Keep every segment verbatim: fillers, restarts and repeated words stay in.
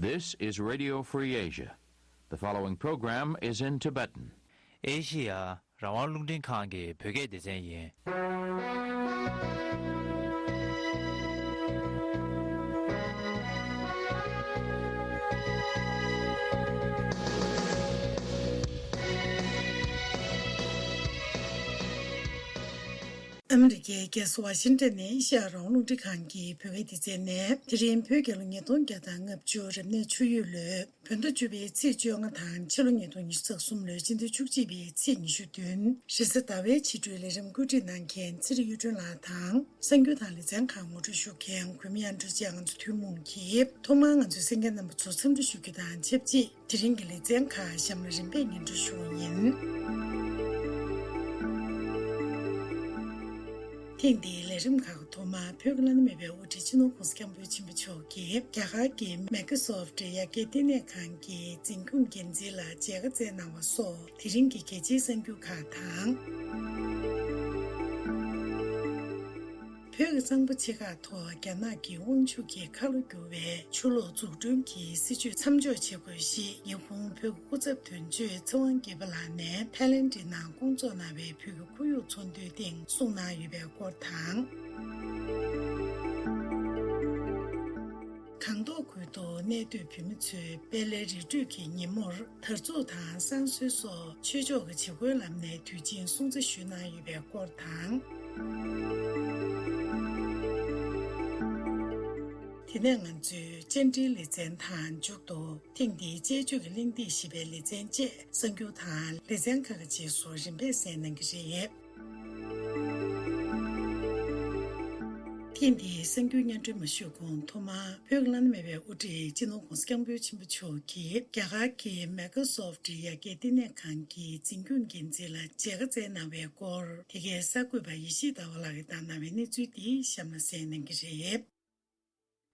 This is Radio Free Asia. The following program is in Tibetan. ཨེ་ཤི་ཡ་རང་དབང་རླུང་འཕྲིན་ཁང་གི་བོད་སྐད་སྡེ་ཚན་ཡིན། ཨ་མི་རི་ཀའི་རྒྱལ་ས་ཝ་ཤིང་ཏན་ནས་ཨེ་ཤ་ཡ་རང་དབང་རླུང་འཕྲིན་ཁང་གི་བོད་སྐད་སྡེ་ཚན་ནས། དེ་རིང་བོད་རྒྱལ་ལོ་ཉིས་སྟོང་བརྒྱ་དང་ལྔ་བཅུ་རབ་གནས་ཆུ་ཡོས་ལོའི་བོད་ཟླ་བཅུ་པའི་ཚེས་བཅོ་ལྔ་དང་། ཕྱི་ལོ་ཉིས་སྟོང་ཉི་ཤུ་རྩ་གསུམ་ལོའི་སྤྱི་ཟླ་བཅུ་གཅིག་པའི་ཚེས་ཉི་ཤུ་བདུན། རེས་གཟའ་ཟླ་བའི་ཕྱི་དྲོའི་ལས་རིམ་བཀོད་སྒྲིག་གནང་མཁན་ཚེ་རིང་གཡུ་སྒྲོན་ལགས་དང་། གསར་འགྱུར་དང་ལེ་ཚན་ཁག་ངོ་སྤྲོད་ཞུ་མཁན་གུས་མོ་གཡང་སྒྲོལ་བཅས། ང་ཚོ་ཐུན་མོང་གིས་ཐོག་མར་ང་ཚོའི་གསན་མཁན་རྣམ་པ་ཚོ་འཚམས་འདྲི་ཞུ་རྒྱུ་དང་ཆབས་ཅིག་དེ་རིང་གི་ལེ་ཚན་ཁག་གཤམ་ལ་རིམ་པས་སྙན་སྒྲོན་ཞུ་བ་ཡིན། ཐེངས་འདིའི་ལས་རིམ་ཁག་ཐོག་མར་བོད་ཀྱི་བླ་ན་མེད་པའི་དབུ་ཁྲིད་སྤྱི་ནོར་༧གོང་ས་༧སྐྱབས་མགོན་ཆེན་པོ་མཆོག་གིས་རྒྱ་གར་གྱི་Microsoft ཡར་རྒྱས་ལྟེ་གནས་ཁང་གི་འཛིན་སྐྱོང་འགན་འཛིན་ལ་མཇལ་ཁ་བསྩལ་གནང་བ་སོགས་དེ་རིང་གི་གལ་ཆེའི་གསར་འགྱུར་ཁག་དང་། བོད་ཀྱི་གཙང་པོ་ཆེ་ཁག་ཐོག་རྒྱ་ནག་གི་དབང་ཕྱུག་གི་ཁ་ལོ་བསྒྱུར་བའི་ཆུ་ལོག་འཛུགས་སྐྲུན་གྱི་སྲིད་བྱུས་མཚམས་འཇོག་བྱེད་དགོས་ཞེས་ཉི་ཧོང་བོད་ཀྱི་སྐུ་ཚབ་དོན་གཅོད་ཚེ་དབང་རྒྱལ་པོ་ལགས་ནས་ཐའི་ལེན་ཌི་ནང་བསྐོང་ཚོགས་གནང་བའི་བོད་ཀྱི་ཁོར་ཡུག་ཚོགས་འདུའི་སྟེང་གསུངས་གནང་ཡོད་པའི་སྐོར་དང་། སྒང་ཏོག་ཁུལ་དུ་གནས་སྡོད་བོད་མི་ཚོའི་དཔལ་ལྡན་རི་ཁྲོད་ཀྱི་ཉིན་མོར་དར་ཚུགས་དང་བསང་གསོལ་སོགས་ཆོས་ཕྱོགས་ཀྱི་བྱེད་སྒོའི་ལམ་ནས་དུས་ཆེན་སྲུང་བརྩི་ཞུས་གནང་ཡོད་པའི་སྐོར་དང་། དེ་ནས་ང་ཚོའི་བཅར་འདྲིའི་ལེ་ཚན་དང་མཇུག་ཏུ་ཐེངས་འདིའི་དཔྱད་བརྗོད་ཀྱི་གླེང་སྟེགས་ཞེས་པའི་ལེ་ཚན་བཅས་གསར་འགྱུར་དང་ལེ་ཚན་ཁག་གི་རྗེས་སུ་རིམ་པས་གསན་གནང་གི་རེད། ཐེངས་འདིའི་གསར་འགྱུར་སྙན་སྒྲོན་མ་ཞུས་གོང་ཐོག་མར་བོད་ཀྱི་བླ་ན་མེད་པའི་དབུ་ཁྲིད་སྤྱི་ནོར་༧གོང་ས་༧སྐྱབས་མགོན་ཆེན་པོ་མཆོག་གིས་རྒྱ་གར་གྱི་Microsoft ཡར་རྒྱས་ལྟེ་གནས་ཁང་གི་འཛིན་སྐྱོང་འགན་འཛིན་ལ་མཇལ་ཁ་བསྩལ་གནང་བའི་སྐོར། དེ་གའི་གསར་འགོད་པ་ཡེ་ཤེས་ཟླ་བ་ལགས་ཀྱིས་བཏང་གནང་བའི་གནས་ཚུལ་འདི་གཤམ་ལ་གསན་གནང་གི་རེད།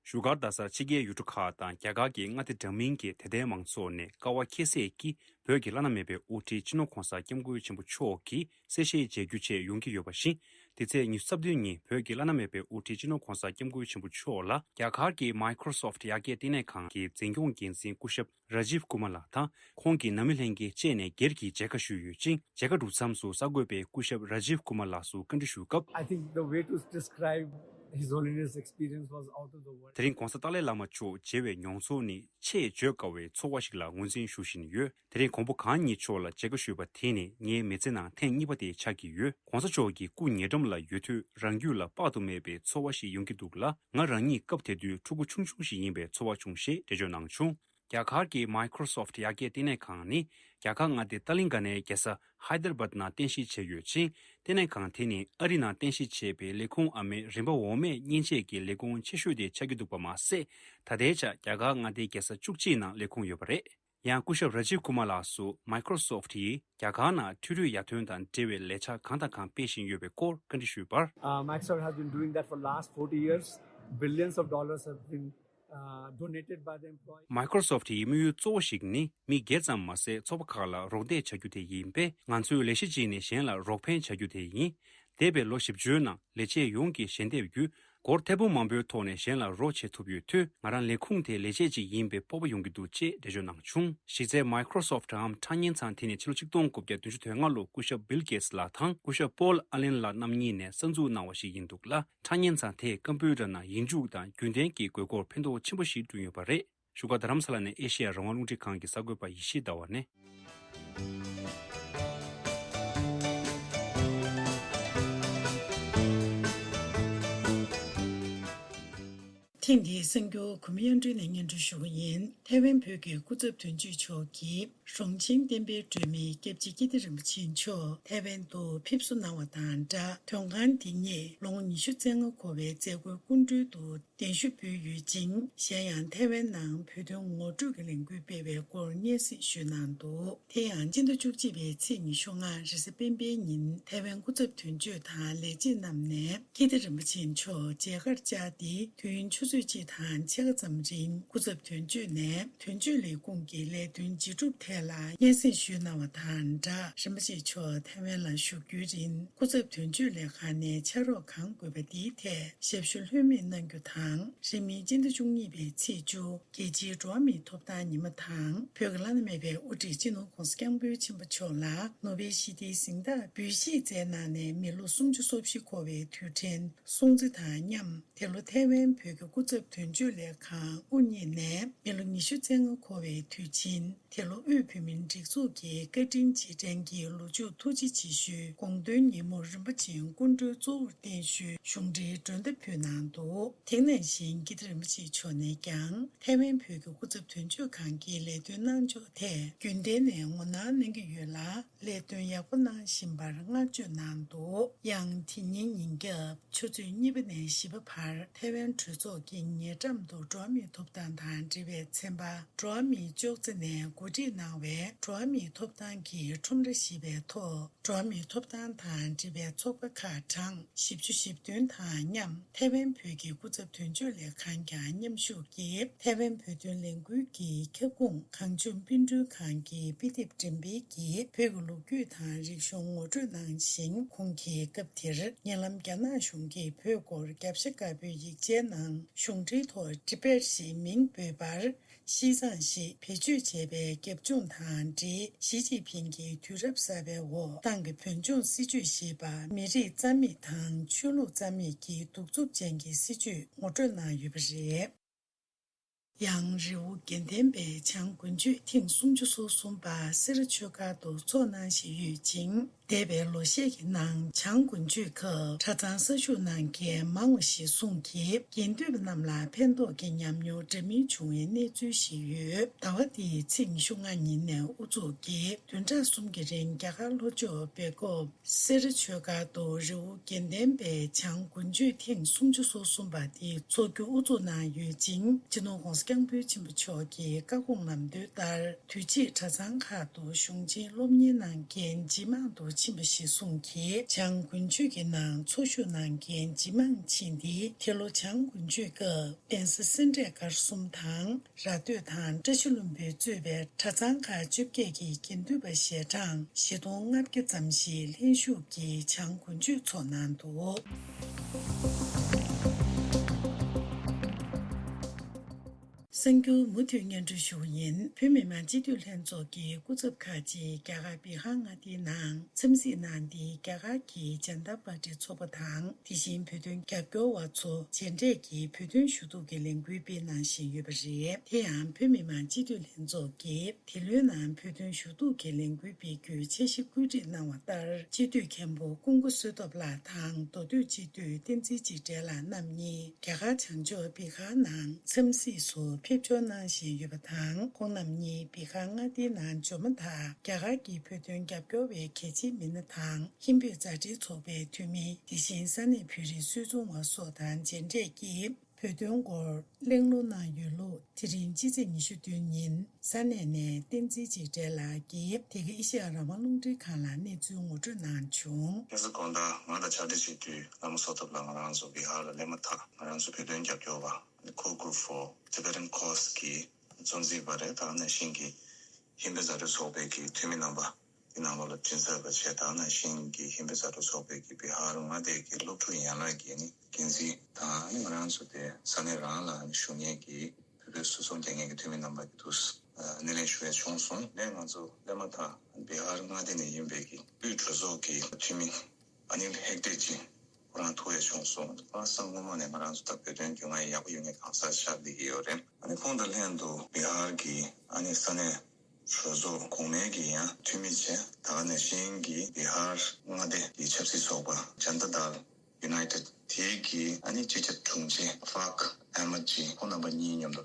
བཞུགས་སྒར་རྡ་སར་ཕྱི་རྒྱལ་ཡུལ་གྲུ་ཁག་དང་རྒྱ་གར་གྱི་མངའ་སྡེ་འདྲ་མིན་གྱི་དད་ལྡན་མང་ཚོགས་ནས་དཀའ་བ་ཁྱད་བསད་ཀྱིས་བོད་ཀྱི་བླ་ན་མེད་པའི་དབུ་ཁྲིད་སྤྱི་ནོར་༧གོང་ས་༧སྐྱབས་མགོན་ཆེན་པོ་མཆོག་གི་གསལ་བཤད་མཇལ་རྒྱུ་ཆེད་ཡོང་གི་ཡོད་པ་བཞིན། དེ་ཚེས་ཉི་ཤུ་རྩ་བདུན་ཉིན་བོད་ཀྱི་བླ་ན་མེད་པའི་དབུ་ཁྲིད་སྤྱི་ནོར་༧གོང་ས་༧སྐྱབས་མགོན་ཆེན་པོ་མཆོག་ལ་རྒྱ་གར་གྱི་Microsoft ཡར་རྒྱས་ལྟེ་གནས་ཁང་གི་འཛིན་སྐྱོང་འགན་འཛིན་སྐུ་ཞབས་Rajiv Kumar ལགས་དང་ཁོང་གི་ནང་མི་ལྷན་རྒྱས་བཅས་ནས་སྒེར་གྱི་མཇལ་ཁ་ཞུས་ཡོད་ཅིང་། མཇལ་ཁ་གྲུབ་མཚམས་སུ་གསར་འགོད་པས་སྐུ་ཞབས་Rajiv Kumar ལགས་སུ་བཀའ་འདྲི་ཞུས་སྐབས། I think the way to describe His Holiness experience was out of the world. དེ་རིང་༧གོང་ས་ཏཱ་ལའི་བླ་མ་མཆོག་མཇལ་བའི་མྱོང་ཚོར་ནི་ཆེས་བརྗོད་དཀའ་བའི་ཚོར་བ་ཞིག་ལ་ངོས་འཛིན་ཞུ་བཞིན་ཡོད། དེ་རིང་མགོན་པོ་གང་ཉིད་མཆོག་ལ་མཇལ་ཁ་ཞུས་པ་དེ་ནི་ངའི་མི་ཚེ་ནང་ཐེངས་གཉིས་པ་དེ་ཆགས་ཀྱི་ཡོད། ༧གོང་ས་མཆོག་གི་སྐུ་ཉེ་འགྲམ་ལ་ཡོད་དུས་རང་རྒྱུད་ལ་དཔག་ཏུ་མེད་པའི་ཚོར་བ་ཞིག་ཡོང་གི་འདུག་ལ། ང་རང་ཉིད་སྐབས་དེ་དུས་ཕྲུ་གུ་ཆུང་ཆུང་ཞིག་ཡིན་པའི་ཚོར་བ་བྱུང་ཞེས་འགྲེལ་བརྗོད་གནང་བྱུང་། རྒྱ་གར་གྱི་Microsoft ཡར་རྒྱས་ལྟེ་གནས་ཁང་ནི་རྒྱ་གར་མངའ་སྡེ་ཏཱ་ལིང་ག་ནའི་རྒྱལ་ས་ཧའི་དར་བཱད་ནང་རྟེན་གཞི་བྱས་ཡོད་ཅིང་། ལྟེ་གནས་ཁང་དེ་ནི་ཨ་རི་ནང་རྟེན་གཞི་བྱས་པའི་ལས་ཁུངས་ཨ་མའི་རིམ་པ་འོག་མའི་མཉེན་ཆས་ཀྱི་ལས་ཁུངས་ཆེ་ཤོས་དེ་ཆགས་ཀྱི་འདུག་པ་མ་ཟད། ད་ལྟའི་ཆར་རྒྱ་གར་མངའ་སྡེའི་རྒྱལ་ས་བཅུ་གཅིག་ནང་ལས་ཁུངས་ཡོད་པ་རེད། ཡང་སྐུ་ཞབས་Rajiv Kumar ལགས་སུ་Microsoft ཡིས་རྒྱ་གར་ནང་འཕྲུལ་རིག་ཡར་ཐོན་དང་འབྲེལ་བའི་ལས་འཆར་གང་དང་གང་སྤེལ་བཞིན་ཡོད་པའི་སྐོར་བཀའ་འདྲི་ཞུས་པར། Uh, Microsoft has been doing that for last forty years. Billions of dollars have been, uh, donated by the employees. Microsoft ཡི་དམིགས་ཡུལ་གཙོ་བོ་ཞིག་ནི་མི་སྒེར་ཙམ་མ་ཟད་ཚོགས་པ་ཁག་ལ་རོགས་འདེགས་བྱ་རྒྱུ་དེ་ཡིན་པས། ང་ཚོས་ལས་གཞི་གཅིག་ནས་གཞན་ལ་རོགས་ཕན་བྱ་རྒྱུ་དེ་ཡིན། འདས་པའི་ལོ་བཞི་བཅུའི་ནང་ལས་བྱེད་ཡོངས་ཀྱི་ཞལ་འདེབས་བརྒྱུད། སྒོར་ཐེར་འབུམ་མང་པོའི་ཐོག་ནས་གཞན་ལ་རོགས་བྱེད་ཐུབ་ཡོད་དུས། ང་རང་ལས་ཁུངས་དེའི་ལས་བྱེད་ཅིག་ཡིན་པའི་སྤོབས་པ་ཡོང་གི་འདུག་ཅེས་འགྲེལ་བརྗོད་གནང་བྱུང་། གཞི་རྩའི་Microsoft འམ་ཁྲ་བརྙན་ཚང་དེ་ནི་ཕྱི་ལོ་ཆིག་སྟོང་དགུ་བརྒྱ་བདུན་ཅུ་དོན་ལྔ་ལོར་སྐུ་ཞབས་Bill Gates ལགས་དང་སྐུ་ཞབས་Paul Allen ལགས་རྣམ་གཉིས་ནས་གསར་འཛུགས་གནང་བ་ཞིག་ཡིན་འདུག་ལ། ཁྲ་བརྙན་ཚང་དེས་ཀམ་པུ་ཊར་ནང་ཡིག་འཇུག་དང་རྒྱུན་ལྡན་གྱི་དགོས་མཁོར་ཕན་ཐོགས་ཆེན་པོ་ཞིག་བསྐྲུན་ཡོད་པ་རེད། བཞུགས་སྒར་རྡ་རམ་ས་ལ་ནས་ཨེ་ཤེ་ཡ་རང་དབང་རླུང་འཕྲིན་ཁང་གི་གསར་འགོད་པ་ཡེ་ཤེས་ཟླ་བ་ནས། ཐེངས་འདིའི་གསར་འགྱུར་གུས་མོ་གཡང་སྒྲོན་ནས་སྙན་སྒྲོན་ཞུ་གི་ཡིན། ཐའེ་ཝན་བོད་ཀྱི་སྐུ་ཚབ་དོན་གཅོད་མཆོག་གིས་རོང་ཆེན་བསྟན་པའི་སྒྲོན་མེ་སྐྱབས་རྗེ་ཀིརྟི་རིན་པོ་ཆེ་མཆོག་ཐའེ་ཝན་དུ་ཕེབས་བསུ་གནང་བ་དང་སྦྲགས། དོན་ཁང་འདི་ཉིད་ལོ་ངོ་ཉི་ཤུ་རྩ་ལྔ་འཁོར་བའི་མཛད་སྒོའི་སྐུ་མགྲོན་དུ་གདན་ཞུ་ཕུལ་ཡོད་ཅིང་། གཞན་ཡང་ཐའེ་ཝན་ནང་བོད་དོན་ངོ་སྤྲོད་ཀྱི་ལས་འགུལ་སྤེལ་བའི་སྐོར་སྙན་སེང་ཞུས་གནང་འདུག་དེ་ཡང་སྤྱི་ཟླ་བཅུ་གཅིག་པའི་ཚེས་ཉི་ཤུ་ལྔ་རེས་གཟའ་སྤེན་པའི་ཉིན་ཐའེ་ཝན་སྐུ་ཚབ་དོན་གཅོད་དང་ལས་བྱེད་རྣམས་ནས་ཀིརྟི་རིན་པོ་ཆེ་མཆོག་མཇལ་ཁར་བཅར་ཏེ། དུས་ཡུན་ཆུ་ཚོད་གཅིག་དང་ཕྱེད་ཀ་ཙམ་རིང་སྐུ་ཚབ་དོན་གཅོད་ནས་དོན་གཅོད་ལས་ཁུངས་ཀྱི་ལས་དོན་བྱེད་སྒྲུབ་ཐད་ལ་སྙན་སེང་ཞུས་གནང་བ་དང་སྦྲགས། རིན་པོ་ཆེ་མཆོག་ཐའེ་ཝན་ལ་བཞུགས་རྒྱུའི་རིང་སྐུ་ཚབ་དོན་གཅོད་ལས་ཁང་ནས་ཕྱག་རོགས་གང་དགོས་པ་འདིའི་ཐད་ཞབས་ཞུ་ལྷོད་མེད་གནང་རྒྱུ་དང་ དང་། རིང་མིན་སྤྱི་ཟླ་བཅུ་གཉིས་པའི་ཚེས་བཅུ། རྒྱལ་སྤྱིའི་འགྲོ་བ་མིའི་ཐོབ་ཐང་ཉི་མ་དང་། བོད་ཀྱི་བླ་ན་མེད་པའི་དབུ་ཁྲིད་སྤྱི་ནོར་༧གོང་ས་༧སྐྱབས་མགོན་ཆེན་པོ་མཆོག་ལ་ནོ་བེལ་ཞི་བདེའི་གཟེངས་རྟགས་འབུལ་བཞེས་མཛད་གནང་ནས་མི་ལོ་སུམ་ཅུ་སོ་བཞི་འཁོར་བའི་དུས་དྲན་སྲུང་བརྩི་དང་མཉམ། དེ་ལོ་ཐའེ་ཝན་བོད་ཀྱི་སྐུ་ཚབ་དོན་གཅོད་ལས་ཁང་དབུ་བརྙེས་ནས་མི་ལོ་ཉི་ཤུ་རྩ་ལྔ་འཁོར་བའི་དུས་ཆེན། དེ་ལོ་དབུས་བོད་མིའི་སྒྲིག་འཛུགས་ཀྱི་བཀའ་དྲིན་རྗེས་དྲན་གྱི་ལོ་མཇུག་ཐུགས་རྗེ་ཆེ་ཞུའི་དགོངས་དོན་ཉིན་མོར་རིན་པོ་ཆེའི་སྐུ་མགྲོན་གཙོ་བོར་བརྟེན་ཞུས་གཞུང་འབྲེལ་མགྲོན་བརྡ་ཕུལ་གནང་འདུག་དེ་ནང་བཞིན་སྐྱིད་ཐར་རིན་པོ་ཆེ་མཆོག་ནས་ཀྱང་ཐའེ་ཝན་བོད་ཀྱི་སྐུ་ཚབ་དོན་གཅོད་ཁང་གི་ལས་དོན་གནང་ཕྱོགས་ཐད་རྒྱུན་གཏན་ནས་ངོ་སྣང་གནང་གི་ཡོད་ལ། ལས་དོན་ཡག་པོ་གནང་བཞིན་པར་བསྔགས་བརྗོད་གནང་འདུག་ཡང་དེ་ཉིན་ཉིན་རྒྱབ་ཆུ་ཚོད་གཉིས་པ་ནས་བཞི་པ་བར་ཐའེ་ཝན་གྲོས་ཚོགས་ཀྱི་ཉེ་འགྲམ་དུ་འགྲོ་བ་མིའི་ཐོབ་ཐང་དང་འབྲེལ་བའི་ཚན་པ་འགྲོ་བ་མིའི་ཅོག་ཙེ་ནས་གོ་སྒྲིག་གནང་བའི་འགྲོ་བ་མིའི་ཐོབ་ཐང་གི་ཁྲོམ་ར་ཞེས་པའི་ཐོག་འགྲོ་བ་མིའི་ཐོབ་ཐང་དང་འབྲེལ་བའི་ཚོགས་པ་ཁག་གྲངས་བཞི་བཅུ་ཞེ་བདུན་དང་མཉམ་ཐའེ་ཝན་བོད་ཀྱི་སྐུ་ཚབ་དོན་གཅོད་ལས་ཁང་ཀྱང་མཉམ་ཞུགས་ཀྱིས་ཐའེ་ཝན་བོད་དོན་ལས་འགུལ་གྱི་ཁྱབ་ཁོངས་གངས་ལྗོངས་པིན་ཀྲུན་ཁང་གི་དཔེ་དེབ་འགྲེམས་སྤེལ་གྱིས་བོད་ཀྱི་ལོ་རྒྱུས་དང་རིག་གཞུང་ངོ་སྤྲོད་གནང་ཞིང་། ཁོང་གིས་སྐབས་དེར་ཉེ་ལམ་རྒྱ་ནག་གཞུང་གིས་བོད་སྐོར་རྒྱབ་ཤ་དཀར་པོའི་ཡིག་ཆའི་ནང་གཞུང་འབྲེལ་ཐོག་ཊི་བེཊ་ཞེས་མིང་འབོད་པར། ཤིས་ཙང་ཞེས་བེད་སྤྱོད་བྱས་པའི་རྒྱབ་ལྗོངས་དང་འབྲེལ། ཞི་ཅིན་ཕིང་གིས་དུས་རབས་གསར་པའི་འོག་ཏང་གི་བོད་ལྗོངས་སྲིད་ཇུས་ཞེས་པ་མི་རིགས་རྩ་མེད་དང་ཆོས་ལུགས་རྩ་མེད་ཀྱི་གདུག་རྩུབ་ཅན་གྱི་སྲིད་ཇུས་ངོ་སྤྲོད་གནང་ཡོད་པ་རེད། ཡང་རི་བོ་དགེ་ལྡན་པའི་བྱང་དགུན་ཆོས་ཐེངས་སུམ་ཅུ་སོ་གསུམ་པ་སེ་ར་ཆོས་སྒར་དུ་འཚོགས་གནང་བཞིན་ཡོད་ཅིང་། འདས་པའི་ལོ་ཤས་ཀྱི་ནང་བྱང་དགུན་ཆོས་སྐབས་གྲྭ་ཚང་གསར་ཞུགས་གནང་མཁན་མང་བ་ཞིག་གསུང་གིས་དགེ་འདུན་པ་རྣམས་ལ་ཕན་ཐོགས་ཀྱི་ཉམས་མྱོང་འདྲ་མིན་བྱུང་བའི་གནས་ཚུལ་ཞིག་ཡོད། ཟླ་བ་འདིའི་ཚེས་ཉི་ཤུ་ལྔ་ཉིན་ནས་དབུ་འཛུགས་ཀྱིས་བདུན་ཕྲག་གསུམ་གྱི་རིང་རྒྱ་གར་ལྷོ་ཕྱོགས་སྦེལ་ཀོབ་སེ་ར་ཆོས་སྒར་དུ་རི་བོ་དགེ་ལྡན་པའི་བྱང་དགུན་ཆོས་ཐེངས་སུམ་ཅུ་སོ་གསུམ་པ་དེ་འཚོགས་རྒྱུ་དབུ་འཛུགས་གནང་ཡོད་ཅིང་། སྤྱི་ནོར་༧གོང་ས་༧སྐྱབས་མགོན་ཆེན་པོ་མཆོག་གིས་བཀའ་དགོངས་ལམ་སྟོན་ལྟར། དུས་ཕྱིས་གྲྭ་ཚང་ཁག་ཏུ་གཞུང་ཆེན་སློབ་གཉེར་གནང་མཁན་ཇེ་མང་དུ་ཕྱིན་པ་ཞིག་གསུངས་ཀྱིས། བྱང་དགུན་ཆོས་ཀྱི་ནང་འཚོ་བཞུགས་གནང་མཁན་ཇེ་མང་ཕྱིན་ཏེ། དེ་ལོ་བྱང་དགུན་ཆོས་སྐབས་གདན་ས་སེ་འབྲས་དཀར་གསུམ་དང་། ར་སྟོད་དང་བཀྲ་ཤིས་ལྷུན་པོས་གཙོས་པའི་གྲྭ་ཚང་ཁག་བཅོ་བརྒྱད་ཀྱི་དགེ་འདུན་པ་ཞལ་གྲངས་བཞི་སྟོང་ལྔ་བརྒྱ་ཙམ་ཞིག་ལྷན་ཞུགས་ཀྱིས་བྱང་དགུན་ཆོས་འཚོགས་གནང་འདུག་གསར་འགྱུར་མུ་མཐུད་སྙན་སྒྲོན་ཞུ་བ་ཡིན། བོད་མི་མང་སྤྱི་འཐུས་ལྷན་ཚོགས་ཀྱི་སྐུ་ཚབ་ཁག་ཅིག་རྒྱ་གར་བི་ཧར་མངའ་སྡེའི་ནང་འཚམས་གཟིགས་གནང་སྟེ། རྒྱ་གར་གྱི་ཇན་ཏ་པར་ཏི་ཚོགས་པ་དང་། དེ་བཞིན་བོད་དོན་རྒྱབ་སྐྱོར་བ་ཚོ་མཇལ་འཕྲད་ཀྱིས་བོད་དོན་ཞུ་གཏུག་གི་ལས་འགུལ་སྤེལ་གནང་བཞིན་ཡོད་པ་རེད། དེ་ཡང་བོད་མི་མང་སྤྱི་འཐུས་ལྷན་ཚོགས་ཀྱིས་འདི་ལོའི་ནང་བོད་དོན་ཞུ་གཏུག་གི་ལས་འགུལ་སྤེལ་རྒྱུའི་འཆར་གཞི་བཀོད་སྒྲིག་གནང་བ་ལྟར། སྤྱི་འཐུས་མཁན་པོ་ཀུན་དགའ་བསོད་སྟོབས་ལགས་དང་མདོ་སྟོད་སྤྱི་འཐུས་བསྟན་འཛིན་འཇིགས་བྲལ་ལགས་རྣམ་གཉིས་རྒྱ་གར་བྱང་ཕྱོགས་བི་ཧར་ནང་འཚམས་གཟིགས་སུ་ཕེབས་འབྱོར་གནང་བཞིན་ཡོད་པ་དང་། ཁོང་རྣམ་གཉིས་བི་ཧར་མངའ་སྡེའི་ནང་འབྱོར་མ་ཐག་རྒྱ་གར་གྱི་བོད་དོན་རྒྱབ་སྐྱོར་བའི་གལ་ཆེའི་མི་སྣ་དང་ཧིན་བོད་མཛའ་འབྲེལ་ཚོགས་པའི་འཐུས་མི། དེ་བཞིན་ས་གནས་བོད་རིགས་སུད་ཚོང་བ་སོགས་དང་མཇལ་འཕྲད་ཀྱིས། བོད་དོན་སྐོར་གླེང་སློང་གནང་ཡོད་ལུགས། དེ་རིང་སྤྱི་ཚེས་ཉི་ཤུ་བདུན་ཉིན་ས་གནས་ནས་བསྟན་འཛིན་འཇིགས་བྲལ་ལགས་ཀྱིས་དེ་གའི་ཨེ་ཤེ་ཡ་རང་དབང་རླུང་འཕྲིན་ཁང་ལ་གནས་ཚུལ་ངོ་སྤྲོད་གནང་བྱུང་། ཁ་སང་དགོང་དག་ང་དང་ཕྱག་སྦྲེལ་སྤྱི་འཐུས་བླ་མ་བསོད་སྟོབས་ལགས་ང་རང་ཚོ་བི་ཧར་ལ་སླེབས་མ་ཐག་ང་རང་ཚོ་བོད་དོན་རྒྱབ་སྐྱོར་བ་Core Group for Tibetan Cause གི་གཙོ་འཛིན་པ་རེད། ད་ག་ནང་བཞིན་གྱི་ཧིན་བོད་མཛའ་འབྲེལ་ཚོགས་པའི་གི་འཐུས་མི་རྣམ་པ། དེ་ནང་ལོགས་ལ་མགྲིན་ཚབ་པ་བྱས། ད་ནང་བཞིན་གྱི་ཧིན་བོད་མཛའ་འབྲེལ་ཚོགས་པའི་གི་བི་ཧར་མངའ་སྡེ་གི་སློབ་ཕྲུག་ཡན་ལག་གི་ནི་འགན་འཛིན་དང་། ང་རང་ཚོ་དེ་ས་གནས་རང་ལ་བཞུགས་མཁན་གྱི་བོད་པའི་སུད་ཚོང་རྒྱག་མཁན་གྱི་འཐུས་མི་རྣམ་པ་གི་དུ་སྣེ་ལེན་ཞུ་ཡ་བྱུང་སོང་། ནས་ང་ཚོ་སླེབས་མ་ཐག་བི་ཧར་མངའ་སྡེ་ནས་ཡིན་པའི་གི་དབུས་གྲོས་ཚོགས་ཀྱི་འཐུས་མི་ཨ་ནིལ་ཧེག་ཏེ་ཅི་ཁོ་རང་ཐུག་ཡ་བྱུང་སོང་། ཁོ་རང་སང་སྔོན་མ་ནས་ང་རང་ཚོ་ད་བོད་དོན་རྒྱུས་མངའ་ཡག་པོ་ཡོད་མཁན་གང་ཟག་ཆགས་བསྡད་ཀྱི་ཡོད་རེད། ཨ་ནི་ཁོང་དང་ལྷན་དུ་བི་ཧར་གྱི་ཨ་ནི་ས་གནས་གྲོས་ཚོགས་གོང་མའི་གི་ཡང་འཐུས་མི་བྱས། ད་ག་ནང་བཞིན་གྱི་བི་ཧར་མངའ་སྡེ་གི་ཆབ་སྲིད་ཚོགས་པ་ཇན་ཏ་དལ་ཡུ་ནའི་ཊེཌ་དེའི་གི་ཨ་ནི་སྤྱི་ཁྱབ་དྲུང་ཆེ་ཕག་ཨ་མད་ཇི་ཁོང་རྣམ་པ་གཉིས་མཉམ་དུ་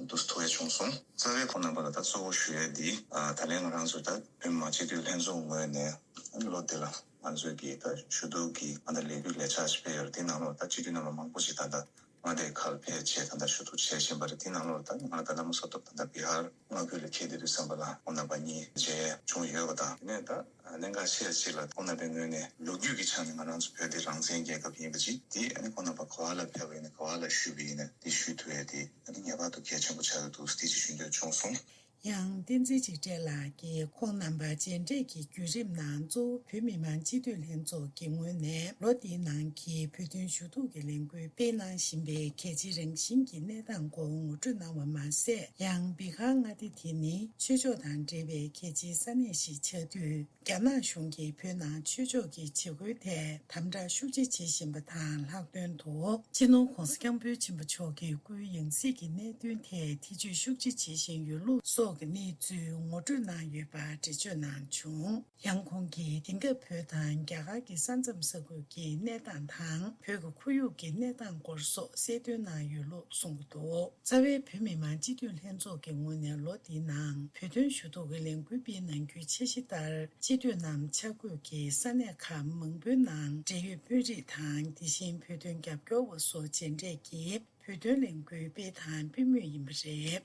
འདུ་ཐུག་ཡ་བྱུང་སོང་། རྩ་བའི་ཁོང་རྣམ་པ་ལ་ད་གཙོ་བོ་ཞུ་ཡ་འདི་ཨ་ད་ལན་ང་རང་ཚོ་ད་བོད་མི་མང་སྤྱི་འཐུས་ལྷན་ཚོགས་ངོས་ནས་ཨ་ནི་ལོ་འདི་ལ་ང་ཚོའི་གི་ད་ཞུ་གཏུག་གི་ཨ་ད་ལས་འགུལ་ལས་འཆར་ཞིག་སྤེལ་ཡོད་རེད། དེ་ནང་ལོགས་ད་སྤྱི་འཐུས་རྣམ་པ་མང་པོ་ཞིག་ད་ལྟ་མངའ་སྡེ་ཁག་ལ་ཕེབས་བྱས་ད་ལྟ་ཞུ་གཏུག་བྱེད་བཞིན་པ་རེད། དེ་ནང་ལོགས་ད་ང་ད་ལྟ་མ་སོ་ཐོབ་ད་ལྟ་བི་ཧར་མངའ་ཁུལ་ལ་ཁྱེད་དེ་དུས་ཙམ་པ་ལ་ཁོང་རྣམ་པ་གཉིས་མཇལ་བྱུང་ཡོད་པ་དང་། དེ་ནས་ད་གནད་འགག་ཆེ་ཆེ་ལ་ཁོང་རྣམ་པའི་ངོས་ནས་ལོ་རྒྱུས་ཀྱི་ཆ་ནས་ང་རང་ཚོ་བོད་འདི་རང་བཙན་རྒྱལ་ཁབ་ཡིན་པ་ཅིག་དེ་ཨ་ནི་ཁོང་རྣམ་པ་ག་བ་ལ་ཕེབས་པ་ཡིན་ན་ག་བ་ལ་བཞུགས་པ་ཡིན་ན་དེ་ཞུ་ཐུབ་ཡ་དེ་ཨ་ནི་ངེས་པར་དུ་གལ་ཆེན་པོ་ཆགས་ཀྱི་འདུག་དེ་ཅིག་ཞུ་འདོད་བྱུང་སོང་། ཡང་བསྟན་འཛིན་གཅིག་སྒྲིལ་ལགས་ཀྱིས་ཁོང་རྣམ་པ་མཇལ་འཕྲད་ཀྱི་བརྒྱུད་རིམ་ནང་གཙོ་བོ་བོད་མི་མང་སྤྱི་འཐུས་ལྷན་ཚོགས་ཀྱི་ངོས་ནས་ལོ་འདིའི་ནང་གི་བོད་དོན་ཞུ་གཏུག་གི་ལས་འགུལ་སྤེལ་གནང་བཞིན་པའི་གལ་ཆེའི་རང་བཞིན་གྱི་གནས་སྟངས་སྐོར་ངོ་སྤྲོད་གནང་བ་མ་ཟད། ཡང་བི་ཧར་མངའ་སྡེ་དེ་ནི་ཆོས་ཕྱོགས་དང་འབྲེལ་བའི་གལ་ཆེའི་ས་གནས་ཤིག་ཆགས་དུས། རྒྱ་ནག་གཞུང་གིས་བོད་ནང་ཆོས་ཕྱོགས་ཀྱི་བྱེད་སྒོའི་ཐད་དམ་དྲག་ཤུགས་ཆེ་བྱེད་བཞིན་པ་དང་། ལྷག་དོན་དུ་སྤྱི་ནོར་༧གོང་ས་༧སྐྱབས་མགོན་ཆེན་པོ་མཆོག་གི་སྐུའི་ཡང་སྲིད་ཀྱི་གནད་དོན་ཐད་ཐེ་བྱུས་ཤུགས་ཆེ་བྱེད་བཞིན་ཡོད་ལུགས་སོགས་ཀྱི་གནས་ཚུལ་ངོ་སྤྲོད་གནང་ཡོད་པ་འགྲེལ་བརྗོད་གནང་བྱུང་། ཡང་ཁོང་གིས་དེང་སྐབས་བོད་དང་རྒྱ་གར་གྱི་ས་མཚམས་ས་ཁུལ་གྱི་གནས་སྟངས་དང་། བོད་ཀྱི་ཁོར་ཡུག་གི་གནས་སྟངས་སྐོར་སོགས་གསལ་སྟོན་གནང་ཡོད་ལུགས་གསུངས་འདུག་རྩ་བའི་བོད་མི་མང་སྤྱི་འཐུས་ལྷན་ཚོགས་ཀྱི་ངོས་ནས་ལོ་འདིའི་ནང་བོད་དོན་ཞུ་གཏུག་གི་ལས་འགུལ་སྤེལ་གནང་རྒྱུའི་འཆར་གཞི་ལྟར། སྤྱི་འཐུས་རྣམས་ཆ་བགོས་ཀྱིས་ས་གནས་ཁག་མང་པོའི་ནང་འབྲེལ་ཡོད་དཔོན་རིགས་དང་། དེ་བཞིན་བོད་དོན་རྒྱབ་སྐྱོར་བ་སོགས་མཇལ་འཕྲད་ཀྱིས་བོད་དོན་ལས་འགུལ་སྤེལ་དང་སྤེལ་མུས་ཡིན་པ་རེད།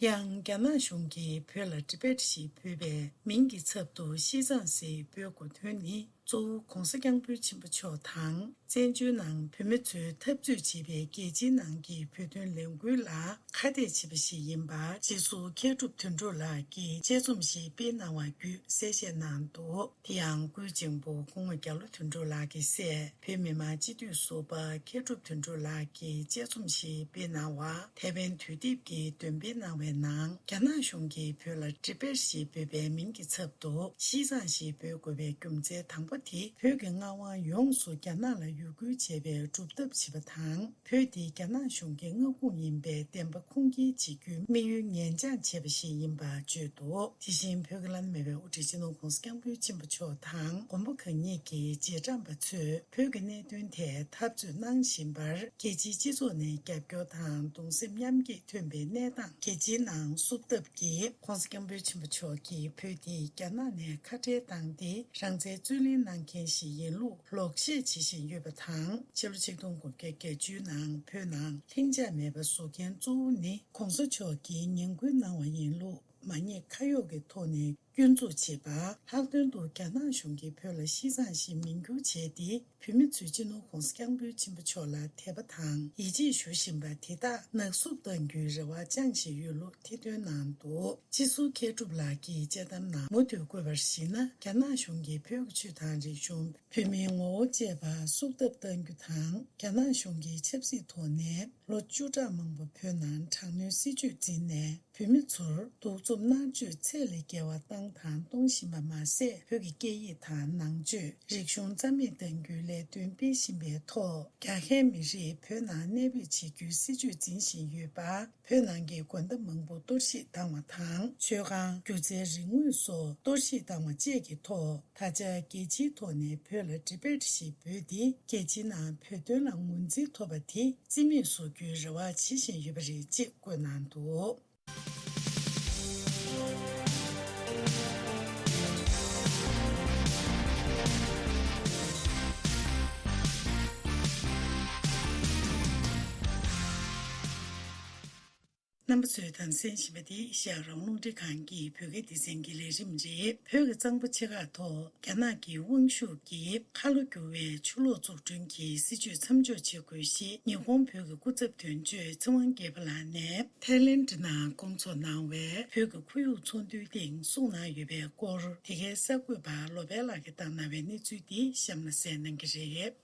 ཡང་རྒྱ་ནག་གཞུང་གིས་བོད་ལ་ཊི་བེཊ་ཞེས་འབོད་པའི་མིང་གི་ཚབ་ཏུ་ཤིས་ཙང་ཞེས་འབོད་དགོས་དོན་ནི། གཙོ་བོ་༧གོང་ས་༧སྐྱབས་མགོན་ཆེན་པོ་མཆོག་དང་། བཙན་བྱོལ་ནང་བོད་མི་ཚོས་འཐབ་རྩོད་བྱེད་པའི་རྒྱལ་སྤྱིའི་ནང་གི་བོད་དོན་ལས་འགུལ་ལ་ཁ་གཏད་བྱེད་པ་ཞིག་ཡིན་པ། སྤྱི་ཟུར་མཁས་གྲུབ་དོན་གྲུབ་ལགས་ཀྱིས་དཔྱད་རྩོམ་ཞིག་སྤེལ་གནང་བ་བརྒྱུད་གསལ་བཤད་གནང་འདུག་དེ་ཡང་སྐུའི་གཅེན་པོ་སྐུ་ངོ་རྒྱ་ལོ་དོན་གྲུབ་ལགས་ཀྱིས་བཤད། བོད་མི་མང་སྤྱི་འཐུས་ཟུར་པ་མཁས་གྲུབ་དོན་གྲུབ་ལགས་ཀྱིས་དཔྱད་རྩོམ་ཞིག་སྤེལ་གནང་བ། ཐའེ་ཝན་དུས་དེབ་ཀྱིས་འདོན་སྤེལ་གནང་བའི་ནང་། རྒྱ་ནག་གཞུང་གིས་བོད་ལ་ཊི་བེཊ་ཞེས་འབོད་པའི་མིང་གི་ཚབ་ཏུ་ཤིས་ཙང་ཞེས་འབོད་དགོས་པའི་རྒྱུ་མཚན་དང་པོ་དེ། བོད་ཀྱི་མངའ་དབང་ཡོངས་སུ་རྒྱ་ནག་ལ་ཡུལ་སྐོར་བྱེད་པའི་སྒྲུབ་ཐབས་བྱེད་པ་དང་། བོད་དེ་རྒྱ་ནག་གཞུང་གི་མངའ་ཁོངས་ཡིན་པའི་བདེན་པ་ཁུངས་སྐྱེལ་བྱེད་རྒྱུའི་དམིགས་ཡུལ་ཉེན་བཅངས་བྱས་པ་ཞིག་ཡིན་པ་བརྗོད་འདུག་དེ་བཞིན་བོད་ཀྱི་བླ་ན་མེད་པའི་དབུ་ཁྲིད་སྤྱི་ནོར་༧གོང་ས་༧སྐྱབས་མགོན་ཆེན་པོ་མཆོག་དང་། མགོན་པོ་གང་ཉིད་ཀྱི་རྗེས་འབྲང་པ་ཚོས་བོད་ཀྱི་གནད་དོན་ཐད་འཐབ་རྩོད་གནང་བཞིན་པར། རྒྱལ་སྤྱིའི་སྤྱི་ཚོགས་ནས་རྒྱབ་སྐྱོར་དང་གདུང་སེམས་མཉམ་སྐྱེད་ཐོན་པའི་གནས་སྟངས་རྒྱལ་སྤྱིའི་ནང་བསུབ་ཐབས་ཀྱིས། ༸གོང་ས་༸སྐྱབས་མགོན་ཆེན་པོ་མཆོག་གིས་བོད་འདི་རྒྱ་ནག་ནས་ཁ་བྲལ་བཏང་སྟེ། རང་བཙན་རྩོད་ལེན་གནང་མཁན་ཞིག་ཡིན་ལུགས་ལོག་བཤད་བྱེད་བཞིན་ཡོད་པ་དང་། ཕྱི་ལོ་ཆིག་སྟོང་དགུ་བརྒྱ་བརྒྱད་ཅུའི་ནང་བོད་ནང་ལྷིང་འཇགས་མེད་པ་བཟོ་མཁན་གཙོ་བོ་ནི། ༸གོང་ས་མཆོག་གིས་ངན་སྐུལ་གནང་བ་ཡིན་ལུགས་མ་ཉེས་ཁ་གཡོགས་ཀྱི་ཐོག་ནས་སྐྱོན་འཛུགས་བྱེད་པ། ལྷག་དོན་དུ་རྒྱ་ནག་གཞུང་གིས་བོད་ལ་ཤིས་ཙང་ཞེས་མིང་བསྒྱུར་བྱས་ཏེ། བོད་མི་ཚོས་སྤྱི་ནོར་༸གོང་ས་༸སྐྱབས་མགོན་ཆེན་པོ་མཆོག་ལ་དད་པ་དང་ཡིད་ཆེས་ཞུ་བཞིན་པ་དེ་དག་ནག་བསུབ་གཏང་རྒྱུའི་རེ་བ་བཅངས་བཞིན་ཡོད་ལུགས་ཐེར་འདོན་གནང་འདུག་སྤྱི་ཟུར་མཁས་གྲུབ་ལགས་ཀྱིས་དཔྱད་གཏམ་ནང་མུ་མཐུད་བཀོད་པར་གཞིགས་ན། རྒྱ་ནག་གཞུང་གིས་བོད་ཀྱི་ཆོས་དང་རིག་གཞུང་། བོད་མིའི་ངོ་བོ་བཅས་པ་བསུབ་ཐབས་གཏང་རྒྱུ་དང་། རྒྱ་ནག་གཞུང་གིས་ཆབ་སྲིད་ཐོག་ནས་ལོ་བཅུ་ཕྲག་མང་པོ་བོད་ནང་དྲག་གནོན་སྲིད་བྱུས་འཛིན་ནས། བོད་མི་ཚོར་གདུག་རྩུབ་མནར་གཅོད་ཚད་ལས་བརྒལ་བ་བཏང་དང་གཏོང་བཞིན་པ་མ་ཟད། བོད་ཀྱི་སྐད་ཡིག་དང་ནང་ཆོས། རིག་གཞུང་རྩ་མེད་གཏང་རྒྱུའི་ལས་དོན་སྤེལ་བཞིན་པའི་ཐོག་རྒྱ་ཧན་མི་རིགས་བོད་ནང་གནས་སྤོས་བྱེད་རྒྱུའི་སྲིད་བྱུས་འཛིན་བཞིན་ཡོད་པ། བོད་ནང་གི་དགོན་སྡེ་མང་པོ་གཏོར་བཤིག་བཏང་བ་དང་། མཆོད་ཁང་། སྒྱུ་རྩལ་རིག་དངོས་སོགས་གཏོར་བཤིག་བཏང་བ་བཅས་ཀྱི་ཐོག་ད་ཆ་རྒྱལ་སྤྱིའི་ཐོག་ནས་བོད་ལ་ཊི་བེཊ་ཞེས་འབོད་དེ། རྒྱལ་སྤྱིའི་ནང་བོད་དོན་ལ་ངོས་འཛིན་ཐོབ་པ་དེ་རྩིས་མེད་བཟོ་རྒྱུའི་རེ་བ་བྱེད་བཞིན་ཡོད་པ་རེད་ཅེས་བཀོད་གནང་འདུག་རྣམ་པ་ཚོས་དང་གསན་བཞིན་པ་འདི་ཨེ་ཤ་ཡ་རང་དབང་རླུང་འཕྲིན་ཁང་གི་བོད་སྐད་སྡེ་ཚན་གྱི་ལས་རིམ་རེད། བོད་ཀྱི་གཙང་པོ་ཆེ་ཁག་ཐོག་རྒྱ་ནག་གི་དབང་ཤུགས་ཀྱིས་ཁ་ལོ་བསྒྱུར་བའི་ཆུ་ལོག་འཛུགས་སྐྲུན་གྱི་སྲིད་བྱུས་མཚམས་འཇོག་བྱེད་དགོས་ཞེས་ཉི་ཧོང་བོད་ཀྱི་སྐུ་ཚབ་དོན་གཅོད་ཚེ་དབང་རྒྱལ་པོ་ལགས་ནས་ཐའི་ལེན་ཌི་ནང་སྐོང་ཚོགས་གནང་བའི་བོད་ཀྱི་ཁོར་ཡུག་ཚོགས་འདུའི་སྟེང་གསུངས་གནང་ཡོད་པའི་སྐོར། དེ་གའི་གསར་འགོད་པ་བློ་བྷེ་ལགས་ཀྱིས་བཏང་གནང་བའི་གནས་ཚུལ་འདི་གཤམ་ལ་གསན་གནང་གི་རེད།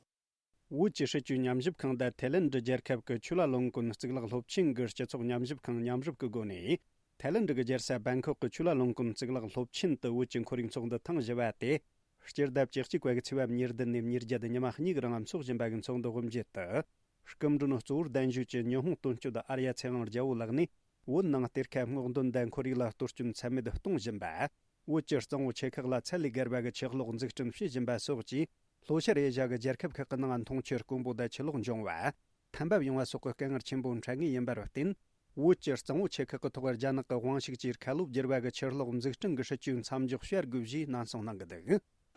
བོད་ཀྱི་སྲིད་བྱུས་ཉམས་ཞིབ་ཁང་དང་ཐའི་ལེན་ཌི་རྒྱལ་ཁབ་ཀྱི་ཆུ་ལ་ལུང་ཀུན་གཙུག་ལག་སློབ་ཆེན་གྱི་སྤྱི་ཚོགས་ཉམས་ཞིབ་ཁང་མཉམ་རུབ་ཀྱི་སྒོ་ནས། ཐའི་ལེན་ཌི་གི་རྒྱལ་ས་བེང་ཀོག་གི་ཆུ་ལ་ལུང་ཀུན་གཙུག་ལག་སློབ་ཆེན་དུ་བོད་ཀྱི་ཁོར་ཡུག་ཚོགས་འདུ་ཐེངས་བཞི་པ་དེ། སྤྱི་ཟླ་བཅུ་གཅིག་པ་གི་ཚེས་པ་ཉེར་བདུན་ནས་ཉེར་བརྒྱད་ཉི་མ་གཉིས་ཀྱི་རིང་འཚོགས་བཞིན་པ་གི་ཚོགས་འདུ་དབུ་འབྱེད་དུ། སྐུ་མགྲོན་གཙོ་བོར་གདན་ཞུས་ཀྱི་ཉི་ཧོང་དོན་གཅོད་ཨར་ཡ་ཚེ་དབང་རྒྱལ་པོ་ལགས་ནས། བོད་ནང་གཏེར་ཁ་སྔོག་འདོན་དང་ཁོར་ཡུག་ལ་གཏོར་སྐྱོན་ཚད་མེད་གཏོང་བཞིན་པ། བོད་ཀྱི་གཙང་བོ་ཆེ་ཁག་ལ་ཚད་ལས་བརྒལ་བ་གི་ཆུ་གློག་འཛུགས་སྐྲུན་བྱེད་བཞིན་པ་སོགས་ཀྱིས། ལྷོ་ཤར་ཨེ་ཤ་གི་རྒྱལ་ཁབ་ཁག་གི་ནང་འཐུང་ཆུ་དཀོན་པོ་དང་ཆུ་ལོག་འབྱུང་བ། ཐན་འབབ་ཡོང་བ་སོགས་ཀྱི་དཀའ་ངལ་ཆེན་པོ་འཕྲད་ངེས་ཡིན་པར་བརྟེན། བོད་ཀྱི་གཙང་བོ་ཆེ་ཁག་གི་ཐོག་རྒྱ་ནག་གི་དབང་ཤུགས་ཀྱིས་ཁ་ལོ་བསྒྱུར་བ་གི་ཆུ་གློག་འཛུགས་སྐྲུན་གྱི་སྲིད་ཇུས་མཚམས་འཇོག་བྱ་དགོས་ཞེས་ནན་གསུངས་གནང་གི་འདུག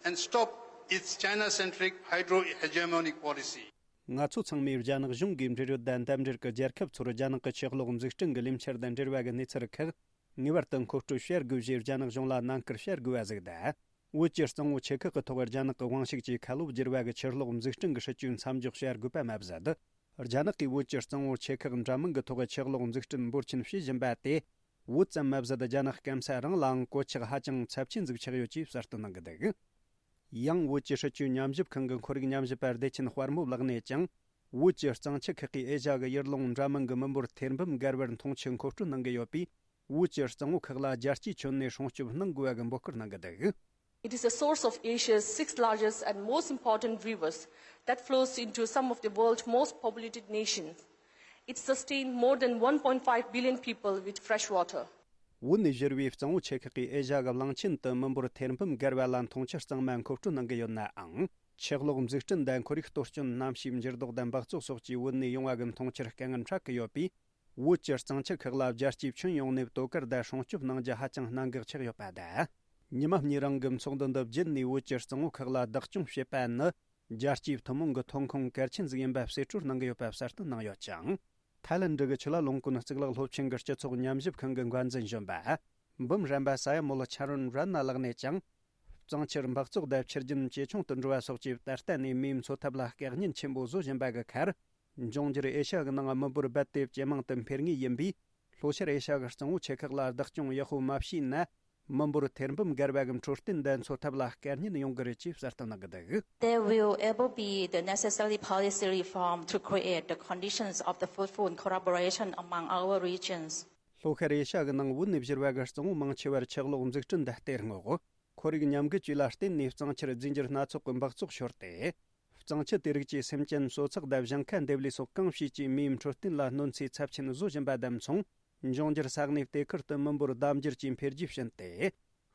and stop its China-centric hydro-hegemonic policy. ང་ཚོ་ཚང་མས་རྒྱ་ནག་གཞུང་གིས་འབྲེལ་ཡོད་དང་འདེམས་འབྲེལ་གྱི་རྒྱལ་ཁབ་ཚོར་རྒྱ་ནག་གི་ཆུ་གློག་འཛུགས་སྐྲུན་གྱི་ལས་འཆར་དང་འབྲེལ་བ་གི་གནས་ཚུལ་ཁག་ངེས་པར་དུ་མཁོ་སྤྲོད་བྱ་དགོས་ཞེས་རྒྱ་ནག་གཞུང་ལ་ནན་སྐུལ་བྱ་དགོས་པ་ཟིག་དང་། བོད་ཀྱི་གཙང་བོ་ཆེ་ཁག་གི་ཐོག་རྒྱ་ནག་གི་དབང་ཤུགས་ཀྱིས་ཁ་ལོ་བསྒྱུར་བ་གི་ཆུ་གློག་འཛུགས་སྐྲུན་གྱི་སྲིད་ཇུས་མཚམས་འཇོག་བྱ་དགོས་པ་མ་ཟད། རྒྱ་ནག་གིས་བོད་ཀྱི་གཙང་བོ་ཆེ་ཁག་འདྲ་མིན་གྱི་ཐོག་ཆུ་གློག་འཛུགས་སྐྲུན་འབོར་ཆེན་བྱེད་བཞིན་པ་དེ། བོད་ཙམ་མ་ཟད་རྒྱ་ནག་སྐམ་ས་རང་ལའང་གོད་ཆག་ཧ་ཅང་ཚབས་ཆེན་ཟིག་ཆགས་ཡོད་ཅེས་གསལ་སྟོན་གནང་གི་འདུག། ཡང་བོད་ཀྱི་སྲིད་བྱུས་ཉམས་ཞིབ་ཁང་གི་ཁོར་ཡུག་ཉམས་ཞིབ་པ་བདེ་ཆེན་དཔལ་མོ་ལགས་ནས་ཀྱང་། བོད་ཀྱི་གཙང་ཆུ་ཁག་གིས་ཨེ་ཤ་གི་ཡུལ་ལུང་འདྲ་མིན་གྱི་མི་འབོར་ཐེར་འབུམ་བརྒལ་བར་འཐུང་ཆུ་མཁོ་སྤྲོད་གནང་གི་ཡོད་པས། བོད་ཀྱི་གཙང་བོ་ཁག་ལ་རྒྱལ་སྤྱིའི་ཁྱོན་ནས་སྲུང་སྐྱོབ་གནང་དགོས་པ་གི་འབོད་སྐུལ་གནང་གི་འདུག། It is a source of Asia's sixth largest and most important rivers that flows into some of the world's most populated nations. It sustains more than one point five billion people with fresh water. བོད་ནས་བཞུར་བའི་གཙང་བོ་ཆེ་ཁག་གིས་ཨེ་ཤ་གི་གླིང་ཆེན་དུ་མི་འབོར་ཐེར་འབུམ་བརྒལ་བ་ལ་འཐུང་ཆུ་གཙང་མ་མཁོ་སྤྲོད་གནང་གི་ཡོད་ནའང་། ཆུ་གློག་འཛུགས་སྐྲུན་དང་ཁོར་ཡུག་གཏོར་སྐྱོན། གནམ་གཤིས་འགྱུར་ལྡོག་དང་འབག་བཙོག་སོགས་ཀྱིས་བོད་ནས་ཡོང་བ་གི་འཐུང་ཆུར་དཀའ་ངལ་འཕྲད་ཀྱི་ཡོད་པས། བོད་ཀྱི་གཙང་ཆུ་ཁག་ལ་རྒྱལ་སྤྱིའི་ཁྱོན་ཡོངས་ནས་དོ་ཁུར་དང་སྲུང་སྐྱོབ་གནང་རྒྱུ་ཧ་ཅང་གནད་འགག་ཆགས་ཡོད་པ་དང་། ཉི་མ་གཉིས་རིང་གི་ཚོགས་འདུ་འདི་བརྒྱུད་ནས་བོད་ཀྱི་གཙང་བོ་ཁག་ལ་བདག་སྐྱོང་བྱེད་པ་ནི། རྒྱལ་སྤྱིའི་ཐུན་མོང་གི་ཐོན་ཁུངས་གལ་ཆེན་ཟིག་ཡིན་པ་གསེད་བཀྲོལ་གནང་གི་ཡོད་པ་གསལ་སྟོན་གནང་ཡོད་ཅིང་། ཐའི་ལེན་ཌི་གི་ཆུ་ལ་ལུང་ཀུན་གཙུག་ལག་སློབ་ཆེན་གྱི་སྤྱི་ཚོགས་ཉམས་ཞིབ་ཁང་གི་འགན་འཛིན་གཞོན་པ། འབུམ་རམས་པ་ས་ཡ་མོ་ལ་ཆ་རོན་རན་ན་ལགས་ནས་ཀྱང་། གཙང་ཆུར་འབག་བཙོག་དང་བཅུད་རྒྱུན་ཇེ་ཆུང་དུ་འགྲོ་བ་སོགས་ཀྱིས་ད་ལྟ་ནས་མིའི་འཚོ་ཐབས་ལ་དཀའ་ཉེན་ཆེན་པོ་བཟོ་བཞིན་པ་གི་ཁར། འབྱུང་འགྱུར་ཨེ་ཤ་གི་ནང་མི་འབོར་རྦད་དེ་ཇེ་མང་དུ་འཕེལ་ངེས་ཡིན་པས། ལྷོ་ཤར་ཨེ་ཤ་གི་གཙང་བོ་ཆེ་ཁག་ལ་བདག་སྐྱོང་ཡག་པོ་མ་བྱས་ན། མི་འབོར་ཐེར་འབུམ་བརྒལ་བ་གི་འཕྲོད་བསྟེན་དང་འཚོ་ཐབས་ལ་དཀའ་ཉེན་ཡོང་གི་རེད་ཅེས་གསལ་སྟོན་གནང་གི་འདུག། There will able be the necessary policy reform to create the conditions of the fruitful collaboration among our regions. ལྷོ་ཤར་ཨེ་ཤ་གི་ནང་བོད་ནས་བཞུར་བ་གི་གཙང་བོ་མང་ཆེ་བར་ཆུ་གློག་འཛུགས་སྐྲུན་དང་གཏེར་སྔོག་ཁོར་ཡུག་ཉམས་རྒུད་བཅས་ལ་བརྟེན་ནས་གཙང་ཆུར་རྫས་འགྱུར་སྣ་ཚོགས་ཀྱི་འབག་བཙོག་ཤོར་ཏེ། གཙང་ཆུ་དེ་རིགས་ཀྱིས་སེམས་ཅན་གསོ་ཚགས་དང་ཞིང་ཁ་འདེབས་ལས་སོགས་གང་བྱས་ཀྱང་མིའི་འཕྲོད་བསྟེན་ལ་གནོད་འཚེ་ཚབས་ཆེན་བཟོ་བཞིན་པ་དང་མཚུངས། འབྱུང་འགྱུར་ས་གནས་དེ་ཁུལ་དུ་མི་འབོར་ལྡབ་འགྱུར་གྱིས་འཕེལ་རྒྱས་ཕྱིན་ཏེ།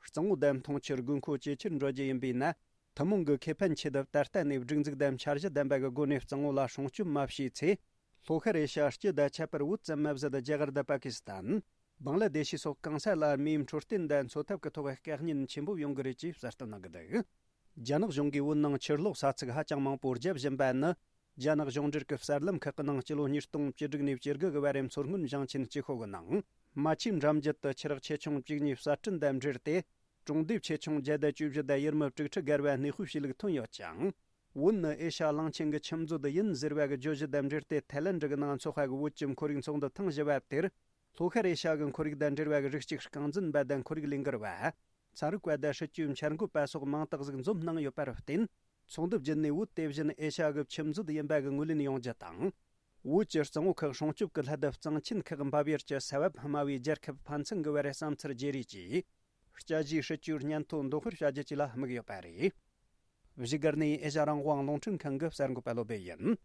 གཙང་བོ་དང་འཐུང་ཆུར་དགོས་མཁོ་ཇེ་ཆེར་འགྲོ་རྒྱུ་ཡིན་པས་ན། ཐུན་མོང་གི་ཁེ་ཕན་ཆེད་དུ་ད་ལྟ་ནས་སྒྲིག་འཛུགས་དང་འཆར་གཞི་ལྡན་པ་གི་སྒོ་ནས་གཙང་བོ་ལ་སྲུང་སྐྱོབ་མ་བྱས་ཚེ། ལྷོ་ཤར་ཨེ་ཤ་སྤྱི་དང་ཁྱད་པར་བོད་ཙམ་མ་ཟད་རྒྱ་གར་དང་པ་ཀི་སི་ཐན། བང་ལ་དེ་ཤི་སོགས་གང་ས་ལ་མིའི་འཕྲོད་བསྟེན་དང་འཚོ་ཐབས་ཀྱི་ཐོག་དཀའ་ཉེན་ཆེན་པོ་ཡོང་གི་རེད་ཅེས་གསལ་སྟོན་གནང་གི་འདུག། རྒྱ་ནག་གཞུང་གིས་བོད་ནང་ཆུ་གློག་ས་ཚིགས་ཧ་ཅང་མང་པོ་བརྒྱབ་བཞིན་པ་ནི། རྒྱ་ནག་གཞུང་འབྲེལ་གྱི་གསར་ལམ་ཁག་གི་ནང་སྤྱི་ལོ་ཉིས་སྟོང་བཅུ་དྲུག་ནས་བཅུ་དགུ་གི་བར་རིམ་མཚོ་སྔོན་ཞིང་ཆེན་སྤྱི་ཁོག་གི་ནང་། རྨ་ཆུའི་འགྲམ་རྒྱུད་དུ་ཆུ་རགས་ཆེ་ཆུང་བཅུ་གཉིས་གསར་སྐྲུན་དང་འབྲེལ་ཏེ། གྲོང་སྡེ་ཆེ་ཆུང་བརྒྱ་དང་བཅུ་བཞི་དང་ཡུལ་མི་དྲུག་ཁྲི་བརྒལ་བ་གནས་སྤོས་བྱས་ལུགས་ཐོན་ཡོད་ཅིང་། བོད་ནི་ཨེ་ཤ་གླིང་ཆེན་གྱི་ཆུ་མཛོད་ཡིན་ཟེར་བ་གི་བརྗོད་གཞི་དང་འབྲེལ་ཏེ། ཐའི་ལེན་ཌི་གི་ནང་འཚོགས་པ་གི་བོད་ཀྱི་ཁོར་ཡུག་ཚོགས་འདུ་ཐེངས་བཞི་པ་དེར། ལྷོ་ཤར་ཨེ་ཤ་གི་ཁོར་ཡུག་དང་འབྲེལ་བ་གི་རིགས་གཅིག་རྐང་འཛིན་པ་དང་ཁོར་ཡུག་ལས་འགུལ་བ། ཚན་རིག་པ་དང་སྲིད་བྱུས་འཆར་འགོད་པ་སོགས་མང་དག་ཟིག་འཛོམས་གནང་ཡོད་པར་བརྟེན། ཚོགས་འདུ་བརྒྱུད་ནས་བོད་དེ་བཞིན་ཨེ་ཤ་གི་ཆུ་མཛོད་ཡིན་པ་གི་ངོས་ལེན་ཡོང་རྒྱུ་དང་། བོད་ཀྱི་གཙང་བོ་ཁག་སྲུང་སྐྱོབ་ཀྱི་སླད་དུ་གཙང་ཆེན་ཁག་འབབ་ཡུལ་གྱི་ས་བབ་དམའ་བའི་རྒྱལ་ཁབ་ཕན་ཚུན་གྱི་བར་བསམ་ཚུལ་བརྗེ་རེས་ཀྱིས། དཔྱད་གཞིའི་སྲིད་བྱུས་སྙན་ཐོ་འདོན་སྤེལ་བྱ་རྒྱུ་བཅས་ལ་དམིགས་ཡོད་པ་རེད། བཞུགས་སྒར་ནས་ཨེ་ཤ་རང་དབང་རླུང་འཕྲིན་ཁང་གི་གསར་འགོད་པ་བློ་བྷེ་ཡིན།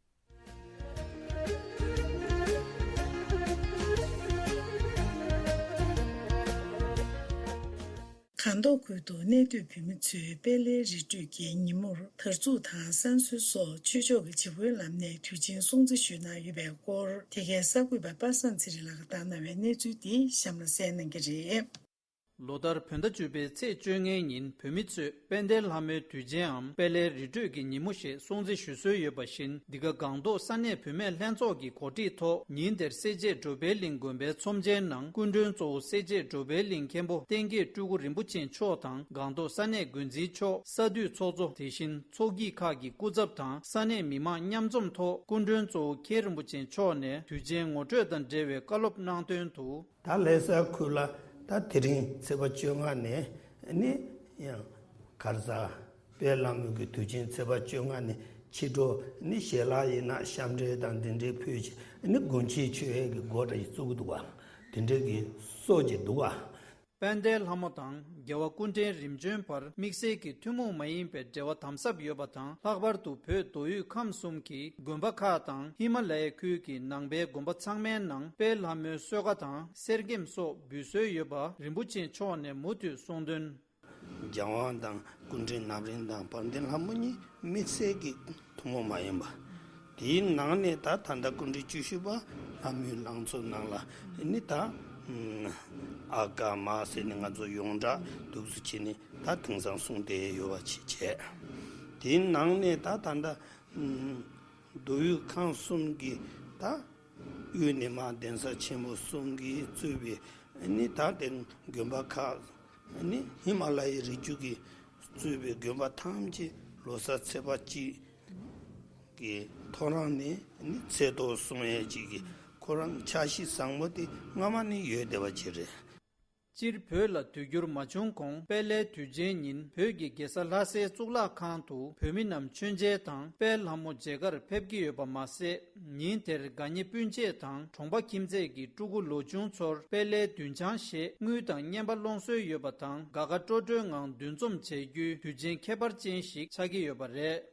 ཁ་མདོ་ཁུལ་དུ་གནས་སྡོད་བོད་མི་ཚོས་དཔལ་ལྷའི་རི་ཁྲོད་ཀྱི་ཉིན་མོར་དར་ཚུགས་དང་བསང་གསོལ་སོགས་ཆོས་ཕྱོགས་ཀྱི་བྱེད་སྒོའི་ལམ་ནས་དུས་ཆེན་སྲུང་བརྩི་ཞུས་གནང་ཡོད་པའི་སྐོར། དེ་གའི་གསར་འགོད་པ་པ་སངས་ཚེ་རིང་ལགས་ཀྱིས་བཏང་གནང་བའི་གནས་ཚུལ་འདི་གཤམ་ལ་གསན་གནང་གི་རེད། ལོ་ལྟར་བོད་ཟླ་བཅུ་པའི་ཚེས་བཅོ་ལྔའི་ཉིན་བོད་མི་ཚོས་དཔལ་ལྡན་ལྷ་མོའི་དུས་ཆེནའམ་དཔལ་ལྷའི་རི་ཁྲོད་ཀྱི་ཉིན་མོ་ཞེས་སྲུང་བརྩི་ཞུ་སྲོལ་ཡོད་པ་བཞིན། འདི་ག་སྒང་ཏོག་ས་གནས་བུད་མེད་ལྷན་ཚོགས་ཀྱི་གོ་སྒྲིག་ཐོག་ཉིན་དེར་སེར་བྱེས་གྲོ་འཕེལ་གླིང་དགོན་པའི་ཚོམས་ཆེན་ནང་སྐུ་མགྲོན་གཙོ་བོ་སེར་བྱེས་གྲོ་འཕེལ་གླིང་མཁན་པོ་བསྟན་རྒྱས་སྤྲུལ་སྐུ་རིན་པོ་ཆེ་མཆོག་དང་། སྒང་ཏོག་ས་གནས་འགོ་འཛིན་མཆོག་ས་འཐུས་ཚོགས་གཙོ། དེ་བཞིན་ཚོགས་སྐྱིད་ཁག་གི་སྐུ་ཚབ་དང་ས་གནས་མི་མང་མཉམ་འཛོམས་ཐོག་སྐུ་མགྲོན་གཙོ་བོ་མཁན་རིན་པོ་ཆེ་མཆོག་ནས་དུས་ཆེན་ངོ་སྤྲོད་དང་འབྲེལ་བའི་བཀའ་སློབ་གནང་དོན་དུ། ད་ལྷ་ས་ཁུལ་ལ་ད་དེ་རིང་ཚེས་པ་བཅོ་ལྔ་ནས་ནི་ཡང་ག་རེ་ཟ་དཔལ་ལྷ་མོ་གི་དུས་ཆེན་ཚེས་པ་བཅོ་ལྔ་ནས་ཕྱི་དྲོ་ནི་ཞལ་ལག་ཡིན་ན་ཤམ་འབྲས་དང་དེ་འདྲའི་ཕུལ་བྱས་ནི་དགུན་ཆོས་མཆོད་ཡས་ཀྱི་སྒོ་འདྲ་ཞིག་བཙུགས་ཀྱི་འདུག་བ། དེ་འདྲའི་གི་སྲོལ་ཅིག་འདུག་བ། དཔལ་ལྡན་ལྷ་མོ་དང་རྒྱལ་བ་སྐུ་ཕྲེང་རིམ་བྱོན་བར་དམིགས་བསལ་གྱི་ཐུན་མོང་མ་ཡིན་པའི་འབྲེལ་བ་དམ་ཟབ་ཡོད་པ་དང་། ལྷག་པར་དུ་བོད་མདོ་དབུས་ཁམས་གསུམ་གྱི་དགོན་པ་ཁག་དང་ཧི་མ་ལ་ཡའི་ཁུལ་གྱི་ནང་པའི་དགོན་པ་ཚང་མའི་ནང་དཔལ་ལྷ་མོའི་གསོལ་ཁ་དང་གསེར་སྐྱེམས་སོགས་འབུལ་སྲོལ་ཡོད་པ་རིན་པོ་ཆེ་མཆོག་ནས་མུ་མཐུད་གསུངས་དོན། རྒྱལ་དབང་དང་སྐུ་ཕྲེང་ནབ་རིམ་དང་དཔལ་ལྡན་ལྷ་མོ་གཉིས་དམིགས་བསལ་གྱི་ཐུན་མོང་མ་ཡིན་པ། དེའི་ནང་ནས་ད་ད་ལྟ་སྐུ་ཕྲེང་བཅུ་བཞི་པ་ལྷ་མོའི་ལང་ཚོ་ནང་ལ་ནི་ད་ཨ་ཀ་མ་ཟེར་ནས་ང་ཚོ་ཡོངས་གྲགས་འདུག་སེ་བྱས་ནས་ད་དེང་སང་གསུངས་བསྡད་ཡོད་པ་ཅིག་བྱས། དེའི་ནང་ནས་ད་ད་ལྟ་མདོ་དབུས་ཁམས་གསུམ་གྱི་ད་དབུས་ནས་མར་གདན་ས་ཆེན་པོ་གསུམ་གྱིས་གཙོས་པའི་ནི་ད་དེ་དགོན་པ་ཁག་ནི་ཧི་མ་ལ་ཡའི་རི་རྒྱུད་ཀྱིས་གཙོས་པའི་དགོན་པ་ཐམས་ཅད་ལོ་གསར་ཚེས་པ་གཅིག་གི་ཐོ་རངས་ནས་ནི་ཚེས་ཐོ་སྲུང་ཡས་ཅིག་གི་ཁོ་རང་འཆར་གཞི་བཟང་པོ་དེ་སྔ་མ་ནས་ཡོད་བསྡད་པ་ཅིག་རེད། སྤྱིར་བོད་ལ་དུས་འགྱུར་མ་བྱུང་གོང་དཔལ་ལྷའི་དུས་ཆེན་ཉིན་བོད་ཀྱི་རྒྱལ་ས་ལྷ་སའི་གཙུག་ལག་ཁང་དུ་བོད་མི་རྣམས་མཆོད་མཇལ་དང་དཔལ་ལྷ་མོ་མཇལ་ཁར་ཕེབས་ཀྱི་ཡོད་པ་མ་ཟད། ཉིན་དེར་དགའ་ཉེ་སྤུན་མཆེད་དང་གྲོང་པ་ཁྱིམ་མཚེས་ཀྱི་ཕྲུ་གུ་ལོ་ཆུང་ཚོར་དཔལ་ལྷའི་མདུན་བྱང་ཞེས་དངུལ་དང་རྔན་པ་སློང་སྲོལ་ཡོད་པ་དང་དགའ་དགའ་སྤྲོ་སྤྲོའི་ངང་འདུ་འཛོམས་བྱེད་རྒྱུའི་དུས་ཆེན་ཁྱད་པར་ཅན་ཞིག་ཆགས་ཀྱི་ཡོད་པ་རེད།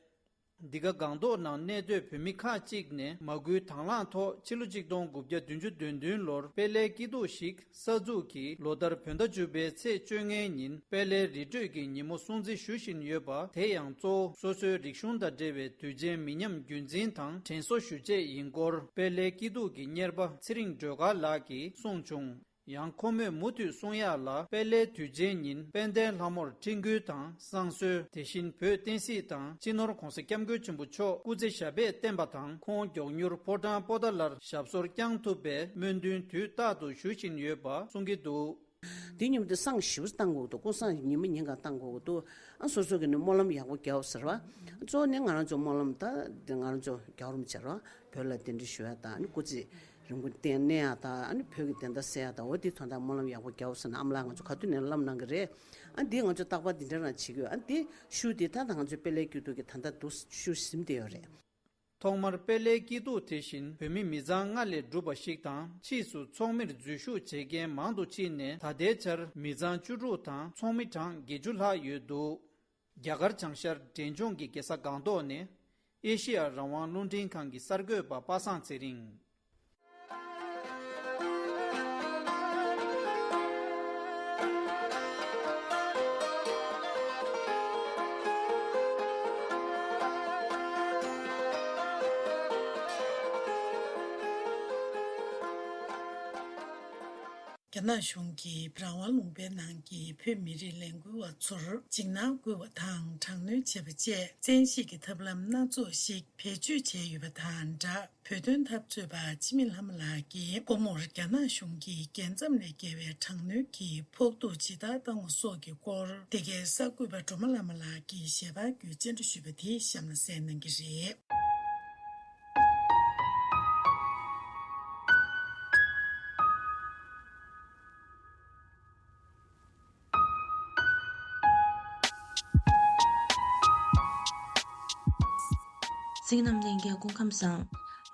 འདི་ག་སྒང་ཏོག་ནང་གནས་སྡོད་བོད་མི་ཁག་ཅིག་ནས་མ་སྐུལ་དང་བླངས་ཐོག་ཕྱི་ལོ་ཆིག་སྟོང་དགུ་བརྒྱ་བདུན་ཅུ་དོན་བདུན་ལོར་དཔལ་ལྷའི་སྐྱིད་སྡུག་ཞིག་གསར་འཛུགས་ཀྱིས་ལོ་ལྟར་བོད་ཟླ་བཅུ་པའི་ཚེས་བཅོ་ལྔའི་ཉིན་དཔལ་ལྷའི་རི་ཁྲོད་ཀྱི་ཉིན་མོ་སྲུང་བརྩི་ཞུ་བཞིན་ཡོད་པ། དེ་ཡང་གཙོ་བོ་སོ་སོའི་རིག་གཞུང་དང་འབྲེལ་བའི་དུས་ཆེན་མི་ཉམས་རྒྱུན་འཛིན་དང་དྲན་གསོ་ཞུ་ཆེད་ཡིན་སྐོར་དཔལ་ལྷའི་སྐྱིད་སྡུག་གི་གཉེར་པ་ཚེ་རིང་སྒྲོལ་དཀར་ལགས་ཀྱིས་གསུངས་བྱུང་། ཡང་ཁོ་མོས་མུ་མཐུད་གསུང་ཡག་ལ། དཔལ་ལྷའི་དུས་ཆེན་ཉིན་དཔལ་ལྡན་ལྷ་མོར་འཕྲིན་བསྐུལ་དང་བསང་གསོལ། དེ་བཞིན་བོད་བསྟན་སྲིད་དང་སྤྱི་ནོར་༧གོང་ས་༧སྐྱབས་མགོན་ཆེན་པོ་མཆོག་སྐུ་ཚེ་ཞབས་པད་བརྟན་པ་དང་ཁོང་མགྱོགས་མྱུར་ཕོ་བྲང་པོ་ཏཱ་ལར་ཞབས་སོར་བསྐྱང་ཐུབ་པའི་སྨོན་འདུན་དུས་རྟག་ཏུ་ཞུ་བཞིན་ཡོད་པ་གསུང་གི་འདུག། དེ་མཉམ་དུ་བསང་ཞིབ་བཏང་དགོས་འདུག། སྐུ་བསང་ཉི་མ་ཉིན་གང་བཏང་དགོས་འདུག། ཨ་སོ་སོ་གི་ནི་སྨོན་ལམ་ཡག་པོ་རྒྱག་ཟེར་བ། གཙོ་བོ་ནི་ང་རང་ཚོ་སྨོན་ལམ་ད་ང་རང་ཚོ་རྒྱལ་བ་རིན་པོ་ཆེ་ར། བོད་ལ་གདན་འདྲེན་ཞུ་ཡ་དང་ཨ་ནི་སྐུ་ཚེ་རིང་པོ་བརྟན་གནས་ཡ་དང་ཨ་ནི་བོད་ཀྱི་བདེན་མཐའ་གསལ་ཡ་དང་འོ་དེ་དོན་དག་སྨོན་ལམ་ཡག་པོ་རྒྱག་ཟེར་ན་ཨ་མ་ལགས་ང་ཚོ་ག་དུས་ནས་ལམ་གནང་གི་རེད། ཨ་འདི་ང་ཚོ་རྟག་པར་འདི་འདྲ་རང་བྱེད་དགོས། ཨ་འདི་ཤུལ་དེ་ད་ད་ང་ཚོ་དཔལ་ལྷའི་སྐྱིད་སྡུག་གི་ད་ལྟ་འདུག་ཤུལ་ཟིན་བསྡད་ཡོད་རེད། ཐོག་མར་དཔལ་ལྷའི་སྐྱིད་སྡུག་དེ་བཞིན་བོད་མི་མི་ཚང་ལྔ་ལས་གྲུབ་པ་ཞིག་དང་ཕྱིས་སུ་ཚོགས་མིར་འཛུལ་ཞུགས་བྱེད་མཁན་མང་དུ་ཕྱིན་ནས་ད་ལྟའི་ཆར་མི་ཚང་བཅུ་དྲུག་དང་ཚོགས་མི་གྲངས་བརྒྱད་ཅུ་ལྷག་ཡོད་འདུག། རྒྱ་གར་བྱང་ཤར་འབྲས་ལྗོངས་ཀྱི་རྒྱལ་ས་སྒང་ཏོག་ནས་ཨེ་ཤེ་ཡ་རང་དབང་རླུང་འཕྲིན་ཁང་གི་གསར་འགོད་པ་པ་སངས་ཚེ་རིང་། རྒྱ་ནག་གཞུང་གིས་རང་དབང་ལུང་པའི་ནང་གི་བོད་མི་རིགས་ལས་འགུལ་བ་ཚོར་འཇིགས་སྣང་བསྐུལ་བ་དང་དྲག་གནོན་བྱེད་པ་བཅས་བཙན་ཤེད་ཀྱི་ཐབས་ལམ་སྣ་ཚོགས་ཤིག་བེད་སྤྱོད་བྱས་ཡོད་པ་དང་སྦྲགས། བོད་དོན་འཐབ་རྩོད་པ་འཆི་མེད་ལྷ་མོ་ལགས་ཀྱིས་སྒོར་མོར་རྒྱ་ནག་གཞུང་གིས་རྒྱལ་མཚམས་ལས་བརྒལ་བའི་དྲག་གནོན་གྱི་ཕོག་ཐུག་ཇི་ལྟར་བཏང་བ་སོགས་ཀྱི་སྐོར་འདི་གའི་གསར་འགོད་པ་སྒྲོལ་མ་ལྷ་མོ་ལགས་ཀྱིས་ཞལ་པར་བརྒྱུད་བཅར་འདྲི་ཞུས་པ་དེ་གཤམ་ལ་གསན་གནང་གི་རེད། གསན་མཁན་རྣམས་ལྷན་རྒྱས་སྐུ་ཁམས་བཟང་།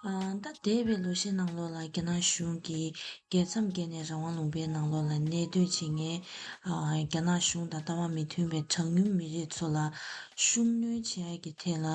ཨ་ད་འདས་པའི་ལོ་ཤས་ནང་ལོགས་ལ་རྒྱ་ནག་གཞུང་གིས་རྒྱལ་མཚམས་བརྒལ་ནས་རང་དབང་ལུང་པའི་ནང་ལོགས་ལ་གནས་སྡོད་བྱེད་མཁན་ཨ་རྒྱ་ནག་གཞུང་དང་ལྟ་བ་མི་མཐུན་པའི་གྲངས་ཉུང་མི་རིགས་ཚོ་ལ་ཤུགས་སྣོན་བྱེད་ཡག་གི་ཐད་ལ་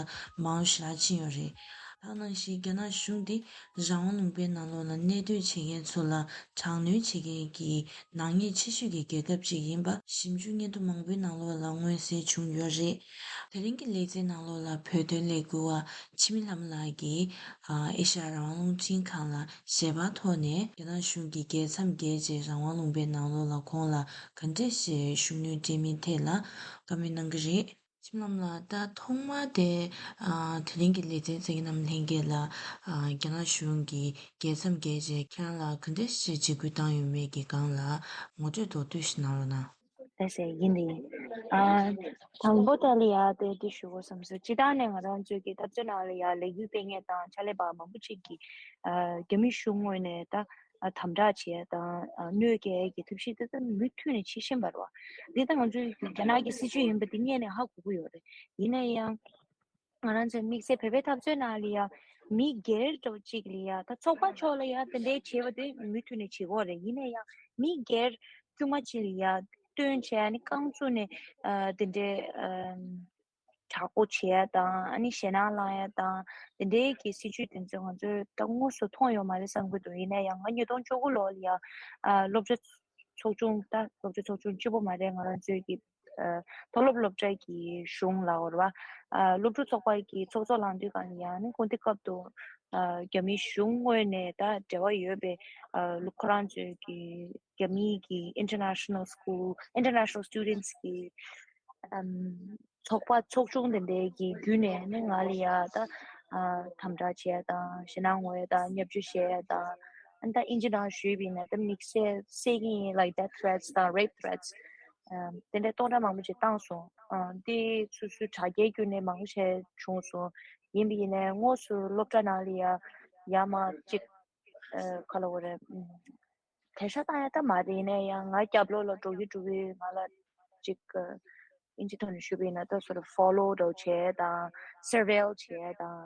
མང་ཞེ་དྲག་ཕྱིན་ཡོད་རེད། ད་ནང་བཞིན་རྒྱ་ནག་གཞུང་འདི་རང་དབང་ལུང་པའི་ནང་ལོགས་ལ་གནས་སྡོད་བྱེད་མཁན་ཚོ་ལ་དྲག་གནོན་བྱེད་མཁན་གྱི་ནག་ཉེས་ཆེ་ཤོས་ཀྱི་རྒྱལ་ཁབ་ཅིག་ཡིན་པ་ཞིབ་འཇུག་སྙན་ཐོ་མང་པོའི་ནང་ལོགས་ལ་མངོན་གསལ་བྱུང་ཡོད་རེད། དེ་རིང་གི་ལེ་ཚན་ནང་ལོགས་ལ་བོད་དོན་ལས་འགུལ་བ་འཆི་མེད་ལྷ་མོ་ལགས་ཀྱིས་ཨ་ཨེ་ཤ་ཡ་རང་དབང་རླུང་འཕྲིན་ཁང་ལ་ཞལ་པར་ཐོག་ནས་རྒྱ་ནག་གཞུང་གིས་རྒྱལ་མཚམས་བརྒལ་རྗེས་རང་དབང་ལུང་པའི་ནང་ལོགས་ལ་ཁོང་ལ་ག་འདྲས་ཤིག་ཤུགས་སྣོན་སྤྲད་མིན་ཐད་ལ་བཀའ་མོལ་གནང་གི་རེད། འཆི་མེད་ལྷ་མོ་ལགས། ད་ཐོག་མར་དེ་ཨ་དེ་རིང་གི་ལེ་ཚན་གསན་མཁན་རྣམས་ལྷན་རྒྱས་ལ་ཨ་རྒྱ་ནག་གཞུང་གིས་རྒྱལ་མཚམས་བརྒལ་རྗེས་ཁྱེད་རང་ལ་ག་འདྲས་ཤིག་འཇིགས་སྐུལ་བཏང་ཡོད་མེད་ཀྱི་སྒང་ལ་ངོ་སྤྲོད་མདོར་བསྡུས་ཤིག་གནང་རོགས་གནང་། ལགས་སེ། ཡིན་དེ་ཡིན། ཨ་དང་པོ་ད་ལ་ཡ་དེ་འདི་ཞུ་དགོས་བསམ་སོང་། སྤྱིར་བཏང་ནས་ང་རང་ཚོའི་གི་འཐབ་རྩོད་ནང་ལ་ཡ་ལས་འགུལ་སྤེལ་མཁན་དང་ཕྱག་ལས་པ་མང་པོ་ཅིག་གིས་ཨ་རྒྱ་མི་གཞུང་ངོས་ནས་ད་ཨ་དམ་དྲག་བྱེད་ཡ་དང་ཨ་གནོད་སྐྱེལ་ཡ་གི་ཐབས་ཤེས་དེ་ད་མུ་མཐུད་ནས་བྱེད་བཞིན་པ་རེད་བ། འདི་ད་ང་ཚོའི་རྒྱ་ནག་གི་སྲིད་བྱུས་ཡིན་པ་འདི་སྔོན་ནས་ཧ་གོ་གི་ཡོད་རེད། ཡིན་ན་ཡང་། ང་རང་ཚོའི་དམིགས་བསལ་བོད་པའི་འཐབ་རྩོད་ནང་ལ་ཡ་མི་སྒེར་འདྲ་བོ་གཅིག་ལ་ཡ་ད་ཚོགས་པ་ཕྱོགས་ལ་ཡ་དེ་འདྲའི་བྱེད་པ་དེ་མུ་མཐུད་ནས་བྱེད་དགོས་རེད། ཡིན་ན་ཡང་མི་སྒེར་དཀྱུས་མ་གཅིག་ལ་ཡ་བཏོན་བྱས་ཨ་ནི་རྐང་བཙུགས་ནས་ཨ་དེ་འདྲའི་ཨ་དྲག་པོ་བྱེད་ཡ་དང་ཨ་ནི་ཞེད་སྣང་བསླང་ཡ་དང་དེ་འདྲའི་གི་སྲིད་བྱུས་དེ་ཚོ་ང་ཚོས་ད་དངོས་སུ་མཐོང་ཡོད་མ་རེད་བསམ་གྱི་འདུག། ཡིན་ན་ཡང་ང་ཉིས་སྟོང་བཅུ་དགུ་ལོ་ལ་ཡ་ཨ་སློབ་གྲྭ་ཚོགས་ཆུང་ད་སློབ་གྲྭ་ཚོགས་ཆུང་གཅིག་པོ་མ་རེད། ང་རང་ཚོའི་གི་ཨ་མཐོ་སློབ་སློབ་གྲྭ་གི་གཞུང་ལ་འོར་བ་ཨ་སློབ་ཕྲུག་ཚོགས་པ་གི་ཚོགས་གཙོ་ལངས་དུས་གང་ལ་ཡང་ནི་ཁོང་དེ་སྐབས་དུ་ཨ་རྒྱ་མིའི་གཞུང་ངོས་ནས་ད་འབྲེལ་བ་ཡོད་པའི་ཨ་ལུ་ཁོ་རང་ཚོའི་གི་རྒྱ་མིའི་གི་International School International Students གི་ཨམ་ཚོགས་པ་ཚོགས་ཆུང་དེ་འདྲའི་གི་བརྒྱུད་ནས་ནི་ང་ལ་ཡ་ད་ཨ་དམ་དྲག་བྱས་དང་ཞེད་སྣང་ངོས་དང་བརྙས་བཅོས་བྱས་དང་ཨ་ད་ཨིན་ཇི་ནང་ཞུས་པ་ཡིན་ན་ད་དམིགས་བསལ་གསལ་གྱི་ཡིན་like death threats དང་rape threats ཨ་དེ་འདྲའི་གཏོང་སྟངས་མང་པོ་ཅིག་བཏང་སོང་། ཨ་དེ་སོ་སོའི་དྲ་རྒྱའི་བརྒྱུད་ནས་མང་པོ་ཞིག་བྱུང་སོང་། ཡིན་པ་ཡིན་ནའི་དངོས་སུ་སློབ་གྲྭ་ནང་ལ་ཡ་ཡར་མར་ཅིག་ཨ་ག་ལབ་དགོས་རེད། དེ་ཤ་བཏང་ཡ་ད་མ་རེད། ཡིན་ན་ཡང་ང་སྐྱབས་ལོགས་ལ་འགྲོ་གི་འགྲོ་གི་ང་ལ་ཅིག་ཨིན་ཇི་ཐོག་ནས་ཞུས་པ་ཡིན་ན་ད་sort of follow་འདྲ་བོ་བྱས་དང་surveil་བྱས་དང་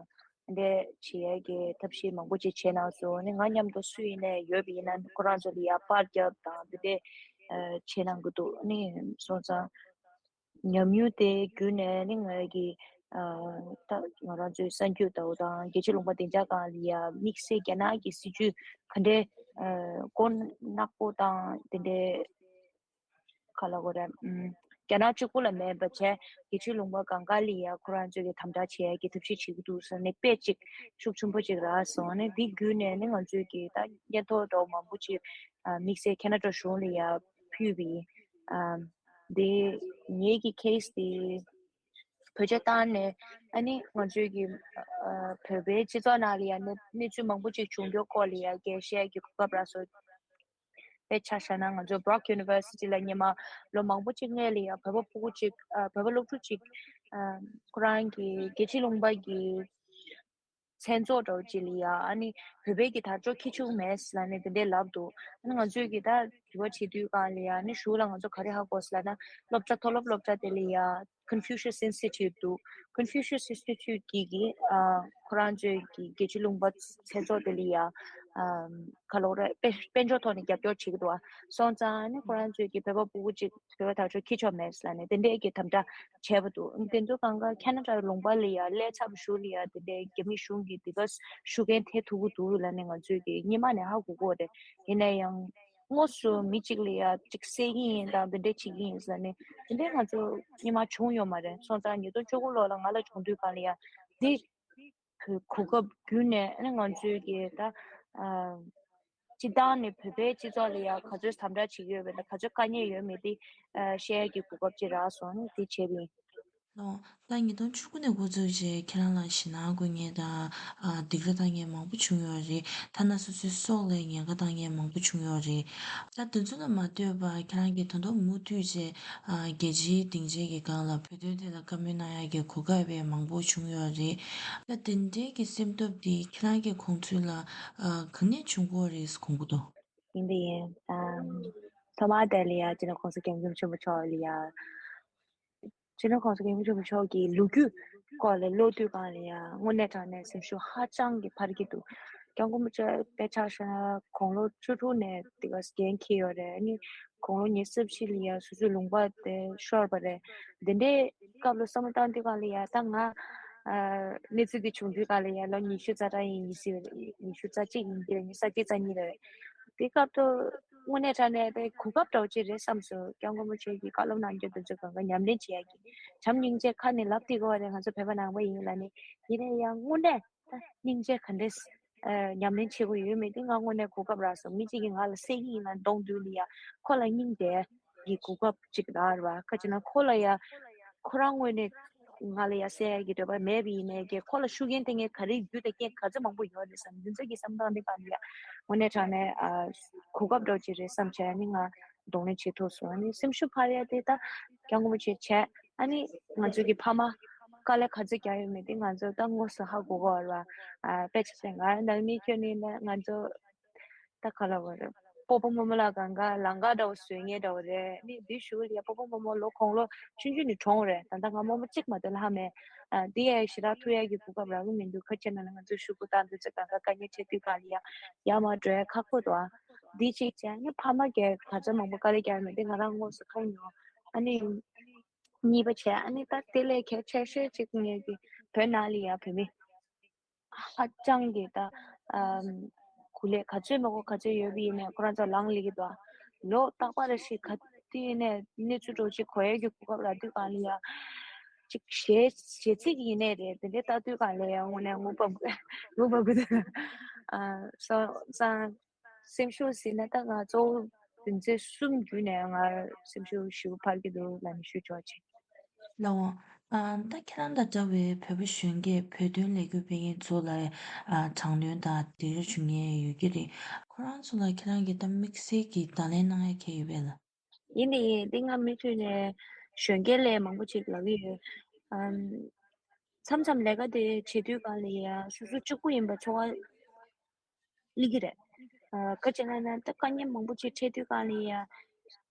འདི་འདྲས་བྱེད་ཡ་གི་ཐབས་ཤེས་མང་པོ་ཅིག་བྱས་གནང་སོང་། ནི་ང་མཉམ་དུ་སུ་ཡིན་ནའི་ཡོད་པ་ཡིན་ན་ཁོ་རང་ཚོ་ལ་ཡ་པར་རྒྱབ་དང་འདི་འདྲས་བྱེད་གནང་གི་འདུག་ནི་སོང་ཙང་ཉམས་མྱོང་དེ་བརྒྱུད་ནས་ནི་ང་གི་ད་ང་རང་ཚོའི་གསར་འགྱུར་ལྟ་བུ་དང་རྒྱལ་སྤྱིའི་ལུང་པ་བདེ་འཇགས་སྒང་ལ་ཡ་དམིགས་བསལ་རྒྱ་ནག་གི་སྲིད་བྱུས་ག་འདྲས་མགོ་ནག་པོ་དང་དེ་འདྲས་ག་ལ་གོ་རེད། ཨུམ། རྒྱ་ནག་གཅིག་པུ་ལ་མེད་པ་བྱས་རྒྱལ་སྤྱིའི་ལུང་པ་གང་ག་ལ་ཡ་ཁོ་རང་ཚོས་ཀྱི་དམ་དྲག་བྱེད་ཡ་གི་ཐབས་ཤེས་བྱེད་ཀྱི་འདུག་ཟེར་ནས་དཔེ་གཅིག་ཤུགས་ཆེན་པོ་གཅིག་རག་སོང་ནས་འདི་བརྒྱུད་ནས་ནི་ང་ཚོས་ཀྱི་ད་སྙན་ཐོ་འདྲ་བོ་མང་པོ་ཅིག་ཨ་དམིགས་བསལ་ཁེ་ན་ཌ་གཞུང་ལ་ཡ་ཕུལ་བ་ཡིན། ཨ་འདི་ངེད་ཀྱི་case་དེ་བེད་སྤྱོད་བཏང་ནས་ཨ་ནི་ང་ཚོས་ཀྱི་ཨ་བོད་པའི་སྤྱི་ཚོགས་ནང་ལ་ཡ་གནས་གནས་ཚུལ་མང་པོ་ཅིག་བྱུང་རྒྱུ་སྐོར་ལ་ཡ་རྒྱས་བཤད་ཀྱི་གོ་སྐབས་རག་སོང་། དཔེ་ཆ་བཞག་ན་ང་ཚོ་Brock University་ལ་སྔོན་མ་ལོ་མང་པོ་ཅིག་སྔོན་ལ་ཡ་བོད་པ་ཕྲུ་གུ་ཅིག་ཨ་བོད་པ་སློབ་ཕྲུག་ཅིག་ཨ་ཁོ་རང་གི་རྒྱལ་སྤྱིའི་ལུང་པ་གི་མཚན་ཚོགས་འདྲ་བོ་ཅིག་ལ་ཡ་ཨ་ནི་བོད་པའི་གི་དར་ལྕོག་འཁྱེར་བཅུག་མེད་ལབ་ནས་དེ་འདྲས་ལབ་འདུག་ཨ་ནི་ང་ཚོས་གི་ད་དྲི་བ་བྱེད་དུས་སྒང་ལ་ཡ་ཨ་ནི་གཞུག་ལ་ང་ཚོ་ག་རེ་ཧ་གོ་ལབ་ན་སློབ་གྲྭ་མཐོ་སློབ་སློབ་གྲྭ་དེ་ལ་ཡ་Confucius Institute་འདུག Confucius Institute་གི་གི་ཨ་ཁོ་རང་ཚོའི་གི་རྒྱལ་སྤྱིའི་ལུང་པ་མཚན་ཚོགས་དེ་ལ་ཡ་ཨ་ག་ལོག་རེད་དཔལ་དཔལ་འབྱོར་ཐོག་ནས་རྒྱབ་སྐྱོར་བྱེད་ཀྱི་འདུག་ཨ། སོང་ཙང་ཨ་ནི་ཁོ་རང་ཚོའི་གི་བོད་པ་ཕྲུ་གུ་ཅིག་བོད་པ་དར་ལྕོག་འཁྱེར་ཆོག་མེད་ལབ་ནས་དེ་འདྲའི་གི་དམ་དྲག་བྱས་པ་འདུག་དེ་ཚོ་གང་ག་ཁེ་ན་ཌ་ལུང་པ་ལ་ཡ་ཀླད་ཚབ་གཞུང་ལ་ཡ་དེ་འདྲའི་རྒྱ་མི་གཞུང་གི་དེ་ག་ཤུགས་རྐྱེན་ཐེབས་ཐུབ་ཀྱི་འདུག་ལབ་ནས་ང་ཚོས་གི་སྔོན་མ་ནས་ཧ་གོ་གི་ཡོད་རེད། ཡིན་ན་ཡང་དངོས་སུ་མི་གཅིག་ལ་ཡ་གཅིག་བསད་ཀྱི་ཡིན་དང་དེ་འདྲ་བྱེད་ཀྱི་ཡིན་ཟེར་ནས་དེ་འདྲ་ང་ཚོ་སྔོན་མ་བྱུང་ཡོད་མ་རེད། སོང་ཙང་ཉིས་སྟོང་བཅུ་དགུ་ལོ་ལ་ང་ལ་བྱུང་དུས་གང་ལ་ཡ་འདི་གོ་སྐབས་བརྒྱུད་ནས་ཨ་ནི་ང་ཚོའི་གི་ད་ཨ་སྤྱི་བཏང་ནས་བོད་པའི་སྤྱི་ཚོགས་ལ་ཡ་ག་ཚོད་དམ་དྲག་བྱེད་ཀྱི་ཡོད་མེད་དང་ག་ཚོད་དཀའ་ངལ་ཡོད་མེད་དེ་ཨ་བཤད་ཡ་གི་གོ་སྐབས་ཅིག་རག་སོང་ནས་དེ་བྱས་པ་ཡིན། ལོ། ད་ཉིས་སྟོང་བཅུ་དགུ་ནས་འགོ་འཛུགས་བྱས་ཁྱེད་རང་ལ་ཞེད་སྣང་དགོས་ངེས་དང་ཨ་སྡིགས་ར་བཏང་མཁན་མང་པོ་བྱུང་ཡོད་རེད། ཐ་ན་སོ་སོའི་སྲོག་ལ་ཉེན་ཁ་བཏང་མཁན་མང་པོ་བྱུང་ཡོད་རེད། ད་དེ་ཚོ་ལ་མ་ལྟོས་པར་ཁྱེད་རང་གིས་ད་དུང་མུ་མཐུད་བྱས་ཨ་རྒྱལ་སྤྱིའི་སྡིངས་ཆའི་གི་སྒང་ལ་བོད་དོན་ཐད་ལ་བཀའ་མོལ་གནང་ཡག་གི་གོ་སྐབས་དཔེ་མང་པོ་བྱུང་ཡོད་རེད། ད་དེ་འདྲའི་གི་སེམས་སྟོབས་འདི་ཁྱེད་རང་གི་ཁོང་ཚོའི་ལ་ཨ་གང་ནས་བྱུང་གི་ཡོད་རེད་དགོངས་ཀྱི་འདུག་ཡིན་དེ་ཡིན། ཨམ། ཐོག་མར་དེ་ལ་ཡ་སྤྱི་ནོར་༸གོང་ས་༸སྐྱབས་མགོན་ཆེན་པོ་མཆོག་ལ་ཡ། སྤྱི་ནོར་༸གོང་ས་༸སྐྱབས་མགོན་ཆེན་པོ་མཆོག་གི་ལོ་རྒྱུས་སྐོར་ལ་ཀློག་དུས་སྒང་ལ་ཡ་དངོས་གནས་དྲང་གནས་སེམས་ཤུགས་ཧ་ཅང་གི་འཕར་གྱི་འདུག་སྐྱབས་མགོན་རིན་པོ་ཆེ་དཔེ་ཆ་བཞག་ན་དགུང་ལོ་བཅུ་དྲུག་ནས་དེ་ག་འགན་འཁྱེར་ཡོད་རེད། ཨ་ནི་དགུང་ལོ་ཉི་ཤུ་རྩ་བཞི་ལ་ཡ་སོ་སོའི་ལུང་པ་དེ་ཤོར་བ་རེད། དེ་འདྲའི་སྐབས་ལ་བསམ་བློ་བཏང་དུས་སྒང་ལ་ཡ་ད་ང་ཨ་གནས་ཚུལ་འདི་བྱུང་དུས་སྒང་ལ་ཡ་ལོ་ཉི་ཤུ་རྩ་གྲངས་ཡིན། ཉི་ཤུ་ཉི་ཤུ་རྩ་གཅིག་ཡིན་གྱི་རེད། ཉི་ཤུ་རྩ་གཅིག་རྩ་གཉིས་རེད། དེ་སྐབས་དུ་དངོས་གནས་དྲང་གནས་དཔེ་གོ་སྐབས་འདྲ་བོ་ཅིག་རེད་བསམ་སོང་། སྐྱབས་མགོན་རིན་པོ་ཆེ་གིས་བཀའ་སློབ་གནང་རྒྱུ་དེ་ཚོ་གང་ག་ཉམས་ལེན་བྱེད་ཡག་གི་བྱམས་སྙིང་རྗེ་ཁ་ནས་ལབ་བསྡད་ཀྱི་ཡོད་རེད། ང་ཚོ་བོད་པ་ནང་པ་ཡིན་ལབ་ནས། ཡིན་ན་ཡང་དངོས་གནས་ད་སྙིང་རྗེ་ག་འདྲས་ཨ་ཉམས་ལེན་བྱེད་དགོས་ཡོད་མེད་དེ་ང་དངོས་གནས་གོ་སྐབས་རག་སོང་། མི་གཅིག་གིས་ང་ལ་བསད་ཀྱི་ཡིན་ལབ་གཏོང་དུས་ལ་ཡ་ཁོ་ལ་སྙིང་རྗེ་གི་གོ་སྐབས་ཅིག་རག་རེད་བ། ཁ་ཅིག་ན་ཁོ་ལ་ཡ་ཁོ་རང་ངོས་ནས་ང་ལ་ཡ་བསད་ཡ་གི་འདོད་པ་མེད་པ་ཡིན་ནའི་གི་ཁོ་ལ་ཤུགས་རྐྱེན་ཐེབས་མཁན་ག་རེ་རྒྱུ་དང་རྐྱེན་ག་ཚོད་མང་པོ་ཡོད་རེད་བསམ། འདི་ཚོ་གི་བསམ་སྟངས་འདི་གང་ཡ་དངོས་གནས་དྲང་གནས་ཨ་གོ་སྐབས་འདྲ་བོ་ཅིག་རེད་བསམ་བྱས། ཨ་ནི་ང་གདོང་ལེན་བྱེད་ཐུབ་སོང་། ཨ་ནི་སེམས་ཤུགས་འཕར་ཡ་དེ་ད་སྐྱབས་མགོན་རིན་པོ་ཆེ་བྱས། ཨ་ནི་ང་ཚོ་གི་ཕ་མ་དཀའ་ལས་ག་ཚོད་རྒྱག་ཡོད་མེད་དེ་ང་ཚོ་ད་དངོས་སུ་ཧ་གོ་གི་ཡོད་རེད་བ། ཨ་དཔེ་ཆ་བཞག་ན་ནང་མི་ཁྱོན་ནས་ན་ང་ཚོ་ད་ག་ལབ་དགོས་རེད། སྤོ་བོ་རྨོ་མོ་ལ་གང་ག་ལང་ཀ་འདྲ་བོ་བཟོ་མཁན་འདྲ་བོ་རེད། ནི་འདི་ཞུ་ལ་ཡ་སྤོ་བོ་རྨོ་མོ་ལོ་དགུང་ལོ་ཆུང་ཆུང་ནས་གྲོངས་རེད། ད་ལྟ་ང་རྨོ་མོ་གཅིག་མ་གཏོགས་ལྷག་མེད། ཨ་འདི་ཡ་ཞེ་དྲག་ཐུག་ཡ་གི་གོ་སྐབས་རག་གི་མི་འདུག་ཁ་ཆེ་ན་ང་ཚོ་ཤུ་གུ་ད་འདི་ཚོ་གང་ག་དཀའ་ངལ་འཕྲད་དུས་གང་ལ་ཡ་ཡར་མར་འགྲོ་ཡ་ཁག་པོ་འདུག་ཨ་འདི་གཅིག་བྱས། ནི་ཕ་མ་གིས་ག་ཚོད་མང་པོ་དཀའ་ལས་རྒྱག་མེད་དེ་ང་རང་དངོས་སུ་མཐོང་མྱོང་། ཨ་ནི་གཉིས་པ་བྱས། ཨ་ནི་ད་དེ་ལས་གལ་ཆེ་ཤོས་གཅིག་ངས་ཀྱི་བོད་ནང་ལ་ཡ་བོད་མི་ཧ་ཅང་གི་ད་ཨམ་གོ་ལས་ག་ཚོད་མ་གོ་ག་ཚོད་ཡོད་པ་ཡིན་ནའི་ཁོ་རང་ཚོ་ལངས་ལས་ཀྱི་འདུག་ལོ་རྟག་པར་རེ་ཞིག་ག་དུས་ནས་གནས་ཚུལ་འདྲ་བོ་ཅིག་གོ་ཡས་ཀྱི་གོ་སྐབས་རག་དུས་གང་ལ་ཡ་ཅིག་ཞེ་ཞེ་ཚིག་ཡིན་ནའི་རེད། དེ་འདྲའི་ལྟ་དུས་གང་ལ་ཡ་དངོས་གནས་ངུ་བབ་ངུ་བབ་གི་འདུག་ཨ་སོང་ཙང་། སེམས་ཤུགས་ཟེར་ན་ད་ང་གཙོ་བོ་དོན་ཚན་གསུམ་བརྒྱུད་ནས་ང་སེམས་ཤུགས་ཞེ་པོ་འཕར་གྱི་འདུག་ལབ་ནས་ཞུ་ཆོག་ཅིག་ལགས་འོང་། ཨ་ད་ཁྱེད་རང་དང་འདྲ་བའི་བོད་པ་གཞོན་སྐྱེས་བོད་དོན་ལས་འགུལ་སྤེལ་མཁན་ཚོ་ལ་ཨ་དྲག་གནོན་དང་སྡིགས་ར་བྱུང་མཁན་ཡོད་ཀྱི་རེད། ཁོ་རང་ཚོ་ལ་ཁྱེད་རང་གིས་ད་དམིགས་བསལ་གྱི་བརྡ་ལན་གནང་ཡ་གང་ཡོད་པས་ལགས། ཡིན་ནི་ཡིན། འདི་ང་མུ་མཐུད་ནས་གཞོན་སྐྱེས་ལ་མང་པོ་ཅིག་ལབ་ཀྱི་ཡོད། ཨམ། མཚམས་མཚམས་ལས་ཀ་དེ་བྱེད་དུས་གང་ལ་ཡ་སོ་སོ་གཅིག་པུ་ཡིན་པ་ཚོར་བ་སླེབས་ཀྱི་རེད། ཨ་ག་ཅི་ན་ན་ད་དཀའ་ངལ་མང་པོ་ཅིག་འཕྲད་དུས་གང་ལ་ཡ།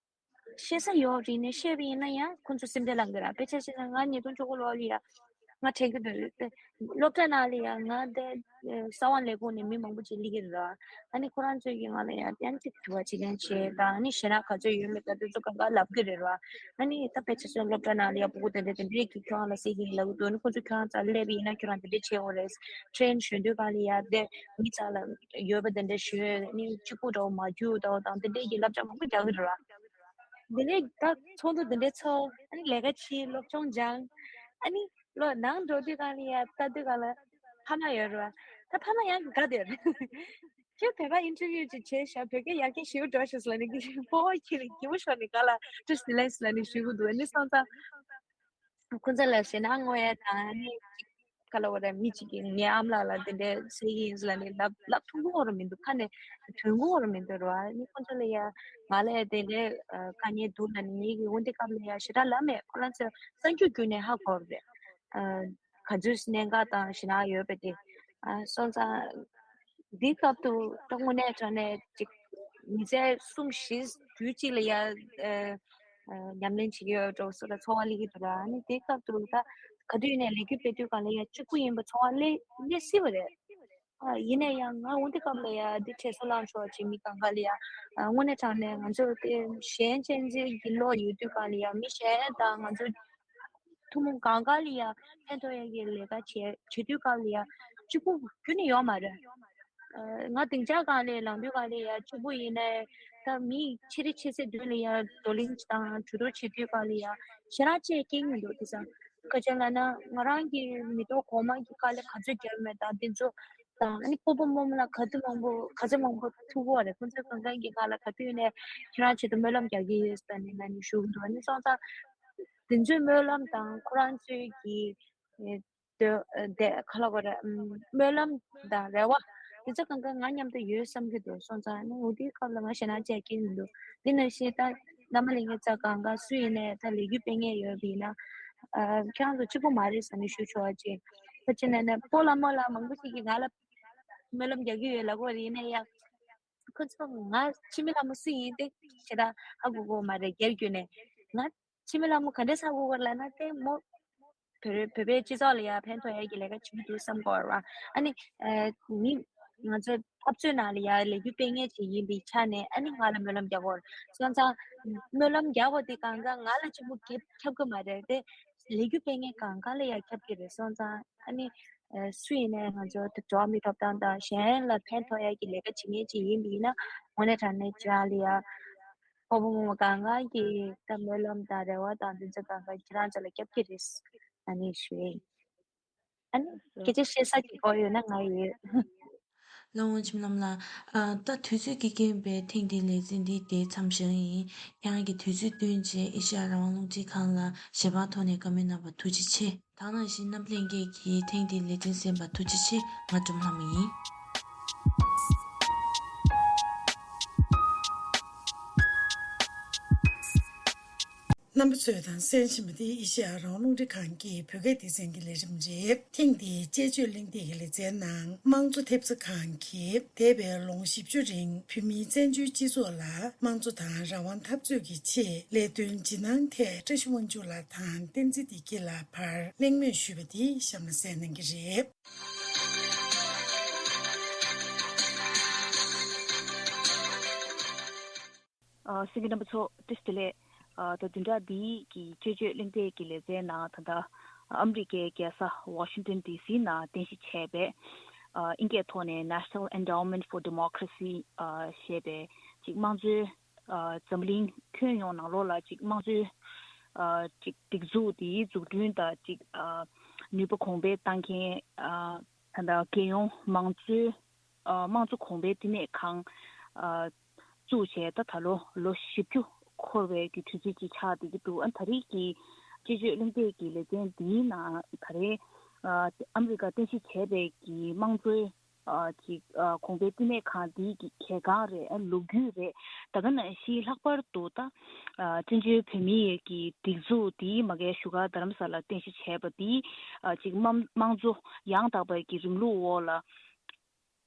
ཤེས་ས་ཡོད་རིག་ནས་བཤད་པ་ཡིན་ན་ཡང་ཁོང་ཚོ་སེམས་ཁྲལ་ལངས་གི་ར། དཔེ་ཆ་བཤད་ན་ང་ཉིས་སྟོང་བཅུ་དགུ་ལོ་ལ་ཡ་ང་དྲན་གི་འདུག་རེད་དེ། སློབ་གྲྭ་ནང་ལ་ཡ་ང་དེ་ས་དབང་ལས་ཁུངས་ནས་མི་མང་པོ་ཅིག་སླེབས་ཀྱི་རེད་ར། ཨ་ནི་ཁོ་རང་ཚོས་ཀྱིས་ང་ལ་ཡ་ཏན་ཏིག་དྲི་བ་བྱེད་ལན་བྱེད་དང་ཨ་ནི་ཞེད་སྣང་ག་ཚོད་ཡོད་མེད་དང་དེ་ཚོ་གང་ག་ལབ་གི་རེད་ར། ཨ་ནི་ད་དཔེ་ཆ་བཤད་སློབ་གྲྭ་ནང་ལ་ཡ་ཕྲུ་གུ་དེ་འདྲས་དེ་འདྲས་ཀྱིས་ཁྱོད་རང་ལ་ཟེར་གྱི་ཡིན་ལབ་གི་འདུག་ཨ་ནི་ཁོ་ཚོ་ཁྱོད་རང་རྩ་སླེབས་པ་ཡིན་ན་ཁྱོད་རང་དེ་འདྲས་བྱེད་དགོས་རེད། ཊེན་ཞོན་དུས་གང་ལ་ཡ་དེ་མི་ཚང་ལ་ཡོད་པ་དེ་འདྲས་ཞོན་ཨ་ནི་གཅིག་པུ་འདྲ་བོ་མ་རྒྱུག་འདྲ་བོ་དང་དེ་འདྲས་ཀྱི་བསླབ་བྱ་མང་པོ་རྒྱག་གི་རེད་ར། དེ་ནས་ད་ཚོགས་འདུ་འདི་འདྲའི་ཚོགས། ཨ་ནི་ལས་ཀ་བྱེད། སློབ་སྦྱོང་སྦྱང་། ཨ་ནི་ལོ་ནང་འགྲོ་དུས་གང་ལ་ཡ་ལྟ་དུས་གང་ལ་ཕ་མ་ཡོད་རེད་བ། ད་ཕ་མ་ཡང་དགའ་བསྡད་རེད། ཁྱོད་བོད་པ་ཨིན་ཊར་བིའུ་ཅིག་བྱས་ཤག་བོད་སྐད་ཡར་རྒྱས་ཞེ་པོ་འགྲོ་ཤག་ཟེར་ལབ་ནས་སྤོ་བོ་ཁྱེད་ལ་སྐྱིད་པོ་ཤོར་ནས་ག་ལ་བཀྲ་ཤིས་བདེ་ལེགས་ཟེར་ལབ་ནས་ཞུ་གི་འདུག་ཨ་ནི་སོང་ཙང་། ཁོ་ཚོ་ལ་ཞེད་སྣང་ངོ་ཡ་དང་ནི་ག་ལ་བ་ར་མི་གཅིག་གིས་ངའི་ཨ་མ་ལགས་ལ་དེ་འདྲའི་ཟེར་གྱི་ཡིན་ཟེར་ལབ་ནས་ལབ་ལབ་ཐུབ་ཀྱི་ཡོད་རེད་མི་འདུག་ཁ་ནས་ཐོན་ཀྱི་ཡོད་རེད་མི་འདུག་ར། ཨ་ནི་ཁོ་ཚོ་ལ་ཡ་ང་ལ་ཡ་དེ་འདྲའི་དཀའ་ངལ་འདུག་ལབ་ནས་ངེད་ཀྱིས་འོ་འདི་སྐབས་ལ་ཡ་ཞེ་དྲག་ལབ་མེད། ཁོ་རང་ཚོས་གསར་འགྱུར་བརྒྱུད་ནས་ཧ་གོ་བ་རེད། ག་ཚོད་གནད་འགག་དང་ཞེད་སྣང་ཡོད་པ་དེ། སོང་ཙང་། འདིའི་སྐབས་དུ་ད་དངོས་གནས་དྲང་གནས་ཅིག་མི་ཚེ་གསུམ་བཞི་དུས་གཅིག་ལ་ཡ། ཉམས་ལེན་བྱེད་ཀྱི་ཡོད་འགྲོ་སོ་ལ་ཚོར་བ་སླེབས་ཀྱི་འདུག་ལ་ཨ་ནི་དེའི་སྐབས་དུ་ད་ག་དུས་ནས་ལས་འགུལ་སྤེལ་དུས་གང་ལ་ཡ་གཅིག་པུ་ཡིན་པ་ཚོར་བ་སླེབས་སླེབས་སྲིད་པ་རེད། ཡིན་ན་ཡང་ང་འོ་འདི་སྐབས་ལ་ཡ་འདི་དྲན་གསོ་བསླངས་ཆོག་ཅེས་མི་གང་ག་ལ་ཡ། དངོས་གནས་དྲང་གནས་ང་ཚོ་དེ་གཞན་གཅེས་འཛིན་གྱི་བློ་ཡོད་དུས་གང་ལ་ཡ་མི་གཞན་དང་ང་ཚོ་ཐུན་མོང་གང་ག་ལ་ཡ་ཕན་ཐོགས་ཡ་གི་ལས་ཀ་བྱེད་བྱེད་དུས་གང་ལ་ཡ་གཅིག་པུ་ཁྱོན་ནས་ཡོད་མ་རེད། ང་སྡིངས་ཆ་སྒང་ལ་ལངས་དུས་གང་ལ་ཡ་གཅིག་པུ་ཡིན་ནའི་ད་མི་ཆེ་རེ་ཆེ་སའི་མདུན་ལ་ཡ་བགྲོ་གླེང་དང་གྲོས་བསྡུར་བྱེད་དུས་གང་ལ་ཡ་ཞེ་དྲག་ཅིག་སྐྱེ་གི་མི་འདུག་དེ་ཙང་ག་ཅི་ལབ་ན་ང་རང་གི་མི་ཐོག་གོང་མ་གི་དཀའ་ལས་ག་ཚོད་བརྒྱབ་མེད་དང་དེ་ཚོ་དང་ཨ་ནི་སྤོ་བོ་རྨོ་མོ་ལ་ག་ཚོད་མང་པོ་ག་ཚོད་མང་པོ་ཐུག་གོ་རེད། ཁོང་ཚོས་གང་གང་གི་ཁ་ལ་ག་དུས་ནས་ཁྱེད་རང་ཆེད་དུ་སྨོན་ལམ་རྒྱག་གི་ཡོད་ཟེར་ནས་ང་ནི་ཞུ་གི་འདུག་ཨ་ནི་སོང་ཙང་དེ་ཚོའི་སྨོན་ལམ་དང་ཁོ་རང་ཚོའི་གི་དེ་ཁ་ལ་གོ་རེད། སྨོན་ལམ་དང་རེ་བ་དེ་ཚོ་གང་ག་ང་མཉམ་དུ་ཡོད་བསམ་གྱི་འདུག་སོང་ཙང་ནི་འོ་དེའི་སྐབས་ལ་ང་ཞེད་སྣང་བྱེད་ཀྱི་མི་འདུག་དེ་ནང་བཞིན་ད་བླ་མ་ལྷན་རྒྱས་ཚོ་གང་ག་སུ་ཡིན་ནའི་ད་ལས་འགུལ་སྤེལ་མཁན་ཡོད་པ་ཡིན་ན་ཁྱེད་རང་ཚོ་གཅིག་པུ་མ་རེད་ཟེར་ནས་ཞུ་ཆོག་པ་ཅིག་ཁ་ཅིག་ནས་ནས་སྤོ་ལགས་རྨོ་ལགས་མང་པོ་ཞིག་གིས་ང་ལ་སྨོན་ལམ་རྒྱག་གི་ཡོད་ལབ་ཀྱི་ཡོད་རེད། ཡིན་ན་ཡང་ཁོ་ཚོ་ང་འཆི་མེད་ལྷ་མོ་སུ་ཡིན་དེ་ཞེ་དྲག་ཧ་གོ་གི་མ་རེད། སྒེར་བརྒྱུད་ནས་ང་འཆི་མེད་ལྷ་མོ་ག་འདྲས་ཧ་གོ་གི་ལབ་ན་དེ་མོ་བོད་བོད་པའི་སྤྱི་ཚོགས་ལ་ཡང་ཕན་ཐོགས་ཡ་གི་ལས་ཀ་བྱེད་ཀྱི་འདུག་བསམ་གྱི་ཡོད་རེད་བ། ཨ་ནི་མི་ང་ཚོ་འཐབ་རྩོད་ནང་ལ་ཡ་ལས་འགུལ་སྤེལ་མཁན་ཅིག་ཡིན་པའི་ཆ་ནས་ཨ་ནི་ང་ལ་སྨོན་ལམ་རྒྱག་གི་ཡོད་རེད། སོང་ཙང་སྨོན་ལམ་རྒྱག་པ་དེ་གང་ག་ང་ལ་གཅིག་པུ་ཁྱབ་ཁྱབ་གི་མ་རེད་དེ། ལས་འགུལ་སྤེལ་མཁན་གང་ག་ལ་ཡང་ཁྱབ་ཀྱི་རེད། སོང་ཙང་ཨ་ནི་སུ་ཡིན་ནའི་ང་ཚོ་འགྲོ་བ་མིའི་ཐོབ་ཐང་དང་གཞན་ལ་ཕན་ཐོགས་ཡ་གི་ལས་ཀ་བྱེད་མཁན་ཅིག་ཡིན་པ་ཡིན་ན་དངོས་གནས་དྲང་གནས་ཅི་ཡང་ལ་ཡ་ཕོ་བོ་མོ་མོ་གང་ག་གི་ད་སྨོན་ལམ་དང་རེ་བ་དང་འདི་ཚོ་གང་ག་ཁྱེད་རང་ཚོ་ལ་ཁྱབ་ཀྱི་རེད། ཨ་ནི་ཞུ་ཡིན། ཨ་ནི་སྐད་ཆ་བཤད་ས་ཀྱི་སྐོར་ཡོད་ན་ང་ཡོད། ལགས་འོང་འཆི་མེད་ལྷ་མོ་ལགས། ཨ་ད་དུས་ཚོད་ཀྱི་རྐྱེན་པས་ཐེངས་འདིའི་ལེ་ཚན་འདི་དེ་མཚམས་བཞག་ཡིན། ཁྱེད་རང་གིས་དུས་ཚོད་བཏོན་བྱས་ཨེ་ཤ་ཡ་རང་དབང་རླུང་འཕྲིན་ཁང་ལ་ཞལ་པར་ཐོག་ནས་བཀའ་མོལ་གནང་བར་ཐུགས་རྗེ་ཆེ། ད་ནང་བཞིན་རྣམ་པ་ལྷན་རྒྱས་ཀྱིས་ཐེངས་འདིའི་ལེ་ཚན་གསན་པར་ཐུགས་རྗེ་ཆེ། ང་སྒྲོལ་མ་ལྷ་མོ་ཡིན། རྣམ་པ་ཚོས་དང་གསན་བཞིན་པ་འདི་ཨེ་ཤེ་ཡ་རང་དབང་རླུང་འཕྲིན་ཁང་གི་བོད་སྐད་སྡེ་ཚན་གྱི་ལས་རིམ་རེད། ཐེངས་འདིའི་དཔྱད་བརྗོད་གླེང་སྟེགས་ཀྱི་ལེ་ཚན་ནང་དམངས་གཙོ་ཐེབས་རྩ་ཁང་གིས་འདས་པའི་ལོ་ངོ་བཞི་བཅུ་རིང་བོད་མིའི་བཙན་བྱོལ་སྤྱི་ཚོགས་ལ་དམངས་གཙོ་དང་རང་དབང་འཐབ་རྩོད་ཀྱི་ཆེད་ལས་དོན་ཇི་གནང་ཐད་བཀྲ་ཤིས་དབང་ཕྱུག་ལགས་དང་བསྟན་འཛིན་བདེ་སྐྱིད་ལགས་བར་གླེང་མོལ་ཞུས་པ་འདི་གཤམ་ལ་གསན་གནང་གི་རེད། ཨ། གསན་མཁན་རྣམ་པ་ཚོ་བཀྲ་ཤིས་བདེ་ལེགས། ཨ། ད་བདུན་ཕྲག་འདིའི་གི་དཔྱད་བརྗོད་གླེང་སྟེགས་ཀྱི་ལེ་ཚན་ནང་ད་ལྟ་ཨ་མི་རི་ཀའི་རྒྱལ་ས་ཝ་ཤིང་ཏན་ཌི་སི་ནང་རྟེན་གཞི་བྱས་པའི་ཨ་ཨིན་སྐད་ཐོག་ནས་National Endowment for Democracy ཨ་ཞེས་པའི་ཅིག་དམངས་གཙོའི་ཨ་འཛམ་གླིང་ཁྱོན་ཡོངས་ནང་ལོགས་ལ་ཅིག་དམངས་གཙོའི་ཨ་ཅིག་སྒྲིག་འཛུགས་དེའི་འཛུགས་སྐྲུན་དང་ཅིག་ཨ་ནུས་པ་གོང་འཕེལ་བཏང་མཁན་ཨ་ད་ལྟ་རྒྱལ་ཡོངས་མང་གཙོའི་ཨ་དམངས་གཙོ་གོང་འཕེལ་བསྟི་གནས་ཁང་ཨ་བཙུགས་བྱས་ད་ད་ལོ་ལོ་བཞི་བཅུ་འཁོར་བའི་གི་དུས་ཚོད་ཅིག་ཆགས་བསྡད་ཀྱི་འདུག་ཨ་ད་རེས་ཀྱི་དཔྱད་བརྗོད་གླེང་སྟེགས་ཀྱི་ལེ་ཚན་འདིའི་ནང་ད་རེས་ཨ་ཨ་མི་རི་ཀ་རྟེན་གཞི་བྱས་པའི་གི་དམངས་གཙོའི་ཨ་ཅིག་ཨ་གོང་འཕེལ་བསྟི་གནས་ཁང་འདིའི་གི་གལ་འགངས་རེད། ཨ་ལོ་རྒྱུས་རེད། ད་ག་ནང་བཞིན་ལྷག་པར་དུ་ད་ཨ་བཙན་བྱོལ་བོད་མིའི་གི་སྒྲིག་འཛུགས་འདིའི་མ་གའི་བཞུགས་སྒར་རྡ་རམ་ས་ལ་རྟེན་གཞི་བྱས་པ་འདིའི་ཨ་ཅིག་དམངས་དམངས་གཙོ་ཡང་དག་པའི་གི་རིང་ལུགས་འོག་ལ།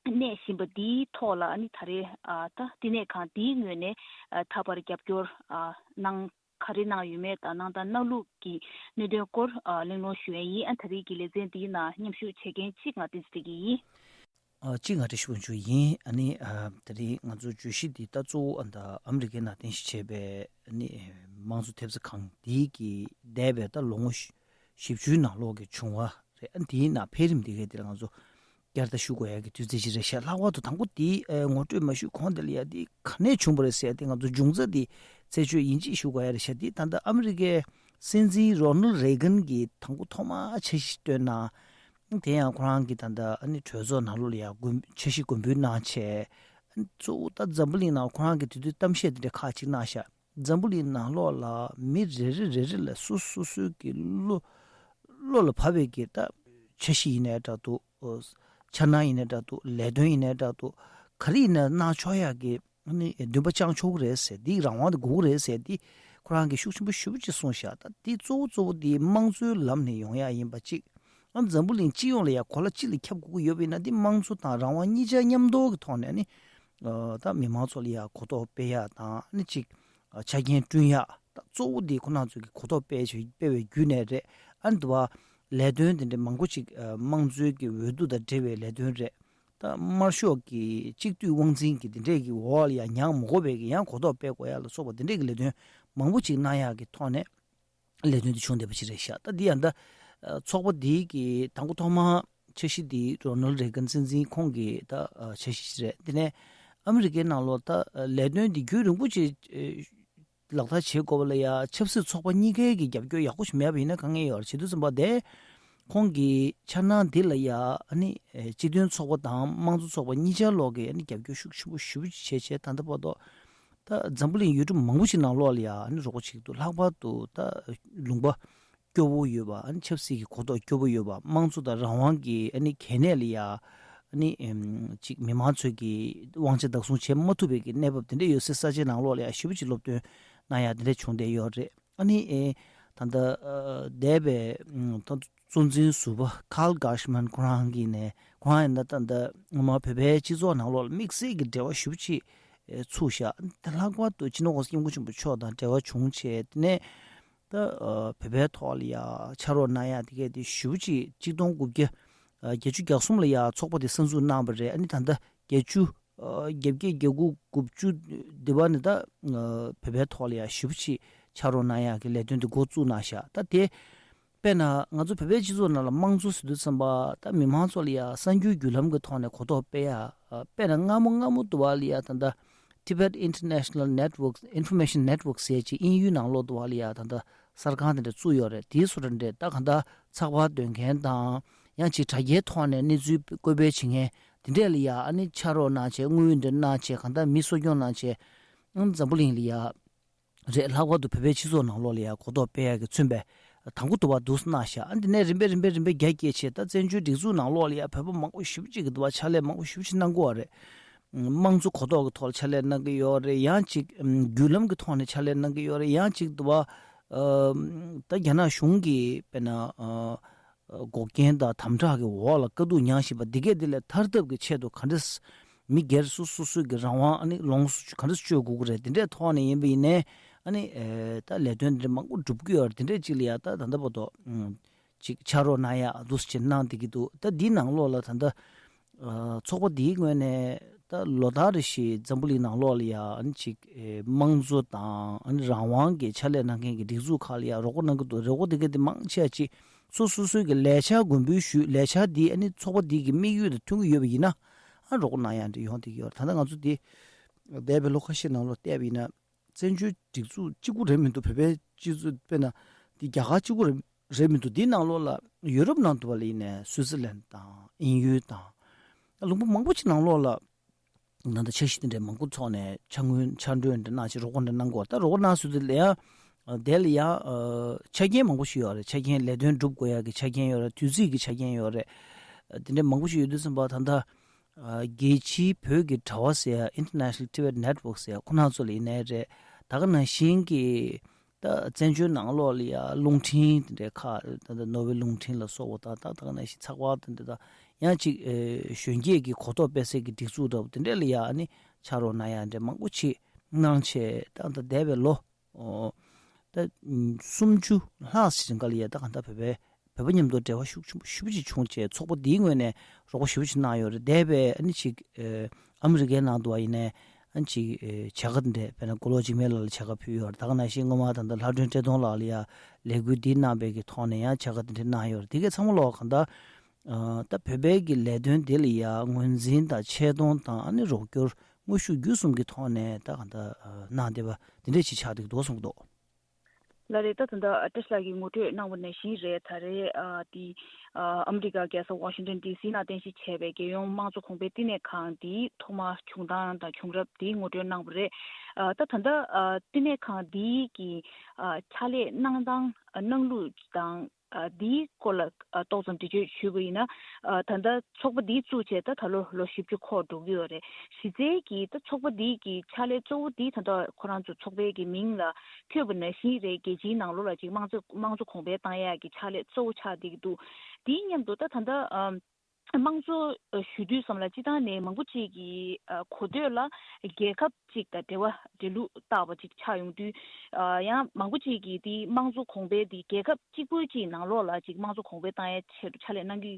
གནས་བཞིན་པ་འདིའི་ཐོག་ལ་ཨ་ནི་ད་རེས་ཨ་ད་བསྟི་གནས་ཁང་འདིའི་ངོས་ནས་ཨ་ད་བར་རྒྱབ་སྐྱོར་ཨ་གནང་ག་རེ་གནང་ཡོད་མེད་དང་གནང་སྟངས་གནང་ལུགས་ཀྱི་གནད་དོན་སྐོར་ཨ་གླེང་སློང་ཞུ་ཡས་ཡིན། ཨ་ད་རེས་ཀྱི་ལེ་ཚན་འདིའི་ནང་མཉམ་ཞུགས་བྱེད་མཁན་གཅིག་ང་བསྟན་འཛིན་བདེ་སྐྱིད་ཡིན། ཨ་གཅིག་ང་བཀྲ་ཤིས་དབང་ཕྱུག་ཡིན། ཨ་ནི་ཨ་ད་རེས་ང་ཚོ་བརྗོད་གཞི་འདི་ད་གཙོ་བོ་ཨ་ད་ཨ་མི་རི་ཀའི་ནང་རྟེན་གཞི་བྱས་པའི་ཨ་ནི་དམངས་གཙོ་ཐེབས་རྩ་ཁང་འདི་གི་འདས་པའི་ད་ལོ་ངོ་བཞི་བཅུའི་ནང་ལོགས་ཀྱི་བྱུང་བ་རེད། ཨ་འདིའི་ནང་འཕེལ་རིམ་འདི་གའི་འདི་ལ་ང་ཚོ་བསྐྱར་ལྟ་ཞུ་དགོས་ཡ་གི་དུས་ཚོད་ཅིག་རེད་ཤག་ལྷག་པར་དུ་དང་པོ་འདི་ཨ་ངོ་སྤྲོད་མ་ཞུས་གོང་དེ་ལ་ཡ་འདི་ག་ནས་བྱུང་བ་རེད་ཟེར་ཏེ་ང་ཚོ་འབྱུང་རྩ་འདི་རྩད་གཅོད་ཡིན་གཅིག་ཞུ་དགོས་ཡ་རེད་ཤག་འདི་ད་ལྟ་ཨ་མི་རི་ཀའི་སྲིད་འཛིན་རོ་ནལ་རེ་གན་གྱིས་དང་པོ་ཐོག་མ་འཆར་གཞི་བཏོན་ན། དེ་ཡང་ཁོ་རང་གིས་ད་ལྟ་ཨ་ནི་གྲོས་ཚོགས་ནང་ལོགས་ལ་ཡང་དགོངས་འཆར་གཞི་དགོངས་འབུལ་གནང་བྱས། གཙོ་བོ་ད་འཛམ་བུ་གླིང་ནང་ཁོ་རང་གིས་དེ་དུས་གཏམ་བཤད་དེ་འདྲ་ཁག་ཅིག་གནང་ཤག་འཛམ་བུ་གླིང་ནང་ལོགས་ལ་མི་རེ་རེ་རེ་རེ་ལ་སོ་སོ་སོའི་གི་བློ་བློ་ལ་བབས་པའི་གི་ད་འཆར་གཞི་ཡིན་ནའི་འདྲ་འདུག་འཆར་སྣང་ཡིན་ནའི་འདྲ་འདུག་ལས་དོན་ཡིན་ནའི་འདྲ་འདུག་ག་རེ་ཡིན་ནའི་གནང་ཆོག་ཡག་གི་ཨ་ནི་འདུན་པ་བཅངས་ཆོག་གི་རེད་ཟེར། འདི་རང་དབང་དེ་དགོས་ཀྱི་རེད་ཟེར། འདི་ཁོ་རང་གིས་ཤུགས་ཆེན་པོ་ཞེ་པོ་ཅིག་གསུངས་ཤག་ད་འདི་གཙོ་བོ་གཙོ་བོ་འདི་དམངས་གཙོའི་ལམ་ནས་ཡོང་ཡག་ཡིན་པ་གཅིག་ཨ་འཛམ་བུ་གླིང་སྤྱི་ཡོངས་ལ་ཡང་གོ་ལ་གཅིག་ལ་ཁྱབ་དགོས་ཀྱི་ཡོད་པ་ཡིན་ན། འདི་དམངས་གཙོ་དང་རང་དབང་གཉིས་ཆ་མཉམ་དུ་གི་ཐོག་ནས་ནི་ཨ་ད་མི་མང་ཚོ་ལ་ཡང་གོ་རྟོགས་སྤེལ་ཡག་དང་ནི་གཅིག་ཨ་ཆ་རྐྱེན་བསྐྲུན་ཡག་ད་གཙོ་བོ་འདི་ཁོ་རང་ཚོ་གི་གོ་རྟོགས་སྤེལ་བྱ་སྤེལ་བའི་བརྒྱུད་ནས་རེད། ཨ་ནི་འདི་བ་ལས་དོན་དེ་འདྲའི་མང་པོ་ཅིག་ཨ་དམངས་གཙོའི་གི་འོས་བསྡུ་དང་འབྲེལ་བའི་ལས་དོན་རེད། ད་དམར་ཤོག་གི་གཅིག་སྡུད་དབང་འཛིན་གྱི་དེ་འདྲས་ཀྱི་འོག་ལ་ཡང་མྱངས་མ་དགོས་པའི་གི་ཡང་གོ་རྟོགས་སྤེལ་དགོས་ཡ་ལ་སོགས་པ་དེ་འདྲས་ཀྱི་ལས་དོན་མང་པོ་ཅིག་གནང་ཡག་གི་ཐོག་ནས་ལས་དོན་དེ་བྱུང་བསྡད་པ་ཅིག་རེད་ཤག་ད་འདི་ཡང་ད་ཚོགས་པ་འདིའི་གི་དང་པོ་ཐོག་མ་འཆར་གཞི་འདི་རོ་ནལ་རེ་གན་སྲིད་འཛིན་ཁོང་གི་ད་འཆར་གཞི་ཅིག་རེད། དེ་ནས་ཨ་མི་རི་ཀའི་ནང་ལོགས་ད་ལས་དོན་འདི་རྒྱུན་རིང་པོ་ཅིག་ལག་བསྟར་བྱེད་དགོས་པ་ལ་ཡ་ཆབ་སྲིད་ཚོགས་པ་གཉིས་ཀའི་གི་རྒྱབ་སྐྱོར་ཡག་པོ་ཞིག་མེད་པ་ཡིན་ན་དཀའ་ངལ་ཡོད་རེད། བྱེད་དུས་ཙམ་པ་དེ་ཁོང་གི་འཆར་སྣང་འདི་ལ་ཡ་ཨ་ནི་སྤྱི་མཐུན་ཚོགས་པ་དང་དམངས་གཙོ་ཚོགས་པ་གཉིས་ཆར་ལོག་གི་ཨ་ནི་རྒྱབ་སྐྱོར་ཤུགས་ཆེན་པོ་ཞེ་པོ་ཅིག་བྱས་བྱས་ད་ལྟ་བར་དུ་ད་འཛམ་བུ་གླིང་ཡུལ་གྲུ་མང་པོ་ཞིག་ནང་ལོགས་ལ་ཡ་ཨ་ནི་རོགས་པ་བྱེད་ཀྱི་འདུག་ལྷག་པར་དུ་ད་ལུང་པ་སྐྱོ་བོ་ཡོད་པ། ཨ་ནི་ཆབ་སྲིད་ཀྱི་གོ་རྟོགས་སྐྱོ་བོ་ཡོད་པ། དམངས་གཙོ་དང་རང་དབང་གི་ཨ་ནི་གལ་གནད་ལ་ཡ་ཨ་ནི་ཨེམ་ཅིག་མི་མང་ཚོས་ཀྱི་དབང་ཆ་བདག་བཟུང་བྱེད་མ་ཐུབ་པའི་གི་གནས་བབ་དེ་འདྲ་ཡོད་སའི་ས་ཆའི་ནང་ལོགས་ལ་ཡ་ཞེ་པོ་ཅིག་སློབ་སྟོན་གནང་ཡ་དེ་འདྲ་བྱུང་བསྡད་ཡོད་རེད། ཨ་ནི་ཨེ་ད་ལྟ་ཨ་འདས་པའི་ཨམ་ད་གཙོ་འཛིན་ཟུར་པ་Carl Gershman་ཁོ་རང་གིས་ནས་ཁོ་རང་ཡིན་ན་ད་ལྟ་སྔོན་མ་བོད་པའི་སྤྱི་ཚོགས་ནང་ལོགས་ལ་དམིགས་བསལ་གྱི་འབྲེལ་བ་ཞེ་པོ་ཅིག་ཨེ་ཚུགས་ཤག་ད་ལྷག་པར་དུ་སྤྱི་ནོར་༸གོང་ས་༸སྐྱབས་མགོན་ཆེན་པོ་མཆོག་དང་འབྲེལ་བ་བྱུང་བྱས། དེ་ནས་ད་ཨ་བོད་པའི་ཐོག་ལ་ཡ་ཕྱག་རོགས་གནང་ཡ་དེ་གས་དེ་ཞེ་པོ་ཅིག་གཅིག་སྟོང་དགུ་བརྒྱ་ཨ་བརྒྱད་ཅུ་གྱ་གསུམ་ལ་ཡ་ཚོགས་པ་དེ་གསར་འཛུགས་གནང་བ་རེད། ཨ་ནི་ད་ལྟ་བརྒྱད་ཅུ་ཨ་བརྒྱད་བརྒྱ་གྱ་དགུ་དགུ་བཅུ་འདི་བ་ནི་ད་ཨ་བོད་པའི་ཐོག་ལ་ཡ་ཞེ་པོ་ཅིག་ཕྱག་རོགས་གནང་ཡ་གི་ལས་དོན་དེ་འགོ་བཙུགས་གནང་ཤག་ད་དེ་དཔེར་ན་ང་ཚོ་བོད་པའི་སྤྱི་ཚོགས་ནང་ལ་དམངས་གཙོ་ཟེར་དུས་ཙམ་པ་ད་མི་མང་ཚོ་ལ་ཡ་གསར་འགྱུར་བརྒྱུད་ལམ་གྱི་ཐོག་ནས་གོ་རྟོགས་སྤེལ་ཡ། ཨ་དཔེར་ན་སྔ་མོ་སྔ་མོ་དུ་བ་ལ་ཡ་ད་ལྟ་Tibet International Network Information Network་ཟེར་ཅིག་དབྱིན་ཡུལ་ནང་ལོགས་དུ་བ་ལ་ཡ་ད་ལྟ་གསར་ཁང་དེ་འདྲ་བཙུགས་ཡོད་རེད། དེའི་སོ་ར་འདྲེ་ད་གང་ལྟར་ཚགས་པར་འདོན་མཁན་དང་ཡང་ཅིག་དྲ་རྒྱའི་ཐོག་ནས་གནས་ཚུལ་བཀོད་སྤེལ་བྱེད་མཁན་དེ་འདྲས་ལ་ཡ་ཨ་ནི་ཕྱག་རོགས་གནང་བྱས། དངུལ་འདོན་གནང་བྱས། གང་ལྟར་མི་གསོ་སྐྱོང་གནང་བྱས། ཨང་འཛམ་བུ་གླིང་ལ་ཡ་རེད། ལྷག་པར་དུ་བོད་པའི་སྤྱི་ཚོགས་ནང་ལོགས་ལ་ཡ་གོ་རྟོགས་སྤེལ་ཡག་གི་མཚོན་པའི་དང་པོ་དུ་བ་འདུག་གནང་ཤག་ཨ་འདི་ནས་རིམ་པས་རིམ་པས་རིམ་པས་རྒྱ་སྐྱེད་བྱས། ད་བཙན་བྱོལ་སྒྲིག་འཛུགས་ནང་ལོགས་ལ་ཡ་བོད་པ་མང་པོ་ཞེ་པོ་ཅིག་གི་དུ་བ་ཕྱག་ལས་མང་པོ་ཞེ་པོ་ཅིག་གནང་གི་ཡོད་རེད། དམངས་གཙོ་གོ་རྟོགས་ཀྱི་ཐོག་ལ་ཕྱག་ལས་གནང་གི་ཡོད་རེད། ཡང་ཅིག་བརྒྱུད་ལམ་གྱི་ཐོག་ནས་ཕྱག་ལས་གནང་གི་ཡོད་རེད། ཡང་ཅིག་དུ་བ་ཨ་ད་རྒྱ་ནག་གཞུང་གིས་དཔེར་ན་ཨ་འགོག་རྐྱེན་དང་དམ་དྲག་གི་འོག་ལ་དཀའ་སྡུག་མྱངས་བཞིན་པ་འདི་གས་འདི་ལས་ཐར་ཐབས་ཀྱི་ཆེད་དུ་ག་འདྲས་མི་སྒེར་སོ་སོ་སོའི་གི་རང་དབང་ཨ་ནི་ལོངས་སུ་ག་འདྲས་སྤྱོད་དགོས་ཀྱི་རེད། འདི་འདྲའི་ཐོག་ནས་ཡིན་པ་ཡིན་ནའི་ཨ་ནི་ཨེ་ད་ལས་དོན་འདི་འདྲ་མང་པོ་སྒྲུབ་ཀྱི་ཡོད་རེད། འདི་འདྲས་ཅིག་ལ་ཡ་ད་ད་ལྟ་བར་དུ་ཨུམ་ཅིག་ཕྱག་རོགས་གནང་ཡག་འདུག་སེ་གནང་བསྡད་ཀྱི་འདུག་ད་འདིའི་ནང་ལོགས་ལ་ད་ལྟ་ཨ་ཚོགས་པ་འདིའི་ངོས་ནས་ད་ལོ་ལྟར་རེ་བཞིན་འཛམ་བུ་གླིང་ནང་ལོགས་ལ་ཡ་ཨ་ནི་ཅིག་ཨེ་དམངས་གཙོ་དང་ཨ་ནི་རང་དབང་གི་ཕྱག་ལས་གནང་མཁན་གྱི་སྒྲིག་འཛུགས་ཁག་ལ་ཡ་རོགས་པ་གནང་གི་འདུག་རོགས་པ་དེ་ག་དེ་མང་ཆེ་བ་ཅིག་སོ་སོ་སོའི་གི་ལས་འཆར་དགོངས་འབུལ་ཞུས། ལས་འཆར་འདི་ཨ་ནི་ཚོགས་པ་འདི་གི་དམིགས་ཡུལ་དང་མཐུན་གྱི་ཡོད་པ་ཡིན་ན་ཨ་རོགས་པ་གནང་ཡག་འདྲ་ཡོང་བསྡད་ཀྱི་ཡོད་རེད། ད་ལྟ་ང་ཚོ་འདི་འདས་པའི་ལོ་ཁ་ཤས་ནང་ལོགས་བལྟས་པ་ཡིན་ན། བཙན་བྱོལ་སྒྲིག་འཛུགས་གཅིག་པུ་རེད་མི་འདུག་བོད་པའི་སྤྱི་ཚོགས་དཔེར་ན་འདི་རྒྱ་གར་གཅིག་པུ་རེད་རེད་མི་འདུག་འདིའི་ནང་ལོགས་ལ་ཡུ་རོབ་ནང་དུ་བ་ལ་ཡིན་ནའི་སུའི་ཙི་ལན་དང་དབྱིན་ཡུལ་དང་ལུང་པ་མང་པོ་ཅིག་ནང་ལོགས་ལ་ད་ལྟ་འཆར་གཞི་དེ་འདྲའི་མང་པོ་ཚོགས་ནས་ཕྱག་སྔོན་ཕྱག་མགྲོན་འདྲ་གནང་བྱས་རོགས་པ་འདྲ་གནང་དགོས། ད་རོགས་པ་གནང་ཟེར་དུས་ལ་ཡང་དེ་ལ་ཡང་ཆ་རྐྱེན་མང་པོ་ཞིག་ཡོད་རེད། ཆ་རྐྱེན་ལས་དོན་སྒྲུབ་དགོས་ཡག་གི་ཆ་རྐྱེན་ཡོད་རེད། དུས་ཚིགས་ཀྱི་ཆ་རྐྱེན་ཡོད་རེད། དེ་འདྲའི་མང་པོ་ཞིག་ཡོད་དུས་ཙམ་པ་ད་ལྟ། ཨ་རྒྱལ་སྤྱིའི་བོད་ཀྱི་དྲ་བ་ཟེར་ཡ་International Tibet Network ཟེར་ཡ་ཁོ་རང་ཚོ་ལ་ཡིན་ནའི་རེད། ད་ག་ནང་བཞིན་གྱི་ད་བཙན་བྱོལ་ནང་ལོགས་ལ་ཡ་རླུང་འཕྲིན་དེ་འདྲའི་ཁག་ད་ལྟ་ནོར་ཝེ་རླུང་འཕྲིན་ལ་སོགས་པ་དང་ད་ད་ག་ནང་བཞིན་ཚགས་པར་དེ་འདྲ་དང་ ཡང་ཅིག་ཨེ་གཞོན་སྐྱེས་ཀྱི་གོ་རྟོགས་སྤེལ་སའི་གི་སྒྲིག་འཛུགས་འདྲ་བོ་དེ་འདྲས་ལ་ཡང་ཨ་ནི་ཕྱག་རོགས་གནང་ཡ་འདྲས་མང་པོ་ཅིག་གནང་བྱས། ད་ད་འདས་པའི་ལོ་ཨོ་ད་སུམ་ཅུ་ལྷག་ཅིག་རིང་ག་ལ་ཡ་ད་གང་ལྟར་བོད་པའི་བོད་པ་མཉམ་དུ་འབྲེལ་བ་ཤུགས་ཆེན་པོ་ཞེ་པོ་ཅིག་བྱུང་བྱས། ཚོགས་པ་འདིའི་ངོས་ནས་རོགས་པ་ཞེ་པོ་ཅིག་གནང་ཡོད་རེད། འདས་པའི་ཨ་ནི་ཅིག་ཨ་མི་རི་ཀའི་ནང་དུ་བ་ཡིན་ནའི་ཨ་ནི་ཅིག་བྱ་དགའ་འདི་འདྲས། དཔེར་ན་མགོ་ལོག་འཇིགས་མེད་ལགས་ལ་བྱ་དགའ་ཕུལ་ཡོད་རེད། ད་ག་ནང་བཞིན་སྔོན་མ་ད་ལྟ་ལྷ་སྒྲོན་བཀྲས་མཐོང་ལགས་ལ་ཡ་ལས་འགུལ་འདི་གནང་པའི་གི་ཐོག་ནས་ཡང་བྱ་དགའ་འདི་འདྲས་གནང་ཡོད་རེད། དེ་གས་ཚང་མ་ལོག་གང་ལྟར་ད་བོད་པའི་གི་ལས་དོན་འདི་ལ་ཡ་ངོས་འཛིན་དང་ཆེ་མཐོང་དང་ཨ་ནི་རོགས་སྐྱོར་དངོས་ཤུགས་བརྒྱུད་གསུམ་གྱི་ཐོག་ནས་ད་གང་ལྟར་གནང་བསྡད་པ་འདི་འདྲས་ཅིག་ཆགས་བསྡད་ཀྱི་འདུག་བསམ་གྱི་འདུག་ལགས་རེད། ད་ད་ལྟ་བཀྲ་ཤིས་ལགས་ཀྱིས་ངོ་སྤྲོད་གནང་བ་ནང་བཞིན་རེད། ད་རེས་ཨ་དེ་ཨ་ཨ་མི་རི་ཀ་རྒྱལ་ས་ཝ་ཤིང་ཏོན་ཌི་སི་ནང་རྟེན་གཞི་བྱས་པའི་རྒྱལ་ཡོངས་དམངས་གཙོ་གོང་འཕེལ་བསྟི་གནས་ཁང་དེའི་ཐོག་མ་བྱུང་སྟངས་དང་བྱུང་རབས་དེ་ངོ་སྤྲོད་གནང་བ་རེད། ཨ་ད་ད་ལྟ་ཨ་བསྟི་གནས་ཁང་དེ་གི་ཨ་ཕྱག་ལས་གནང་སྟངས་གནང་ལུགས་དང་། ཨ་འདིའི་སྐོར་ལ་ཨ་ཏོག་ཙམ་འགྲེལ་བརྗོད་ཞུས་པ་ཡིན་ན། ཨ་ད་ལྟ་ཚོགས་པ་འདི་བཙུགས་བྱས་ད་ད་ལོ་ལོ་བཞི་བཅུ་འཁོར་འགྲོ་གི་ཡོད་རེད། གཞི་རྩའི་གི་ད་ཚོགས་པ་འདི་གི་ཕྱག་ལས་གཙོ་བོ་འདི་ད་ལྟ་ཁོ་རང་ཚོ་ཚོགས་པའི་གི་མིང་ལ་འཁོད་པ་ནང་བཞིན་རེད། རྒྱལ་སྤྱིའི་ནང་ལོགས་ལ་ཅིག་དམངས་གཙོ་དམངས་གཙོ་གོང་འཕེལ་བཏང་ཡག་གི་ཕྱག་ལས་གཙོ་བོ་ཆགས་བསྡད་ཀྱི་འདུག་དེའི་མཉམ་དུ་ད་ད་ལྟ་ཨ་དམངས་གཙོ་ཨ་ཞུ་དུས་ཙམ་ལ་སྤྱི་བཏང་ནས་མང་པོ་ཅིག་གིས་ཨ་གོ་ཐོས་ལ་རྒྱལ་ཁབ་ཅིག་དང་འབྲེལ་བ་འབྲེལ་ལུགས་བཏགས་པ་ཅིག་ཆགས་ཡོང་དུས། ཨ་ཡང་མང་པོ་ཅིག་གིས་དེ་དམངས་གཙོ་གོང་འཕེལ་དེ་རྒྱལ་ཁབ་གཅིག་པུ་ཅིག་ནང་ལོགས་ལ་ཅིག་དམངས་གཙོ་གོང་འཕེལ་བཏང་ཡའི་ཆེད་དུ་ཕྱག་ལས་གནང་གི་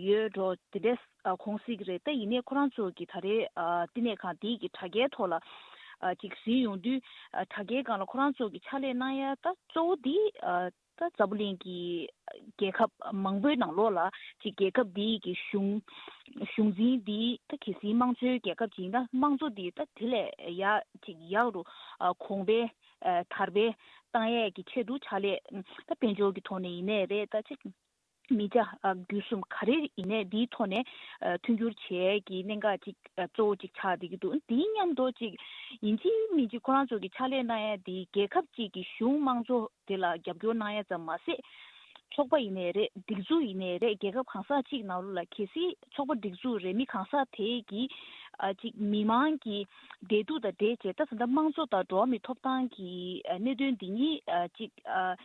ཡོད་འགྲོ་དེ་འདྲས་ཨ་གོང་གསལ་གྱི་རེད། ད་ཡིན་ནའི་ཁོ་རང་ཚོ་གི་ད་རེས་ཨ་བསྟི་གནས་ཁང་དེ་གི་དྲ་རྒྱའི་ཐོག་ལ་ཨ་ཅིག་གཟིགས་ཡོང་དུས། ཨ་དྲ་རྒྱའི་སྒང་ལ་ཁོ་རང་ཚོ་གི་ཕྱག་ལས་གནང་ཡ་ད་གཙོ་བོ་དེ་ཨ་ད་འཛམ་བུ་གླིང་གི་རྒྱལ་ཁབ་མང་པོའི་ནང་ལོགས་ལ་ཅིག་རྒྱལ་ཁབ་འདིའི་གི་གཞུང་གཞུང་འཛིན་འདི་ད་གལ་སྲིད་དམངས་གཙོའི་རྒྱལ་ཁབ་ཅིག་ཡིན་ན་དམངས་གཙོ་འདི་ད་དེ་ལས་ཡག་ཅིག་ཡག་རུ་ཨ་གོང་འཕེལ་ཨ་དར་སྤེལ་བཏང་ཡས་ཀྱི་ཆེད་དུ་ཕྱག་ལས་ད་དཔལ་འབྱོར་གྱི་ཐོག་ནས་ཡིན་ནའི་རེད། ད་ཅིག་མི་ཆ་ཨ་བརྒྱུད་གསུམ་ག་རེ་ཡིན་ནའི་འདིའི་ཐོག་ནས་ཨ་མཐུན་འགྱུར་བྱེད་ཡས་ཀྱི་གནད་འགག་ཅིག་ཨ་གཙོ་བོ་ཅིག་ཆགས་བསྡད་ཀྱི་འདུག་དེའི་མཉམ་དུ་ཅིག་ཡིན་གཅིག་མིན་གཅིག་ཁོ་རང་ཚོ་གི་ཕྱག་ལས་གནང་ཡ་དེ་རྒྱལ་ཁབ་ཅིག་གི་གཞུང་དམངས་གཙོ་དེ་ལ་རྒྱབ་སྐྱོར་གནང་ཡ་ཙམ་མ་ཟད། ཚོགས་པ་ཡིན་ནའི་རེད། སྒྲིག་འཛུགས་ཡིན་ནའི་རེད། རྒྱལ་ཁབ་གང་ཟག་ཅིག་ནང་ལོགས་ལ་གལ་སྲིད་ཚོགས་པ་སྒྲིག་འཛུགས་རེད། མི་གང་ཟག་དེ་གི་ཨ་ཅིག་མི་མང་གི་བདེ་སྡུག་དང་འབྲེལ་བྱས། ད་ད་ལྟ་དམངས་གཙོ་དང་འགྲོ་བ་མིའི་ཐོབ་ཐང་གི་ཨ་གནད་དོན་འདི་གཉིས་ཨ་ཅིག་ཨ་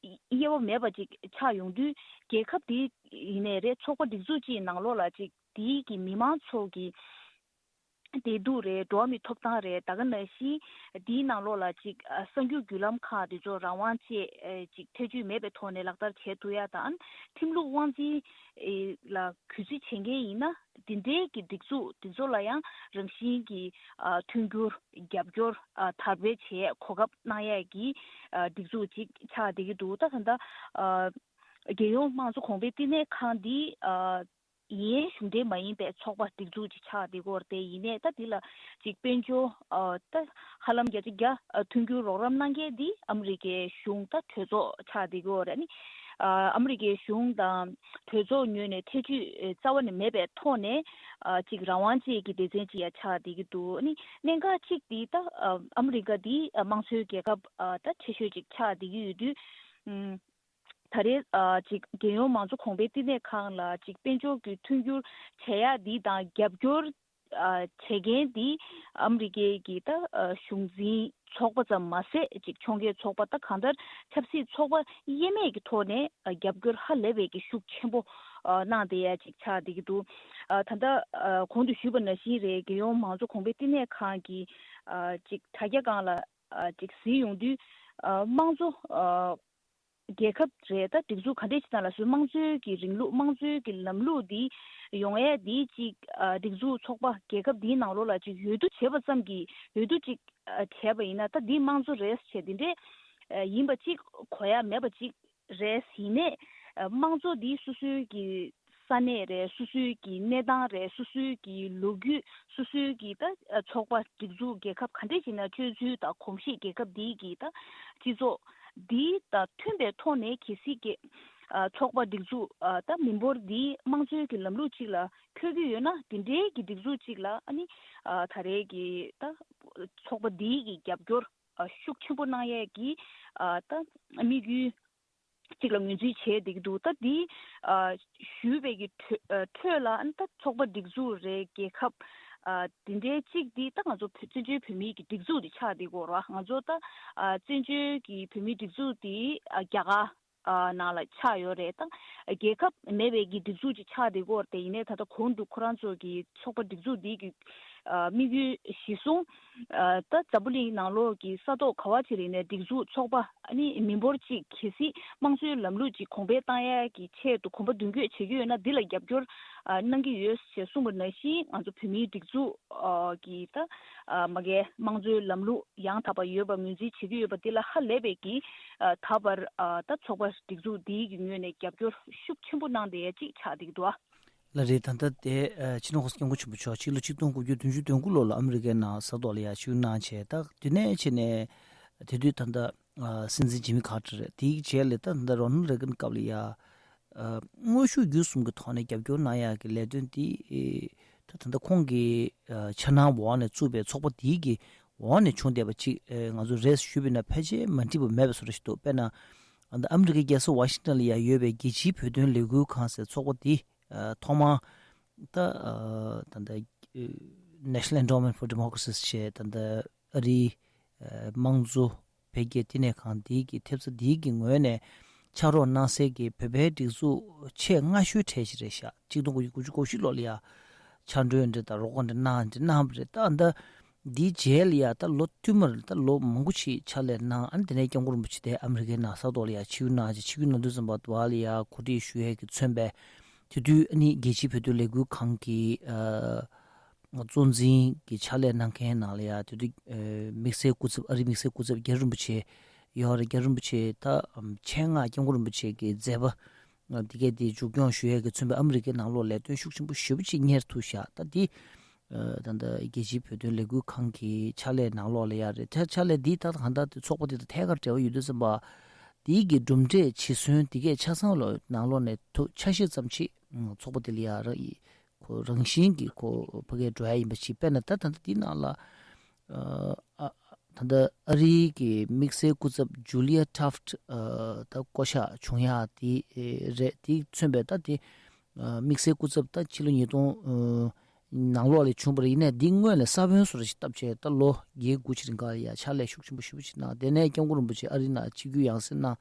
དབྱེ་བ་མེད་པ་ཅིག་ཆགས་ཡོང་དུས། རྒྱལ་ཁབ་དེ་ཡིན་ནའི་རེད། ཚོགས་པ་སྒྲིག་འཛུགས་ཅིག་ནང་ལོགས་ལ་ཅིག་དེའི་གི་མི་མང་ཚོ་གི་བདེ་སྡུག་རེད། འགྲོ་བ་མིའི་ཐོབ་ཐང་རེད། ད་ག་ནང་བཞིན་འདིའི་ནང་ལོགས་ལ་ཅིག་ཨ་གསར་འགྱུར་བརྒྱུད་ལམ་ཁག་དེ་ཚོ་རང་དབང་བཅས་ཨེ་ཅིག་ཐེ་བྱུས་མེད་པའི་ཐོག་ནས་ལག་བསྟར་བྱེད་ཐུབ་ཡ་དང་། ཁྲིམས་ལུགས་དབང་འཛིན་ཨེ་ལ་གུས་བརྩི་བྱེད་མཁན་ཡིན་ན་འདི་འདྲའི་གི་སྒྲིག་འཛུགས་འདི་ཚོ་ལ་ཡང་རང་བཞིན་གྱི་ཨ་མཐུན་འགྱུར་རྒྱབ་སྐྱོར་ཨ་དར་སྤེལ་བྱེད་གོ་སྐབས་གནང་ཡས་ཀྱི་ཨ་སྒྲིག་འཛུགས་ཅིག་ཆགས་བསྡད་ཀྱི་འདུག་ད་ད་ལྟ་ཨ་རྒྱལ་ཡོངས་དམངས་གཙོ་གོང་འཕེལ་བསྟི་གནས་ཁང་འདི་ཨ་ཡིན་གཞུང་འབྲེལ་མ་ཡིན་པའི་ཚོགས་པ་སྒྲིག་འཛུགས་ཅིག་ཆགས་བསྡད་ཀྱི་ཡོད་རེད་དེ། ཡིན་ནའི་ད་འདི་ལ་ཅིག་དཔལ་འབྱོར་ཨ་ད་ཧ་ལམ་བརྒྱ་ཆ་བརྒྱ་ཨ་མཐུན་འགྱུར་རོགས་རམ་གནང་མཁན་འདི་ཨ་མི་རི་ཀའི་གཞུང་ད་གྲོས་ཚོགས་ཆགས་བསྡད་ཀྱི་ཡོད་རེད། ཨ་ནི་ཨ་ཨ་མི་རི་ཀའི་གཞུང་དང་གྲོས་ཚོགས་ངོས་ནས་ཐེ་བྱུས་རྩ་བ་ནས་མེད་པའི་ཐོག་ནས་ཨ་ཅིག་རང་དབང་བཅས་ཀྱི་སྡེ་ཚན་ཅིག་ཡང་ཆགས་བསྡད་ཀྱི་འདུག་ཨ་ནི་གནད་འགག་གཅིག་འདི་ད་ཨ་ཨ་མི་རི་ཀ་འདི་ཨ་དམངས་གཙོའི་རྒྱལ་ཁབ་ཨ་ད་ཆེ་ཤོས་ཅིག་ཆགས་བསྡད་ཀྱི་ཡོད་དུས། ཨ། ད་རེས་ཨ་ཅིག་རྒྱལ་ཡོངས་མང་གཙོ་གོང་འཕེལ་བསྟི་གནས་ཁང་ལ་ཅིག་དཔལ་འབྱོར་གྱི་མཐུན་འགྱུར་བྱེད་ཡག་འདི་དང་རྒྱབ་སྐྱོར་ཨ་བྱེད་མཁན་འདི་ཨ་མི་རི་ཀའི་གི་ད་ཨ་གཞུང་འཛིན་ཚོགས་པ་ཙམ་མ་ཟད། ཅིག་ཕྱོགས་འགལ་ཚོགས་པ་ད་གང་ལྟར་ཆབ་སྲིད་ཚོགས་པ་དབྱེ་མེད་ཀྱི་ཐོག་ནས་ཨ་རྒྱབ་སྐྱོར་ཧ་ལས་པའི་གི་ཤུགས་ཆེན་པོ་ཨ་གནང་བསྡད་ཡ་ཅིག་ཆགས་བསྡད་ཀྱི་འདུག་ཨ་ད་ལྟ་ཨ་གོང་དུ་ཞུས་པ་ནང་བཞིན་རེད། རྒྱལ་ཡོངས་མང་གཙོ་གོང་འཕེལ་བསྟི་གནས་ཁང་གི་ཨ་ཅིག་དྲ་རྒྱ་སྒང་ལ་ཨ་ཅིག་གཟིགས་ཡོང་དུས། ཨ་དམངས་གཙོ་ཨ་རྒྱལ་ཁབ་རེད། ད་སྒྲིག་འཛུགས་ག་འདྲས་ཅིག་ནང་ལ་སོང་། དམངས་གཙོའི་གི་རིང་ལུགས། དམངས་གཙོའི་གི་ལམ་ལུགས་འདི་ཡོང་ཡས་འདི་ཅིག་ཨ་སྒྲིག་འཛུགས་ཚོགས་པ་རྒྱལ་ཁབ་འདིའི་ནང་ལོགས་ལ་ཅིག་འོས་བསྡུ་བྱས་པ་ཙམ་གྱིས། འོས་བསྡུ་ཅིག་ཨ་བྱས་པ་ཡིན་ན་ད་འདི་དམངས་གཙོ་རེད་ཟེར་འདི་འདྲས་ཨ་ཡིན་པ་ཅིག་གོ་ཡ་མེད་པ་ཅིག་རེད། ཡིན་ནའི་ཨ་དམངས་གཙོ་འདི་སོ་སོའི་གི་ས་གནས་རེད། སོ་སོའི་གི་གནས་སྟངས་རེད། སོ་སོའི་གི་ལོ་རྒྱུས། སོ་སོའི་གི་ད་ཨ་ཚོགས་པ་སྒྲིག་འཛུགས་རྒྱལ་ཁབ་ག་འདྲས་ཅིག་ན་སྤྱོད་ཚུལ་དང་གོམས་གཤིས། རྒྱལ་ཁབ་འདིའི་གི་ད་སྤྱི་ཚོགས་འདི་དང་མཐུན་པའི་ཐོག་ནས་གལ་སྲིད་ཀྱི་ཨ་ཚོགས་པ་སྒྲིག་འཛུགས་ཨ་ད་མི་འབོར་འདི་དམངས་གཙོའི་གི་ལམ་ལུགས་ཅིག་ལ་འཁོད་ཀྱི་ཡོད་ན། དེ་འདྲའི་གི་སྒྲིག་འཛུགས་ཅིག་ལ་ཨ་ནི་ཨ་ད་རེས་ཀྱི་ད་ཚོགས་པ་འདིའི་གི་རྒྱབ་སྐྱོར་ཨ་ཤུགས་ཆེན་པོ་གནང་ཡས་ཀྱི་ཨ་ད་དམིགས་ཡུལ་གཅིག་ལ་ངོས་འཛིན་བྱས་བསྡད་ཀྱི་འདུག་ད་འདི་ཨ་ཞུས་པའི་གི་ཁྲོད་ཨ་ཁྲོད་ལ་ཨ་ནི་ད་ཚོགས་པ་སྒྲིག་འཛུགས་རེད། རྒྱལ་ཁབ་ཨ་འདི་འདྲའི་གཅིག་འདི་ད་ང་ཚོ་བོད་བཙན་བྱོལ་བོད་མིའི་གི་སྒྲིག་འཛུགས་འདི་ཆགས་བསྡད་ཀྱི་ཡོད་རེད་བ། ང་ཚོ་ད་ཨ་བཙན་བྱོལ་གི་བོད་མིའི་སྒྲིག་འཛུགས་འདི་ཨ་རྒྱ་གར་ ཨ་ནང་ལ་ཆགས་ཡོད་རེད། ད་རྒྱལ་ཁབ་མེད་པའི་གི་སྒྲིག་འཛུགས་ཅིག་ཆགས་བསྡད་ཀྱི་ཡོད་རེད། དེ་ཡིན་ནའི་ད་ལྟ་གོང་དུ་ཁོ་རང་ཚོ་གི་ཚོགས་པ་སྒྲིག་འཛུགས་འདི་གི་ཨ་དམིགས་ཡུལ་གཞི་བཟུང་ཨ་ད་འཛམ་བུ་གླིང་ནང་ལོགས་ཀྱི་ས་ཐོག་ག་བ་ཅིག་རེད་ནའི་སྒྲིག་འཛུགས་ཚོགས་པ་ཨ་ནི་མི་འབོར་གཅིག་གལ་སྲིད་དམངས་གཙོའི་ལམ་ལུགས་ཅིག་གོང་འཕེལ་བཏང་ཡ་གི་ཆེད་དུ་གོམ་པ་མདུན་སྐྱོད་བྱེད་ཀྱི་ཡོད་ན་འདི་ལ་རྒྱབ་སྐྱོར་ཨ་གནང་གི་ཡོད་ཅེས་གསུངས་པ་ནང་བཞིན་ང་ཚོ་བོད་མིའི་སྒྲིག་འཛུགས་ཨ་གི་ད་ཨ་མ་གིའི་དམངས་གཙོའི་ལམ་ལུགས་ཡང་དག་པ་ཡོད་པ་ངོས་འཛིན་བྱེད་ཀྱི་ཡོད་པ་འདི་ལ་ཧ་ལས་པའི་གི་ཨ་ད་བར་ཨ་ད་ཚོགས་པ་སྒྲིག་འཛུགས་འདིའི་གི་ངོས་ནས་རྒྱབ་སྐྱོར་ཤུགས་ཆེན་པོ་གནང་བསྡད་ཡ་གཅིག་ཆགས་བསྡད་ཀྱི་འདུག་ཨ། ལགས་རེད། ད་ལྟ་དེ་ཨ་སྤྱི་ནོར་༸གོང་ས་༸སྐྱབས་མགོན་ཆེན་པོ་མཆོག་ཕྱི་ལོ་ཆིག་སྟོང་དགུ་བརྒྱ་བདུན་ཅུ་དོན་དགུ་ལོ་ལ་ཨ་མི་རི་ཀའི་ནང་ས་ཐོག་ལ་ཡར་ཆིབས་བསྒྱུར་གནང་བྱས། ད་དེ་ནས་བྱས་ནས་དེ་དུས་ད་ལྟ་ཨ་སྲིད་འཛིན་ཇི་མི་ཁར་ཊར་རེད། དེའི་རྗེས་ལ་ད་ད་ལྟ་རོ་ནལ་རེ་གན་སྐབས་ལ་ཡ་ཨ་དངོས་ཤུགས་བརྒྱུད་གསུམ་གྱི་ཐོག་ནས་རྒྱབ་སྐྱོར་གནང་ཡག་གི་ལས་དོན་དེ་ཨེ་ད་ད་ལྟ་ཁོང་གི་ཨ་འཆར་སྣང་འོག་ནས་བཙུགས་པའི་ཚོགས་པ་དེའི་གི་འོག་ནས་བྱུང་བསྡད་པ་ཅིག་ཨེ་ང་ཚོ་རེད་ཞུས་པ་ཡིན་ན་ཕལ་ཆེར་མ་འགྲིག་པ་མེད་པ་བཟོ་འདྲ་ཞིག་འདུག་དཔེར་ན་ཨ་ད་ཨ་མི་རི་ཀའི་རྒྱལ་ས་ཝ་ཤིང་ཊོན་ལ་ཡ་ཡོད་པའི་རྒྱལ་སྤྱིའི་བོད་དོན་ལས་འགུལ་ཁང་ཟེར་ཚོགས་པ་དེ་ཨ་ཐོག་མར་ད་ཨ་ད་ད་National Endowment for Democracy ཞེས་ད་ད་ཨ་རིའི་ཨ་དམངས་གཙོ་འཕེལ་རྒྱས་བསྟི་གནས་ཁང་འདིའི་གི་ཐེབས་རྩ་འདིའི་གི་ངོས་ནས་ཕྱག་རོགས་གནང་སའི་གི་བོད་པའི་སྒྲིག་འཛུགས་ཆེས་སྔ་ཤོས་གྲས་ཤིག་རེད་ཤག་ཆིག་སྟོང་དགུ་བརྒྱ་དགུ་བཅུ་གོ་བཞི་ལོ་ལ་ཡ་ཕྱག་འགྲོ་འདྲ་དང་རོགས་པ་འདྲ་གནང་འདྲ་གནང་བ་རེད། ད་ད་འདིའི་རྗེས་ལ་ཡ་ད་ལོ་བསྟུད་མར་ད་ལོ་མང་པོ་ཞིག་ཕྱག་ལས་གནང་། ཨ་ནི་དེ་ནས་སྐྱབས་མགོན་རིན་པོ་ཆེ་དེ་ཨ་མི་རི་ཀའི་ནང་ས་ཐོག་ལ་ཡ་ཆིབས་བསྒྱུར་གནང་བྱས། ཆིབས་བསྒྱུར་གནང་དུས་ཙམ་པ་དུ་བ་ལ་ཡ་གོ་སྒྲིག་ཞུ་ཡས་ཀྱིས་མཚོན་པའི་དེ་དུས་ཨ་ནི་རྒྱལ་སྤྱིའི་བོད་དོན་ལས་འགུལ་ཁང་གི་ཨ་གཙོ་འཛིན་གྱི་ཕྱག་ལས་གནང་མཁན་ནང་ལ་ཡ་དེ་དུས་ཨ་དམིགས་བསལ་སྐུ་ཚབ་ཨ་རིའི་དམིགས་བསལ་སྐུ་ཚབ་རྒྱ་རིན་པོ་ཆེ་ཡོད་རེད། རྒྱ་རིན་པོ་ཆེ་ད་ཨམ་ཆེད་མངགས་སྐྱབས་མགོན་རིན་པོ་ཆེ་གི་མཛད་པ་ཨ་འདི་གས་དེ་མཇུག་སྐྱོང་ཞུ་ཡས་ཀྱིས་མཚོན་པའི་ཨ་མི་རི་ཀའི་ནང་ལོགས་ལས་དོན་ཤུགས་ཆེན་པོ་ཞེ་པོ་ཅིག་གཉེར་ཐུབ་ཤག་ད་འདི་ཨ་ད་ལྟ་རྒྱལ་སྤྱིའི་བོད་དོན་ལས་འགུལ་ཁང་གི་ཕྱག་ལས་ནང་ལོགས་ལ་ཡ་རེད། ད་ཕྱག་ལས་འདི་ད་གང་ལྟར་དེ་ཚོགས་པ་དེ་དང་ཐད་ཀར་འབྲེལ་བ་ཡོད་དུས་ཙམ་པ་འདིའི་གི་གྲུབ་འབྲས་ཇི་སོན་འདི་གས་ཆ་ཚང་ལོ་ནང་ལོགས་ནས་ཐུགས་འཆར་གཞི་ཙམ་ཅིག་ཨ་ཚོགས་པ་དེ་ལ་ཡ་ར་ཡི་ཁོ་རང་བཞིན་གྱིས་ཁོ་ཕ་གིར་འགྲོ་ཡ་ཡིན་པ་ཅིག་དཔེར་ན་ད་ད་ལྟ་འདི་ནང་ལ་ཨ་ཨ་ད་ལྟ་ཨ་རིའི་གི་དམིགས་བསལ་སྐུ་ཚབ་ཇུ་ལི་ཡ་ཊཱཕ་ཊི་ཨ་ད་བསྐོ་གཞག་བྱུང་ཡ་དེ་རེད། དེ་མཚོན་པའི་ད་དེ་ཨ་དམིགས་བསལ་སྐུ་ཚབ་ད་ཕྱི་ལོ་ཉིས་སྟོང་ཨ་ནང་ལོགས་ལ་བྱུང་བ་རེད། ཡིན་ནའི་འདི་སྔོན་ལ་ས་བོན་བཟོ་འདྲ་ཞིག་བཏབ་བྱས་ད་ལོ་བརྒྱད་དགུ་ཅིག་རིང་ག་ལ་ཡ་ཕྱག་ལས་ཤུགས་ཆེན་པོ་ཞེ་པོ་ཅིག་གནང་། དེ་ནས་སྐྱབས་མགོན་རིན་པོ་ཆེ་ཨ་རིའི་ནང་ཆིབས་བསྒྱུར་ཡང་སེ་གནང་།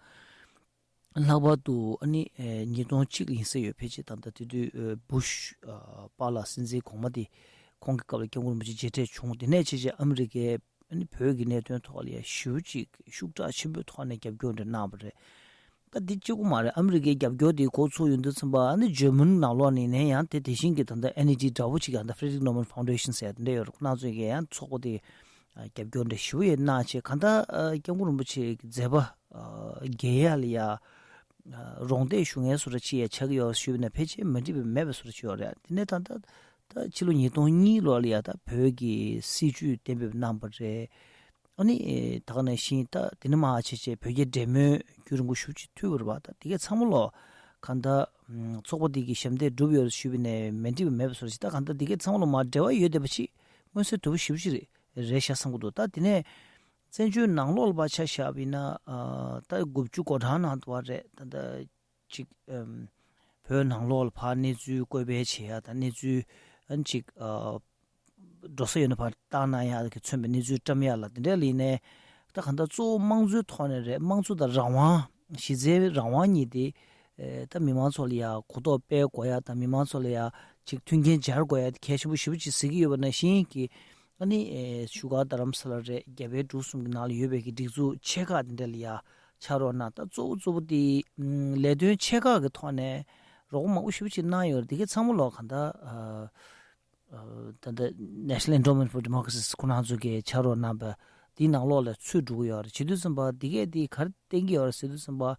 ལྷག་པར་དུ་ཨ་ནི་ཨེ་ཉིས་སྟོང་གཅིག་ཡིན་ས་ཡོད། ཕལ་ཆེར་ད་ལྟ་དེ་དུས་ཨེ་བུ་ཤ་ཨ་པཱ་ལགས་སྲིད་འཛིན་གོང་མ་དེ་ཁོང་གི་སྐབས་ལ་སྐྱབས་མགོན་རིན་པོ་ཆེ་མཇལ་འཕྲད་བྱུང་། དེ་ནས་ཕྱིན་ཆད་ཨ་མི་རི་ཀའི་ཨ་ནི་བོད་ཀྱི་གནད་དོན་ཐོག་ལ་ཡང་ཞེ་པོ་ཅིག་ཤུགས་དྲག་ཆེན་པོའི་ཐོག་ནས་རྒྱབ་སྐྱོར་འདྲ་གནང་བ་རེད། ད་འདི་གཅིག་པུ་མ་རེད། ཨ་མི་རི་ཀའི་རྒྱབ་སྐྱོར་དེ་འགོ་ཚུགས་ཡོང་དུས་ཙམ་པ་ཨ་ནི་འཇར་མན་ནང་ལོགས་ནས་ནས་ཡང་དེ་དེ་བཞིན་གྱི་ད་ལྟ་ཨེན་ཨི་ཊི་འདྲ་པོ་ཅིག་ཡང་ད་Frederick Naumann Foundation ཟེར་དེ་འདྲ་ཡོད་རེད། ཁོ་རང་ཚོས་ཀྱི་ཡང་ཚོགས་པ་དེ་རྒྱབ་སྐྱོར་འདྲ་ཞེ་པོ་ཡང་གནང་བྱས། གང་ལྟར་སྐྱབས་མགོན་རིན་པོ་ཆེ་གི་མཛད་པ་རྒྱས་ཡ་ལ་ཡ་རོགས་འདེགས་ཞུ་མཁན་བཟོ་འདྲ་ཅིག་ཡ་ཆགས་ཀྱི་ཡོད་ཞུས་པ་ན་ཕལ་ཆེར་མ་འགྲིག་པ་མེད་པ་བཟོ་འདྲ་ཅིག་ཡོད་རེད། དེ་ནས་ད་ལྟ་ད་ཕྱི་ལོ་ཉིས་སྟོང་གཉིས་ལོ་ལ་ཡ་ད་བོད་ཀྱི་སྲིད་བྱུས་གཏན་འབེབས་གནང་བ་རེད། ཨ་ནི་ད་ག་ནང་བཞིན་ད་དེ་ནས་མར་བྱས་བྱས་བོད་རྒྱའི་འབྲེལ་མོལ་རྒྱུན་རིང་པོ་ཞེ་པོ་ཅིག་མཐུད་པ་རེད་པ། ད་དེ་གས་ཚང་མ་ལོ་གང་ལྟར་ཚོགས་པ་འདི་གི་ཞབས་འདེགས་བསྒྲུབས་ཡོད་ཞུས་པ་ན་མ་འགྲིག་པ་མེད་པ་བཟོ་འདྲ་ཅིག་ད་གང་ལྟར་དེ་གས་ཚང་མ་ལོ་མར་འབྲེལ་བ་ཡོད་བསྡད་པ་ཅིག་མངོན་གསལ་དོད་པོ་ཞེ་པོ་ཅིག་རེད་རེད་ཤག་བསམ་གྱི་འདུག་ད་དེ་ནས་བཙན་བྱོལ་ནང་ལོགས་ལ་ཕར་ཆ་བཞག་པ་ཡིན་ན་ཨ་ད་དགུ་བཅུ་གོ་གྲངས་ནང་དུ་བ་རེད། ད་ད་ཅིག་ཨམ་བོད་ནང་ལོགས་ལ་ཕར་གནས་ཚུལ་བཀོད་སྤེལ་བྱེད་ཡ་དང་གནས་ཚུལ་ཨ་ཅིག་ཨ་འགྲོ་ས་ཡོད་ན་ཕར་བཏང་གནང་ཡ་གི་མཚོན་པའི་གནས་ཚུལ་བཀྲམ་ཡ་ལ་དེ་འདྲ་ལ་ཡིན་ནའི་ད་གང་ལྟར་གཙོ་བོ་དམངས་གཙོའི་ཐོག་ནས་རེད། དམངས་གཙོ་དང་རང་དབང་གཞི་རྩའི་རང་དབང་གཉིས་དེ་ཨེ་ད་མི་མང་ཚོ་ལ་ཡ་གོ་རྟོགས་སྤེལ་དགོས་ཡ་དང་མི་མང་ཚོ་ལ་ཡ་ཅིག་མཐུན་རྐྱེན་སྦྱར་དགོས་ཡ་དེ་གལ་ཆེན་པོ་ཞེ་པོ་ཅིག་གཟིགས་ཀྱི་ཡོད་པ་ནང་བཞིན་གྱི་ཨ་ནི་ཨེ་བཞུགས་སྒར་རྡ་རམ་ས་ལ་རེད། རྒྱ་བལ་འབྲུག་གསུམ་གྱི་ནང་ལ་ཡོད་པའི་གི་སྒྲིག་འཛུགས་ཆེ་ཁག་དེ་འདྲ་ལ་ཡ་ཕྱག་རོགས་གནང་། ད་གཙོ་བོ་གཙོ་བོ་དེ་ཨམ་ལས་དོན་ཆེ་ཁག་གི་ཐོག་ནས་རོགས་པ་མང་པོ་ཞེ་པོ་ཅིག་གནང་ཡོད་རེད། དེ་གས་ཚང་མ་ལོ་གང་ལྟར་ཨ་ཨ་ད་ལྟ་National Endowment for Democracy ཁོ་རང་ཚོ་གིས་ཕྱག་རོགས་གནང་པ་དེའི་ནང་ལོགས་ལ་ཚུད་འགྲོ་གི་ཡོད་རེད། བྱེད་དུས་ཙམ་པ་དེ་གས་དེ་ག་རེ་བསྟན་གྱི་ཡོད་རེད་ཟེར་དུས་ཙམ་པ་ཨ་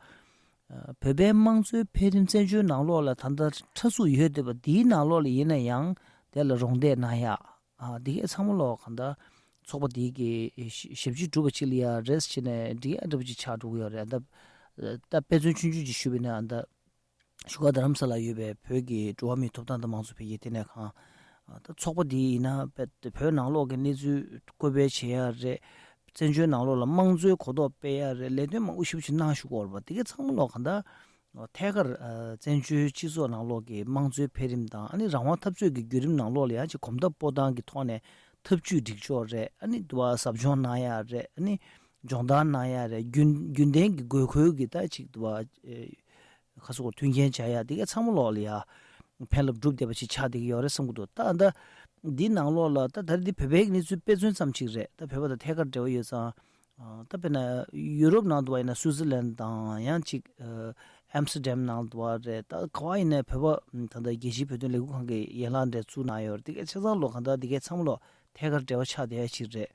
བོད་པའི་དམངས་གཙོའི་འཕེལ་རིམ་བཙན་བྱོལ་ནང་ལོགས་ལ་ད་ལྟ་ཕྲ་ཚུགས་ཡོད་བསྡད་པ་དེའི་ནང་ལོགས་ལ་ཡིན་ན་ཡང་དེ་ལ་རོགས་འདེགས་གནང་ཡ། ཨ་འདི་གས་ཚང་མ་ལོ་གང་ལྟར་ཚོགས་པ་འདི་གི་ཞབས་ཕྱི་སྒྲུབ་པ་ཅིག་ལ་ཡ་རེས་བྱས་ནས་འགྲིག་ཡ་འདྲ་པོ་ཅིག་ཆགས་འགྲོ་གི་ཡོད་རེད། ད་ད་དཔེ་མཚོན་ཆུང་ཆུང་ཅིག་ཞུས་པ་ཡིན་ན་ད་བཞུགས་སྒར་རྡ་རམ་ས་ལ་ཡོད་པའི་བོད་ཀྱི་འགྲོ་བ་མིའི་ཐོབ་ཐང་དང་མང་གཙོ་འཕེལ་རྒྱས་ལྟེ་གནས་ཁང་། ད་ཚོགས་པ་འདི་ཡིན་ན་བོད་ནང་ལོགས་ཀྱི་གནས་ཚུལ་བཀོད་སྤེལ་བྱེད་ཡ་རེད། བཙན་བྱོལ་ནང་ལོགས་ལ་དམངས་གཙོའི་གོ་རྟོགས་སྤེལ་ཡ་རེད། ལས་དོན་མང་པོ་ཞེ་པོ་ཅིག་གནང་བཞུགས་ཀྱི་ཡོད་རེད་པ། དེ་གས་ཚང་མ་ལོ་གང་ལྟར་ཐད་ཀར་ཨ་བཙན་བྱོལ་སྤྱི་ཚོགས་ནང་ལོགས་ཀྱི་དམངས་གཙོའི་འཕེལ་རིམ་དང་ཨ་ནི་རང་དབང་འཐབ་རྩོད་ཀྱི་བརྒྱུད་རིམ་ནང་ལོགས་ལ་ཡང་ཅིག་གོམ་སྟབས་སྤོ་སྟངས་ཀྱི་ཐོག་ནས་ཐབས་ཇུས་སྒྲིག་ཕྱོགས་རེད། ཨ་ནི་འདུ་བ་ཟབ་སྦྱོང་གནང་ཡ་རེད། ཨ་ནི་ སྦྱོང་བརྡར་གནང་ཡ་རེད། རྒྱུན་རྒྱུན་ལྡན་གྱི་དགོས་མཁོའི་གི་ད་ཅིག་འདུག་བ། ཁ་སོག་མཐུན་རྐྱེན་བྱ་ཡ་དེ་གའི་ཚང་མ་ལོག་ལ་ཡ་ཕན་རླབས་སྒྲུབ་བསྡད་པ་ཞིག་ཆགས་བསྡད་ཀྱི་ཡོད་རེད་བསམ་གྱི་འདུག་ད་ད་འདི་ནང་ལོགས་ལ་ད་ད་རེས་འདི་བོད་པའི་གནས་ཚུལ་དཔེ་མཚོན་ཙམ་ཅིག་རེད། ད་བོད་པ་དང་ཐད་ཀར་འབྲེལ་བ་ཡོད་ཙང་། ད་དཔེར་ན་ཡུ་རོབ་ནང་དུ་བ་ཡིན་ན་སུའུ་ཙི་ལན་དང་ཡང་ཅིག་ཨེམ་སི་ཏྲ་ཌམ་ནང་དུ་བ་རེད། ད་ག་བ་ཡིན་ན་བོད་པ་ད་ལྟ་རྒྱལ་སྤྱིའི་བོད་དོན་ལས་འགུལ་ཁང་གི་ཡན་ལག་འདྲ་བཙུགས་གནང་ཡོད་རེད། དེ་གའི་ཆ་ཚང་ལོག་གང་ལྟར་དེ་གའི་ཚང་མ་ལོག་ཐད་ཀར་འབྲེལ་བ་ཆགས་བསྡད་ཡ་ཞིག་རེད།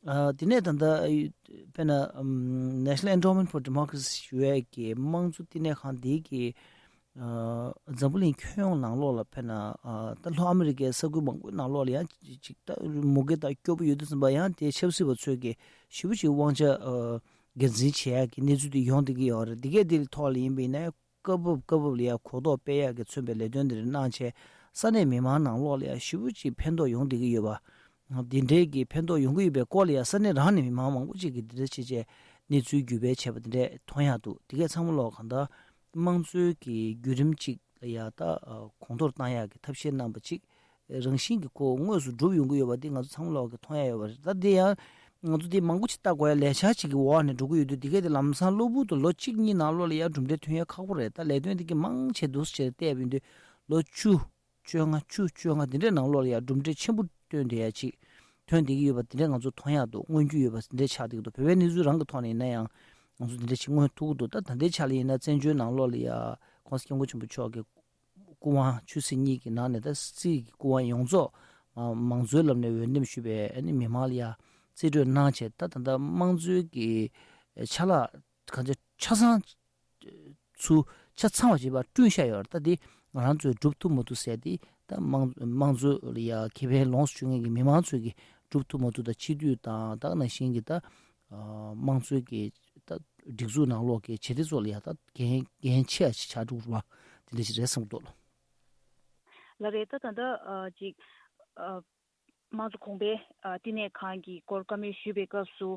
ཨ། དེ་ནས་ད་ལྟ་དཔེར་ན་ཨམ། National Endowment for Democracy ཞུ་ཡས་ཀྱི་དམངས་གཙོ་བསྟི་གནས་ཁང་འདི་གི་ཨ། འཛམ་བུ་གླིང་ཁྱོན་ཡོངས་ནང་ལོགས་ལ་དཔེར་ན་ཨ། ད་ལྷོ་ཨ་མི་རི་ཀའི་ས་ཁུལ་མང་པོའི་ནང་ལོགས་ལ་ཡང་ཅིག་ད་མུ་གེ་དང་སྐྱོ་པོ་ཡོད་དུས་ཙམ་པ་ཡང་དེ་ཆབ་སྲིད་པ་ཚོས་ཀྱི་ཞེ་པོ་ཅིག་དབང་ཆ་ཨ། སྒེར་འཛིན་བྱེད་ཡས་ཀྱི་གནས་ཚུལ་དེ་ཡོང་བསྡད་ཀྱི་ཡོད་རེད། འདི་གས་དེ་ཐོག་ལ་ཡིན་པ་ཡིན་ན་སྐབས་བབ་སྐབས་བབ་ལ་ཡང་གོ་རྟོགས་སྤེལ་ཡག་གི་མཚོན་པའི་ལས་དོན་འདི་རིགས་གནང་བྱས་ས་གནས་མི་མང་ནང་ལོགས་ལ་ཡང་ཞེ་པོ་ཅིག་ཕན་ཐོགས་ཡོང་བསྡད་ཀྱི་ཡོད་པ། འདི་འདྲའི་གི་ཕན་ཐོགས་ཡོང་གི་ཡོད་པའི་སྐོར་ལ་ཡང་ས་གནས་རང་ནས་མི་མང་མང་པོ་ཅིག་གིས་འདི་འདྲ་བྱས་བྱས་གནས་ཚུལ་བརྒྱུད་སྤེལ་བྱས་པ་འདི་འདྲས་མཐོང་ཡག་འདུག་འདི་གས་ཚང་མ་ལོག་གང་ལྟར་དམངས་གཙོའི་གི་བརྒྱུད་རིམ་ཅིག་ལ་ཡང་ད་གོང་མཐོར་བཏང་ཡག་གི་ཐབས་ཤེས་གནང་པ་ཅིག་རང་བཞིན་གྱིས་ཁོ་དངོས་སུ་འགྲུབ་ཡོང་གི་ཡོད་པ་འདི་ང་ཚོ་ཚང་མ་ལོག་གིས་མཐོང་ཡག་ཡོད་པ་རེད། ད་འདི་ཡང་ང་ཚོ་འདི་མང་པོ་ཅིག་ལྟ་དགོས་ཡ་ལས་འཆར་ཅིག་གི་འོག་ནས་འགྲོ་གི་ཡོད་དུས་འདི་གས་དེ་ལམ་སང་གློ་བུར་དུ་ལོ་གཅིག་གཉིས་ནང་ལོགས་ལ་ཡར་གྲུབ་འབྲས་ཐོན་ཡ་ཁག་པོ་རེད། ད་ལས་དོན་འདི་གི་མང་ཆེ་འདུག་སེ་བྱས་བལྟས་པ་ཡིན་དུས་ལོ་བཅུ། བཅོ་ལྔ་བཅུ་བཅོ་ལྔ་འདི་འདྲའི་ནང་ལོགས་ལ་ཡང་གྲུབ་འབྲས་ཆེན་པོ་ཐོན་བསྡད་ཡ་ཅིག་ཐོན་བསྡད་ཀྱི་ཡོད་པ་འདི་འདྲ་ང་ཚོ་མཐོང་ཡག་འདུག་མངོན་རྒྱུ་ཡོད་པ་འདི་འདྲ་ཆགས་བསྡད་ཀྱི་འདུག་བོད་པའི་གནས་ཚུལ་རང་གི་ཐོག་ནས་ཡིན་ན་ཡང་ང་ཚོ་འདི་འདྲ་ཅིག་མངོན་ཐུབ་ཀྱི་འདུག་ད་ད་ལྟའི་ཆ་ལ་ཡིན་ན་བཙན་བྱོལ་ནང་ལོགས་ལ་ཡ་༸གོང་ས་༸སྐྱབས་མགོན་ཆེན་པོ་མཆོག་གི་སྐུ་དབང་ཆོས་སྲིད་གཉིས་ཀྱི་ནང་ནས་ད་སྲིད་ཀྱི་སྐུ་དབང་ཡོངས་རྫོགས་མང་གཙོའི་ལམ་ནས་འོས་འདེམས་ཞུས་པའི་ཨ་ནི་མི་མང་ལ་ཡ་རྩིས་སྤྲོད་གནང་བྱས། ད་ད་ལྟ་དམངས་གཙོའི་གི་ཆ་ལག་གང་ཆ་ཆ་ཚང་ཚུ་ཆ་ཚང་བ་བྱེད་པར་བསྐྲུན་བཞག་ཡོད་རེད། ད་འདི་ང་རང་ཚོས་སྒྲུབ་ཐུབ་མ་ཐུབ་ཟེར་ཏེ་ད་དམངས་དམངས་གཙོ་ལ་ཡ་ཁེ་ཕན་ལོངས་སུ་སྤྱོད་མཁན་གྱི་མི་མང་ཚོས་ཀྱི་སྒྲུབ་ཐུབ་མ་ཐུབ་དང་སྤྱི་འཐུས་དང་ད་ག་ནང་བཞིན་གྱི་ད་དམངས་གཙོའི་གི་ད་སྒྲིག་འཛུགས་ནང་ལོགས་ཀྱི་བྱེད་གཏེ་ཚོ་ལ་ཡ་ད་འགན་འགན་ཆེ་བ་ཞིག་ཆགས་འགྲོ་གི་རེད་པ། དེ་འདྲ་ཞིག་རེད་བསམ་གྱི་འདུག་ལགས། ལགས་རེད། ད་ད་ལྟ་ཅིག་དམངས་གཙོ་གོང་འཕེལ་བསྟི་གནས་ཁང་གི་སྐོར་བཀའ་མོལ་ཞུས་པའི་སྐབས་སུ།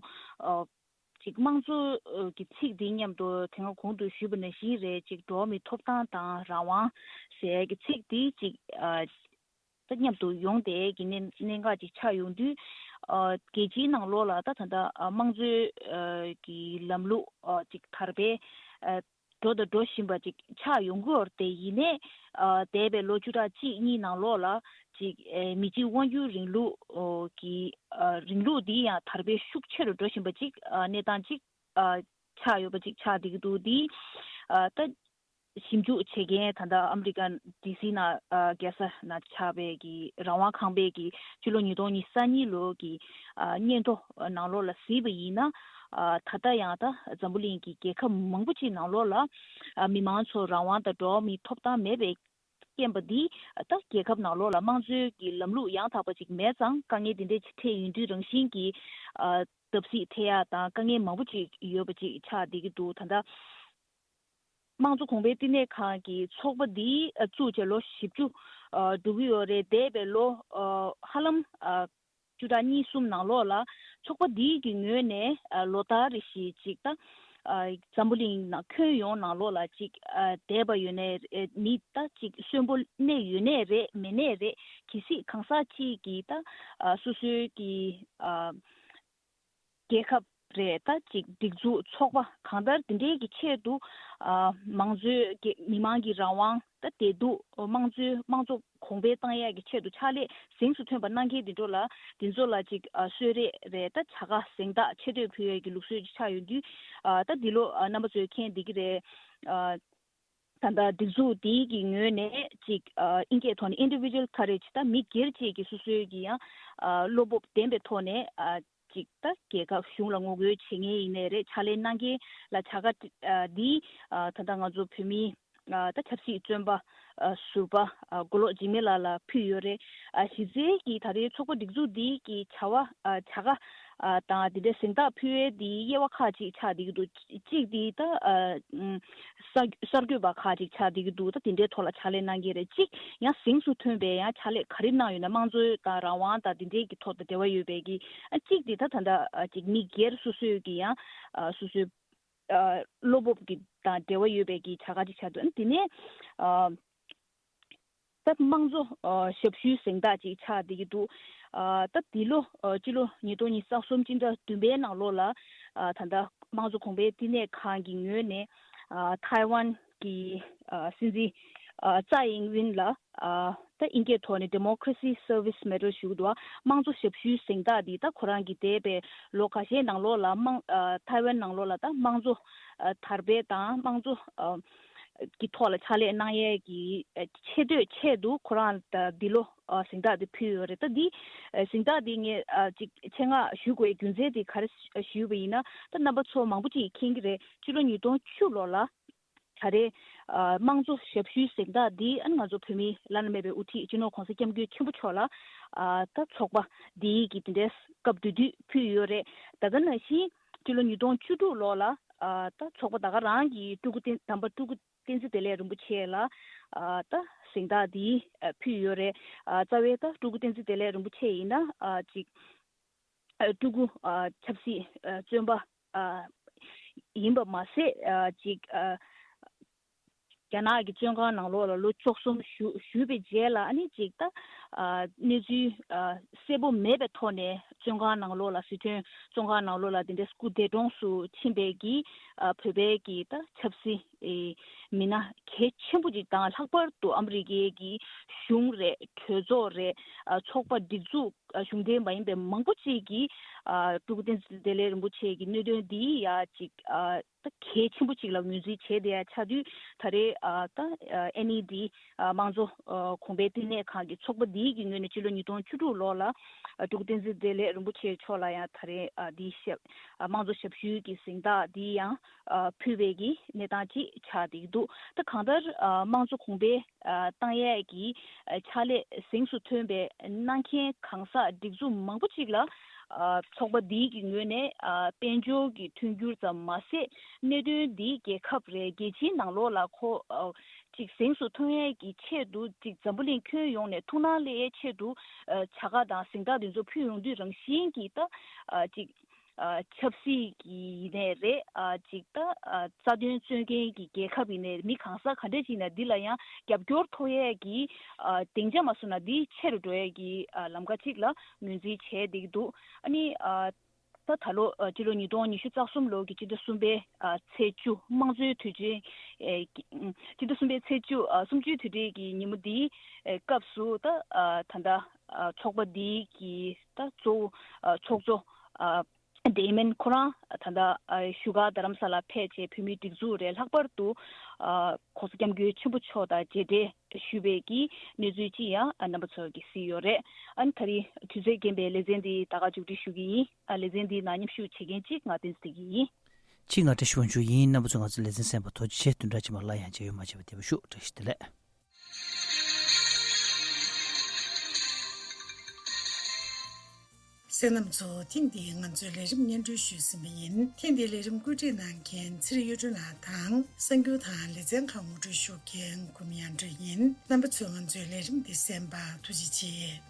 ཅིག་དམངས་གཙོ་གི་ཚིག་འདི་མཉམ་དུ་དེ་སྔ་གོང་དུ་ཞུས་པ་ནང་བཞིན་རེད། ཅིག་འགྲོ་བ་མིའི་ཐོབ་ཐང་དང་རང་དབང་ཟེར་གྱི་ཚིག་འདི་ཅིག་ད་མཉམ་དུ་ཡོང་བསྡད་ཀྱི་གནད་གནད་འགག་ཅིག་ཆགས་ཡོང་དུས། རྒྱལ་སྤྱིའི་ནང་ལོགས་ལ་ད་ད་ལྟ་དམངས་གཙོའི་གི་ལམ་ལུགས་ཅིག་དར་སྤེལ་འགྲོ་དང་འགྲོ་བཞིན་པ་ཅིག་ཆགས་ཡོང་གི་ཡོད་རེད། དེ་ཡིན་ནའི་འདས་པའི་ལོ་བཅུ་ཕྲག་གཅིག་གཉིས་ནང་ལོགས་ལ་ཅིག་མི་གཅིག་དབང་སྒྱུར་རིང་ལུགས་ཀྱི་རིང་ལུགས་འདི་ཡང་དར་སྤེལ་ཤུགས་ཆེ་རུ་འགྲོ་བཞིན་པ་ཅིག་གནས་སྟངས་ཅིག་ཆགས་ཡོད་པ་ཅིག་ཆགས་བསྡད་ཀྱི་འདུག་འདི་ད་ཞིབ་འཇུག་བྱེད་མཁན་ད་ལྟ་ཨ་མི་རི་ཀ་ཌི་སི་ནང་རྒྱལ་ས་ནང་ཆགས་པའི་གི་རང་དབང་ཁང་པའི་གི་ཕྱི་ལོ་ཉིས་སྟོང་ཉི་ཤུ་རྩ་གཉིས་ལོ་གི་སྙན་ཐོ་ནང་ལོགས་ལ་གཟིགས་པ་ཡིན་ན། ད་ལྟ་ཡང་ད་འཛམ་བུ་གླིང་གི་རྒྱལ་ཁབ་མང་པོ་ཅིག་ནང་ལོགས་ལ་མི་མང་ཚོ་རང་དབང་དང་འགྲོ་བ་མིའི་ཐོབ་ཐང་མེད་པའི་རྐྱེན་པ་འདི་ད་རྒྱལ་ཁབ་ནང་ལོགས་ལ་དམངས་གཙོའི་གི་ལམ་ལུགས་ཡང་དག་པ་ཅིག་མེད་ཙང་དཀའ་ངལ་འདི་འདྲས་ཅིག་འཕྲད་ཡོང་དུས་རང་བཞིན་གྱི་བརྡབ་གསིག་ཐེབས་ཡག་དང་དཀའ་ངལ་མང་པོ་ཅིག་ཡོད་པ་ཅིག་ཆགས་བསྡད་ཀྱི་འདུག་ད་ལྟ་དམངས་གཙོ་གོང་འཕེལ་བསྟི་གནས་ཁང་གི་ཚོགས་པ་འདི་བཙུགས་བྱས་ལོ་བཞི་བཅུ་འགྲོ་གི་ཡོད་རེད། འདས་པའི་ལོ་ཧ་ལམ་བཅུ་ཕྲག་གཉིས་གསུམ་ནང་ལོགས་ལ་ཚོགས་པ་འདི་གི་ངོས་ནས་ལོ་ལྟར་རེ་བཞིན་ཅིག་ད་འཛམ་བུ་གླིང་ནང་ཁྱོན་ཡོངས་ནང་ལོགས་ལ་ཅིག་འདས་པ་ཡོད་ནའི་མི་ད་ཅིག་གསོན་པོ་གནས་ཡོད་ནའི་རེད་མེད་ནའི་རེད། གལ་སྲིད་གང་ཟག་ཅིག་གིས་ད་སོ་སོའི་གི་རྒྱལ་ཁབ་རེད། ད་ཅིག་སྒྲིག་འཛུགས་ཚོགས་པ་གང་ལྟར་དེ་འདྲའི་གི་ཆེད་དུ་ཨ་མང་གཙོའི་གི་མི་མང་གི་རང་དབང་ད་བདེ་སྡུག་དམངས་གཙོའི་དམངས་གཙོ་གོང་འཕེལ་བཏང་ཡས་ཀྱི་ཆེད་དུ་ཕྱག་ལས་གཟེངས་སུ་ཐོན་པ་གནང་མཁན་དེ་ཚོ་ལ་དེ་ཚོ་ལ་ཅིག་ཨ་གསོལ་རས་རེད། ད་བྱ་དགའ་གཟེངས་རྟགས་ཆེ་བསྟོད་ཕུལ་ཡས་ཀྱི་ལུགས་སྲོལ་ཅིག་ཆགས་ཡོང་དུས། ཨ་ད་འདི་ལོ་ཨ་རྣམ་པ་ཚོས་མཁྱེན་བསྡད་ཀྱི་རེད། ཨ། ད་ལྟ་སྒྲིག་འཛུགས་འདིའི་གི་ངོས་ནས་ཅིག་ཨ་ཨིན་སྐད་ཐོག་ནས་individual courage ད་མི་སྒེར་གཅིག་གི་སོ་སོའི་གི་ཡང་ཨ་བློ་སྤོབས་ལྡན་པའི་ཐོག་ནས་ཨ་ཅིག་ད་རྒྱལ་ཁབ་གཞུང་ལ་ངོ་རྒོལ་བྱེད་མཁན་ཡིན་ནའི་རེད། ཕྱག་ལས་གནང་མཁན་ལ་བྱ་དགའ་ཨ་འདི་ཨ་ད་ལྟ་ང་ཚོ་བོད་མི་ཨ་ད་ཆབ་སྲིད་བཙོན་པ་ཨ་ཟུར་པ་ཨ་མགོ་ལོག་འཇིགས་མེད་ལགས་ལ་ཕུལ་ཡོད་རེད། ཨ་གཞི་རྩའི་གི་ད་རེས་ཚོགས་པ་སྒྲིག་འཛུགས་འདིའི་གི་བྱ་བ་ཨ་བྱ་དགའ་ཨ་དང་དེ་འདྲའི་གཟེངས་རྟགས་ཕུལ་ཡས་འདི་དབྱེ་བ་ཁག་ཅིག་ཆགས་བསྡད་ཀྱི་འདུག་གཅིག་འདི་ད་ཨ་ཨུམ། གསར་གསར་འགོད་པ་ཁག་ཅིག་ཆགས་བསྡད་ཀྱི་འདུག་ད་དེ་འདྲའི་ཐོག་ལ་ཕྱག་ལས་གནང་མཁན་རེད། གཅིག་ཡང་གཟེངས་སུ་ཐོན་པའི་ཡང་ཕྱག་ལས་ག་རེ་གནང་ཡོད་ན་དམངས་གཙོ་དང་རང་དབང་དང་དེ་འདྲའི་གི་ཐོག་དང་འབྲེལ་བ་ཡོད་པའི་གི་ཨ་གཅིག་འདི་ད་ད་ལྟ་ཨ་ཅིག་མི་སྒེར་སོ་སོའི་གི་ཡང་ཨ་སོ་སོའི་ཨ་བློ་སྤོབས་ཀྱི་དང་འབྲེལ་བ་ཡོད་པའི་གི་བྱ་དགའ་ཅིག་ཆགས་འདུག་ཨ་དེ་ནས་ཨ། ད་དམངས་གཙོ་ཨ་ཞབས་ཞུའི་གཟེངས་རྟགས་ཅིག་ཆགས་བསྡད་ཀྱི་འདུག་ཨ་ད་འདི་ལོ་ཨ་སྤྱི་ལོ་ཉིས་སྟོང་ཉི་ཤུ་རྩ་གསུམ་སྤྱི་ཟླ་བདུན་པའི་ནང་ལོགས་ལ་ ཨ་ད་ལྟ་དམངས་གཙོ་གོང་འཕེལ་བསྟི་གནས་ཁང་གི་ངོས་ནས་ཨ་ཐའེ་ཝན་གྱི་ཨ་སྲིད་འཛིན་ཨ་ཙའེ་ཨིང་ཝིན་ལ་ཨ་ད་ཨིན་སྐད་ཐོག་ནས་Democracy Service Medal ཞུ་གི་འདུག་དམངས་གཙོ་ཞབས་ཞུའི་གཟེངས་རྟགས་འདི་ད་ཁོ་རང་གིས་འདས་པའི་ལོ་ཁ་ཤས་ནང་ལོགས་ལ་དམངས་ཨ་ཐའེ་ཝན་ནང་ལོགས་ལ་ད་དམངས་གཙོ་ཨ་དར་སྤེལ་དང་དམངས་གཙོ་ཨ་གི་ཐོག་ལ་ཕྱག་ལས་གནང་ཡས་ཀྱི་ཨ་ཆེ་བསྟོད་ཆེད་དུ་ཁོ་རང་ད་འདི་ལོ་ཨ་གཟེངས་རྟགས་འདི་ཕུལ་ཡོད་རེད། ད་འདི་ཨ་གཟེངས་རྟགས་འདི་ངས་ཨ་ཅིག་ཆེད་མངགས་ཞུ་དགོས་རྒྱུ་མཚན་འདི་ག་རེ་ཞུས་པ་ཡིན་ན། ད་རྣམ་པ་ཚོ་མང་པོ་ཅིག་མཁྱེན་གྱི་རེད། ཕྱི་ལོ་ཉིས་སྟོང་བཅུ་ལོ་ལ་ད་རེས་ཨ་དམངས་གཙོ་ཞབས་ཞུའི་གཟེངས་རྟགས་འདི་ཨ་ནི་ང་ཚོ་བོད་མིའི་བླ་ན་མེད་པའི་དབུ་ཁྲིད་སྤྱི་ནོར་༸གོང་ས་༸སྐྱབས་མགོན་ཆེན་པོ་མཆོག་ལ་ཨ་ད་ཚོགས་པ་འདིའི་གི་དེ་འདྲའི་སྐབས་དེ་དུས་ཕུལ་ཡོད་རེད། ད་ག་ནང་བཞིན་སྤྱི་ལོ་ཉིས་སྟོང་བཅུ་དྲུག་ལོ་ལ་ཨ་ད་ཚོགས་པ་ད་ག་རང་གི་སྤྲུལ་སྐུ་བསྟན་དམ་པ་སྤྲུལ་སྐུ་བསྟན་འཛིན་བདེ་ལེགས་རིན་པོ་ཆེ་ལ་ཨ་ད་གཟེངས་རྟགས་འདི་ཨ་ཕུལ་ཡོད་རེད། ཨ་རྩ་བའི་ད་སྤྲུལ་སྐུ་བསྟན་འཛིན་བདེ་ལེགས་རིན་པོ་ཆེ་ཡིན་ན་ཨ་ཅིག་ཨ་སྤྲུལ་སྐུ་ཨ་ཆབ་སྲིད་ཨ་བཙོན་པ་ཨ་ཡིན་པ་མ་ཟད་ཨ་ཅིག་ཨ་རྒྱ་ནག་གི་བཙོན་ཁང་ནང་ལོགས་ལ་ལོ་བཅུ་གསུམ་བཞུགས་བཞུགས་པའི་རྗེས་ལ་ཨ་ནི་ཅིག་ད་ཨ་གནས་ཚུལ་ཨ་གསལ་པོ་མེད་པའི་ཐོག་ནས་བཙོན་ཁང་ནང་ལོགས་ལ་ཟི་ཁྲོན་བཙོན་ཁང་ནང་ལོགས་ལ་དེ་འདྲའི་སྐུ་འདས་གྲོངས་སུ་ཕྱིན་པའི་གི་ཨ་བོད་པའི་གི་ད་ཆབ་སྲིད་ཨེ་མི་སྣ་གལ་ཆེན་པོ་ཅིག་དང་། ལྷག་པར་དུ་ཨ་མི་རི་ཀའི་གི་གཞུང་རེད། གྲོས་ཚོགས་རེད། ཨ་ཚོགས་པ་སྒྲིག་འཛུགས་ཨ་གཞུང་འབྲེལ་མ་ཡིན་པའི་མང་པོ་ཅིག་གིས་ཨ་སྤྲུལ་སྐུ་བསྟན་འཛིན་བདེ་ལེགས་རིན་པོ་ཆེ་གི་གནད་དོན་འདིའི་ཡ་ཅིག་ཨ་ད་གལ་ཆེན་པོ་ཅིག་ལ་ངོས་འཛིན་བྱས་བསྡད་ཡ་ཆགས་དུས། ད་རེས་ཨ་ད་ཨ་ཨེན་ཨི་ཌི་ཨ་དམངས་གཙོ་ཨ་གོང་འཕེལ་བསྟི་གནས་ཁང་གི་ཚོགས་པ་འདིའི་གི་ངོས་ནས་སྤྱི་ལོ་ཉིས་སྟོང་བཅུ་དྲུག་ལོ་ལ་ཨ་སྤྲུལ་སྐུ་བསྟན་འཛིན་བདེ་ལེགས་རིན་པོ་ཆེ་མཆོག་ལ་ཡང་ད་རེས་ཨ་འདིའི་ཞབས་ཨ་དམངས་གཙོ་ཞབས་ཞུའི་གི་གཟེངས་རྟགས་འདི་ཡང་ཨ་ཕུལ་བའི་གི་གནས་སྟངས་ཅིག་ཆགས་བསྡད་ཀྱི་འདུག་ད་གང་ལྟར་ཨ་དམངས་གཙོ་གོང་འཕེལ་ཨ་བཏང་ཡས་ཀྱི་ཨ་ཕྱག་ལས་གཟེངས་སུ་ཐོན་པའི་གནང་མཁན་གང་ཟག་སྒྲིག་འཛུགས་མང་པོ་ཅིག་ལ་ཨ་ཚོགས་པ་འདིའི་གི་ངོས་ནས་ཨ་དཔལ་འབྱོར་གྱི་མཐུན་འགྱུར་ཙམ་མ་ཟད། གནད་དོན་འདིའི་རྒྱལ་ཁབ་རེད། རྒྱལ་སྤྱིའི་ནང་ལོགས་ལ་ཁོ་ཨ་ཅིག་གཟེངས་སུ་ཐོན་ཡས་ཀྱི་ཆེད་དུ་ཅིག་འཛམ་བུ་གླིང་ཁྱོན་ཡོངས་ནས་ཐུགས་སྣང་སླེབས་ཡས་ཆེད་དུ་ཨ་བྱ་དགའ་དང་གཟེངས་རྟགས་འདི་ཚོ་ཕུལ་ཡོང་དུས་རང་བཞིན་གྱིས་ད་ཨ་ཅིག་ཨ་ཆབ་སྲིད་ཀྱི་ཡིན་ནའི་རེད། ཨ་ཅིག་ད་ཨ་རྩ་དོན་རྩོད་མཁན་གྱི་རྒྱལ་ཁབ་ཡིན་ནའི་རེད། མི་གང་ཟག་ག་འདྲས་ཅིག་ན་འདི་ལ་ཡང་རྒྱབ་སྐྱོར་ཐོབ་ཡས་ཀྱི་ཨ་སྡིངས་ཆ་མ་བཟོ་ན་འདི་ཆེ་རུ་འགྲོ་ཡས་ཀྱི་ཨ་ལམ་ཁ་ཅིག་ལ་ངོས་འཛིན་བྱས་བསྡད་ཀྱི་འདུག་ཨ་ནི་ཨ་ད་ད་ལོ་ཨ་སྤྱི་ལོ་ཉིས་སྟོང་ཉི་ཤུ་རྩ་གསུམ་ལོ་གི་སྤྱི་ཟླ་གསུམ་པའི་ཨ་ཚེས་བཅུ་དམངས་གཙོའི་དུས་ཆེན། ཨེ་སྤྱི་ཟླ་གསུམ་པའི་ཚེས་བཅུ་ཨ་གསུམ་བཅུའི་དུས་དྲན་གྱི་ཉིན་མོ་འདིའི་ཨེ་སྐབས་སུ་ད་ཨ་ད་ལྟ་ཨ་ཚོགས་པ་འདིའི་གི་ད་གཙོ་བོ་ཨ་ཚོགས་གཙོ་ཨ་ཌེ་མན་ཁོ་རང་ད་ལྟ་ཨ་བཞུགས་སྒར་རྡ་རམ་ས་ལ་ཕེབས་བྱས་བོད་མིའི་སྒྲིག་འཛུགས་རེད། ལྷག་པར་དུ་ཨ་༸གོང་ས་༸སྐྱབས་མགོན་ཆེན་པོ་མཆོག་དང་མཇལ་འཕྲད་ཞུས་པའི་གི་གནས་ཚུལ་ཅིག་ཡང་ཨ་རྣམ་པ་ཚོ་གིས་གཟིགས་ཡོད་རེད། ཨ་ནི་ད་རེས་དུས་ཚོད་རྐྱེན་པས་ལེ་ཚན་འདི་ད་ག་མཇུག་སྒྲིལ་ཞུ་གི་ཡིན། ཨ་ལེ་ཚན་འདི་ནང་མཉམ་ཞུགས་བྱེད་མཁན་གཅིག་ང་བསྟན་འཛིན་བདེ་སྐྱིད་ཡིན། གཅིག་ང་བཀྲ་ཤིས་དབང་ཕྱུག་ཡིན། རྣམ་པ་ཚོ་ང་ཚོའི་ལེ་ཚན་གསན་པར་ཐུགས་རྗེ་ཆེ། བདུན་ཕྲག་རྗེས་མ་སླར་ཡང་མཇལ་ཡོང་། མ་བརྗེད་པར་བདེ་པོ་བཞུགས། བཀྲ་ཤིས་བདེ་ལེགས། གསན་རྣམ་ཚོ། ཐེངས་འདིའི་ང་ཚོའི་ལས་རིམ་སྙན་སྒྲོན་ཞུས་ཟིན་པ་ཡིན། ཐེངས་འདིའི་ལས་རིམ་བཀོད་སྒྲིག་གནང་མཁན་ཚེ་རིང་གཡུ་སྒྲོན་ལགས་དང་། གསར་འགྱུར་དང་ལེ་ཚན་ཁག་ངོ་སྤྲོད་ཞུ་མཁན་གུ་མི་ཡང་སྒྲོན་ཡིན། རྣམ་པ་ཚོས་ང་ཚོའི་ལས་རིམ་འདི་གསན་པར་ཐུགས་རྗེ་ཆེ།